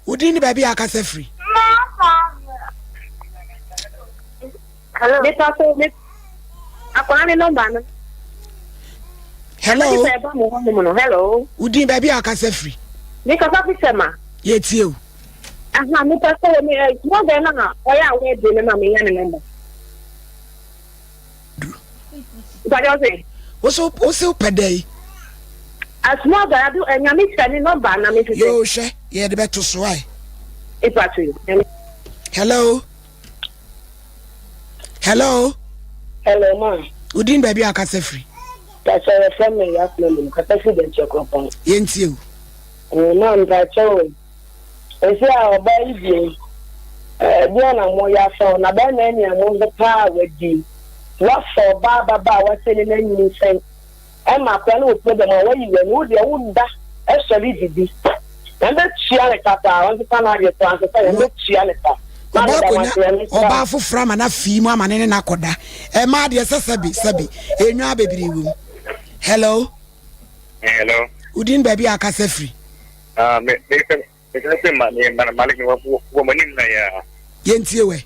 Wodin ne baabi a akasa firi. Hello. Nipa so me akwadaa ne nɔmba no. Hello. Hello. Wodin baabi a akasa firi. Me kasa fi sɛma. Yɛtie o. Aha, mepɛ sɛ wɔ me small girl no a ɔyɛ a wɔadi no ma menya ne nɔmba. Mpakyɛ ɔse. Wose wose wopɛ dɛ yi. A small girl ado nyame hyɛ ne nɔmba na mehwehwɛ. Yoo hwɛ yɛde bɛto so ae. Mpakyɛ. Hello. Hello. Hello ma. Wodin baabi a akasa firi. Mpakyɛ yɛfrɛ me Yasmin kasa firi Dɛnkyɛ Kuropɔn. Yɛntie o. Ma mpakyɛ o. Ese a ɔbaa yi deɛ ɛdeɛn na moyɛ afa ho na bɛrima anya mo ho paa a wadi wafa ɔbaa ababaawa sɛ ne na nyinsɛn ɛma akora no wɔ problem a wayi w'ani wo deɛ woda ɛsɔre didi yɛn bɛtua ne ka paa ɔnsesa n'adeɛ so ansesa yɛn bɛtua ne ka ɔbaa konya ɔbaa foforɔ ama no afii mu ama ne ne no akɔda ɛmaa deɛ sɛ sɛbi sɛbi enwa bebree wɔ mu hello hello wodin baabi a akasa firi Ah, me, me, me, me, me, ma, me, ma, Malik, me, wɔ, wɔ, m'anim ha ya. Yɛntie wɛ.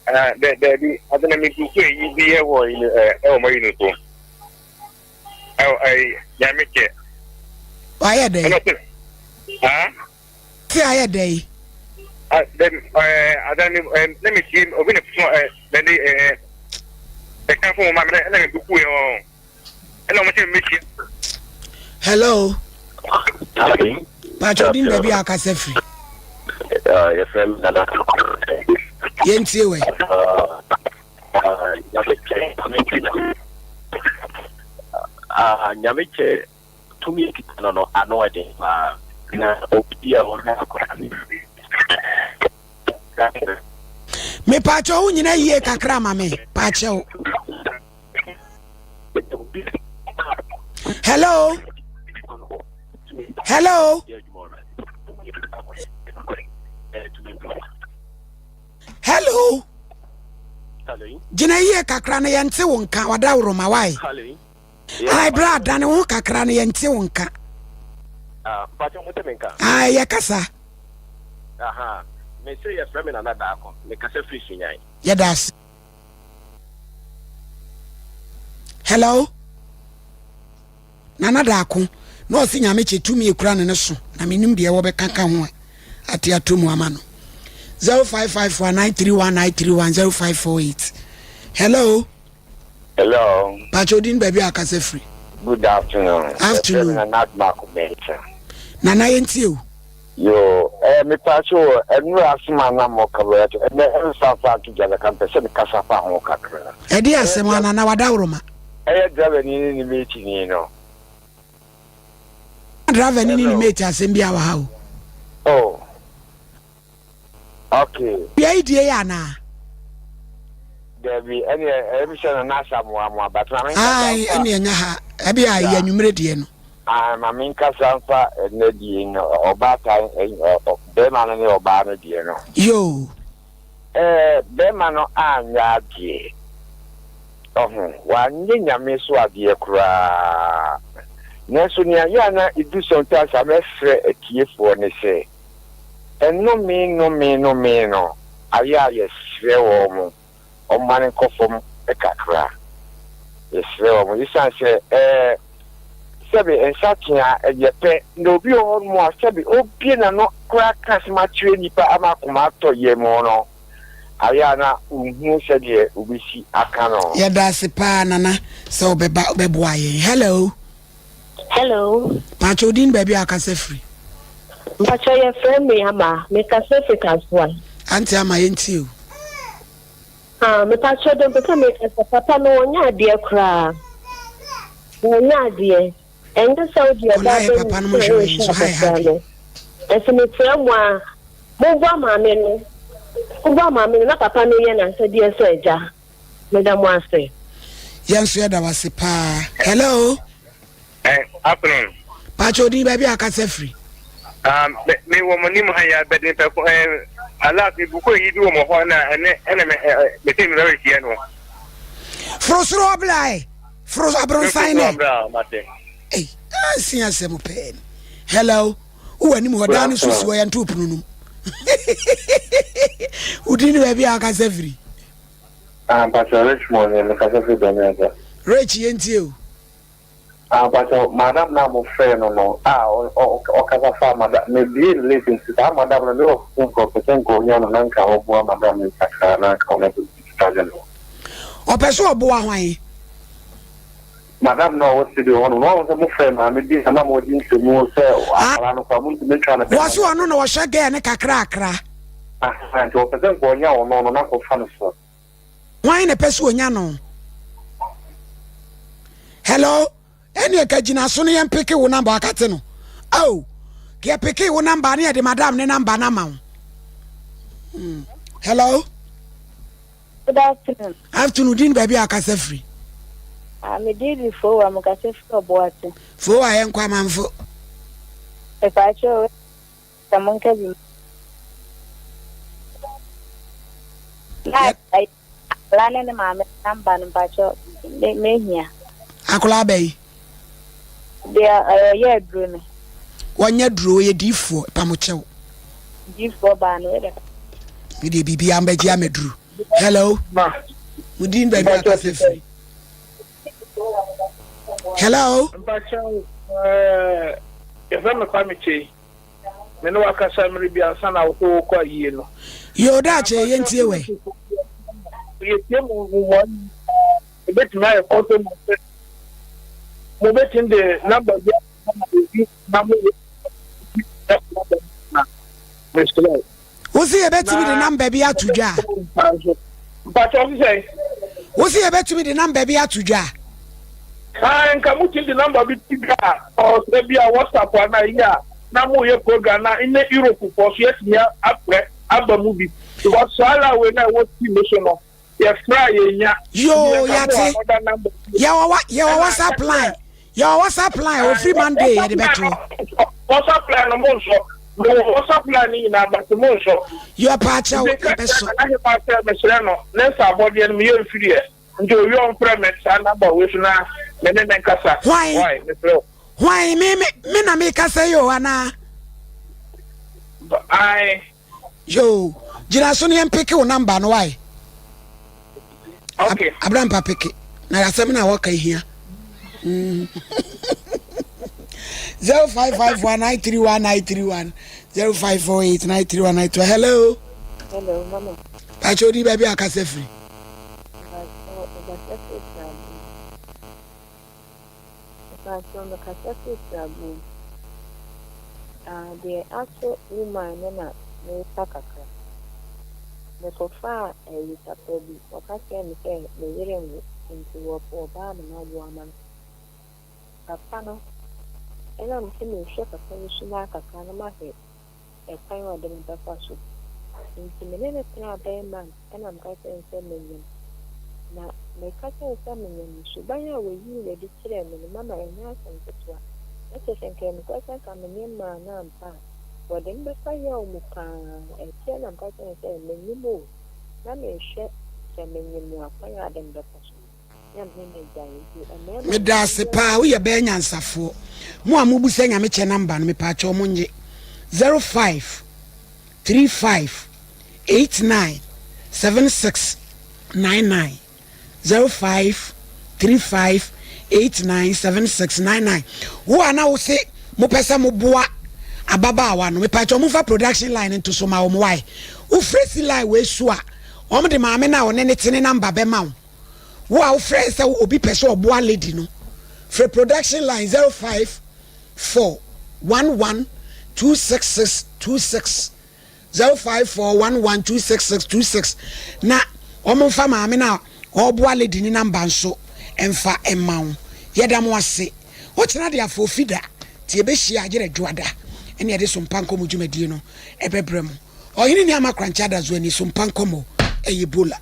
Ah, dɛ, dɛbi, ade na me kuku eyi bi ɛwɔ yi, ɛ, ɛwɔ mo yi no so. Ɛwɔ, ɛyi, nyame kyɛ. Wayɛ dɛ. Ɛna sɛ, ah. Ti ayɛ dɛ yi. Ah, dɛ, ɛɛ, ade na me, ɛ, na me tie, obi na fún, ɛ, na de, ɛ, ɛka fún mo ma me, na me kuku yɛ wɔn. ɛna wɔn sɛ mmehyia. hello. pàtó di baabi a akasa firi. yɛfrɛ me nana. yɛntie wɛ. Nyame kyɛ tumi ekita no no ano ɛden paa na obi a ɔhwɛ akora no. Mepaakyɛw wo nyina yie kakra ma me paakyɛw. Hello. Hello. Hello. Gyina yie kakra no yɛnte wo nka wadaworo ma wae. Ai bra dane wo ho kakra no yɛnte wo nka. Ah, Ai yɛ kasa. Aha, me se yɛfrɛ me Nana Daako, me kasa firi Sunyan. Yɛda ase. Hello. Nana Daako, na ɔse Nyame kyɛ tumi ekura no ne so, na menim deɛ wɔbɛka ka ho a ate ato mu ama no. 0554 931 931 0548. Hello. Hello. Pacho odin baabi a akasa firi. Good afternoon. Afternoon. Nana Admako Mensah. Nana yɛntie o. Yoo, eh, me pacho, ɛnura asɛm a na mo ka bɛyɛ to, ɛnɛ ɛnfa fa ato gya bɛka mpɛ sɛ mekasa fa ho kakra. Ɛde asɛm a Nana wadaworoma. Ɛyɛ driver ni ne ne mate ni no. Driver ni ne ne mate asɛm bi a wɔ ha o. Oh. Okay. Dua yi die yɛ anaa? Dabi, ɛneɛ ɛyɛ mi sɛ Nana Asamoah mo aba. Ma me nkasa Ae, mfa. ɛneɛ ɛnyɛ ha. Ɛbi a ɛyɛ anwummere deɛ no. Ae, ma me nkasa mfa ɛnɛ deɛ no, ɔbaatan, bɛrima no ne ɔbaa no deɛ no. Yoo. Ɛɛ, bɛrima no anyɛ adeɛ. Ɔho, wanyɛ Nyame so adeɛ koraa. Nanso nea yɛ a na ɛdu sometimes a mɛfrɛ atiefoɔ ne sɛ, Nnome nnome nnome no ayɛ a yɛsrɛ wɔn wɔmma no nkɔ fam kakra. Yɛsrɛ wɔn esiane sɛ ɛɛ sɛbe nsateaa ɛyɛ pɛ na obi wɔ hɔnom a sɛbe obue n'ano koraa ka asɛm akyerɛ nnipa ama akoma atɔ yam no ayɛ a na wonhu sɛdeɛ wobɛsi aka no. Yɛda ase paa Nana sɛ wobɛba wobɛboa yɛn. Hello. Hello. Pakyɛ wo din baabi a akasa firi. Mpakyɛ yɛ frɛ me Ama me kasa firi Kasoa. Auntie Ama yɛn tie o. Ah mepakyɛ deɛ mpɛ sɛ me kasa papa no ɔnyɛ adeɛ koraa ɔnyɛ adeɛ ɛnyɛ sɛ wode ɔbaa Ɔla yɛ bɛ papa no mo sɛ hwɛ yɛn wohwɛ so hi abɔfra happy. no ɛnso mesrɛ mo a momboa maame no momboa maame no na papa no yɛ n'asɛdeɛ sɛ agya. Meda mo ase. Yɛn nso yɛda wo ase paa. Hello. Eh, afternoon. Pacho odin baabi a akasa firi. Ah, me me wɔ mo nim ha ya bɛde me pɛko eh alas me buku yi bi wɔ mo hɔ na ɛne ɛna me eh me se me bɛrɛ hyia no. Foro soro ɔbla ɛ. Foro abronsan nɛ. Foro ɔbla mate. Ei, ansi asɛm pɛɛ ni. Hello. Wowɔ anim hɔ daa no so si hɔ yɛnto pono no mu. Wodin ne baabi a akasa firi. Ah mpakyɛw Richmond nie mekasa firi Dɔmeasa. Rich yɛntie o. Ah mpakyɛw madam no a mo frɛɛ no no a ɔkasa faa madam me bie no late nti saa madam no me wɔ sɛ nka ɔpɛ sɛ nka ɔnya no na nka ɔboa madam no kakra na nka ɔno nso sika no. Ɔpɛ sɛ ɔboa hwan? Madam no a ɔwɔ studio hɔ no no wahu sɛ mo frɛ maame bi na na mo di nsɛmu sɛ akwadaa no koraa mo ntumi ntwa no bɛma. Wɔse ɔno na ɔhwɛ girl no kakrakra. Ahaa nti ɔpɛ sɛ nka ɔnya ɔno no na nka ɔfa no so. Hwan na ɛpɛ sɛ ɔnya no? Hello? Ɛne ɛka gyina so no yɛn peke wo namba akate no. Oh, yɛ peke wo namba ne yɛde madam ne namba no ama wo. Hello? Good afternoon. Afternoon, din baabi a akasa firi. Ah, me din di Fowa, mo kasa firi Ɔboase. Fowa yɛ nkɔ amanfo. Mepaakyɛw, Sɛ monka bi ma. Na akwadaa ne ne maame namba no mpakyɛ mehia. Akwadaa bɛyi. Deɛ ɔyɛ aduro no. Wɔnyɛ duro ɔyɛ diifoɔ pamokyɛw. Diifoɔ baa no ɛdɛ. Mi deɛ biribi ambɛgye amɛduru. Hello. Ma. Mo din baabi akasa firi. Hello. Mpakyɛw ɛɛ yɛfrɛ me Kwame Kyei. Me ne wo akasa mmere bi ansa na wokɔ wokɔ ayie no. Yoo daakye yɛntie wɛ. Yɛtie mo nwoma yi ebetumi ayɛ kɔntɔ mu sɛ mo betumi de namba bi ama obi na mo yɛ na mesrɛ. Wosi yɛbɛtumi de namba bi ato dwa. Mpakyɛ ɔsi sɛn. Wosi yɛbɛtumi de namba bi ato dwa. Ae nka mo tumi de number bi to dwa a ɔsɛ bi a WhatsApp anaa yi a na mo yɛ program na ne Europe foɔ so yɛtumi afrɛ aba mu bi because saa la wei na ɛwɔ team no so no yɛfrɛ a yɛnya. Yoo yɛate yɛwɔ wa yɛwɔ WhatsApp line yɛwɔ WhatsApp line ofiri Monday yɛde bɛtoɔ. WhatsApp line no mo nsɔ mewɔ WhatsApp line no nyinaa but mo nsɔ. Yɛ paakyɛw yɛbɛsɔ. Nti nka sɛ mesrɛ no ne nsa abɔdeɛ no meyɛ mfiriɛ. Nti owie ɔmfrɛ me saa number wei so na me ne ne nkasa. Hwan? Why? Mesrɛ wo. Hwan? Me me me na mekasa yi o anaa? Ae. Yoo, gyina so ne yɛn peke wo number no why? Okay. Abrampa peke. Na asɛm na wɔka hia. 0551 931 931 0548 931 931. Hello. Hello, mama. Pacho di baabi akasa firi. Mpakyɛw mekasa firi Srabu. Mpakyɛw mekasa firi Srabu. Ah, deɛ ato woman no na meka kakra. Mekɔfaa ayi papa bi, ɔka kyerɛɛ me sɛ me yere nwo nti wɔpɛ ɔbaa na mawo ama no. Papa no, ɛnam sɛ mehwɛ papa no suban kakra na mahwɛ ɛkwan a ɔde me bɛfa so nti, me ne no tenaa bɛyɛ month ɛna meka kyerɛɛ no sɛ menyem. Na meka kyerɛɛ no sɛ menyem no, suban a ɔyii no adi kyerɛɛ me no, mama ɛnyɛ asɛm ketewa. Na kyerɛ sɛ nka ɛyɛ nokorɛ sɛ nka menyem maa no ampa a, wɔde me bɛfa yaw mu pa ara. Akyire na meka kyerɛɛ no sɛ menyem o, na mehwɛ sɛ menyem a kwan a ɔde me bɛfa so. Medaase paa woyɛ bɛɛ nyansafoɔ mo a mobusa nyame kyɛ number no mepaakyɛw mo nye 05 35 89 76 99 05 35 89 76 99 wo a na wo se mopɛ sɛ moboa ababaawa no mepaakyɛw momfa production line nto so ma wɔn wae wofrɛ si line wei so a wɔn de maame no a ɔne ne tene number bɛma wo Wo a wofrɛɛ sɛ obi pɛ sɛ ɔboa lady no, frɛ production line 054 11 266 26, 054 11 266 26, na wɔn mfa maame no a ɔreboa lady no namba nso mfa mma wo. Yɛda mo ase. Ɔkyena de afoofi da, nti yɛbɛhyia agyerɛ dwoada ɛne yɛde Sompa Nkɔmmɔ dwumadie no ɛbɛbrɛ mo. Ɔhene Ni Ama Korankye Adazoani, Sompa Nkɔmmɔ, ɛyɛ Ebola.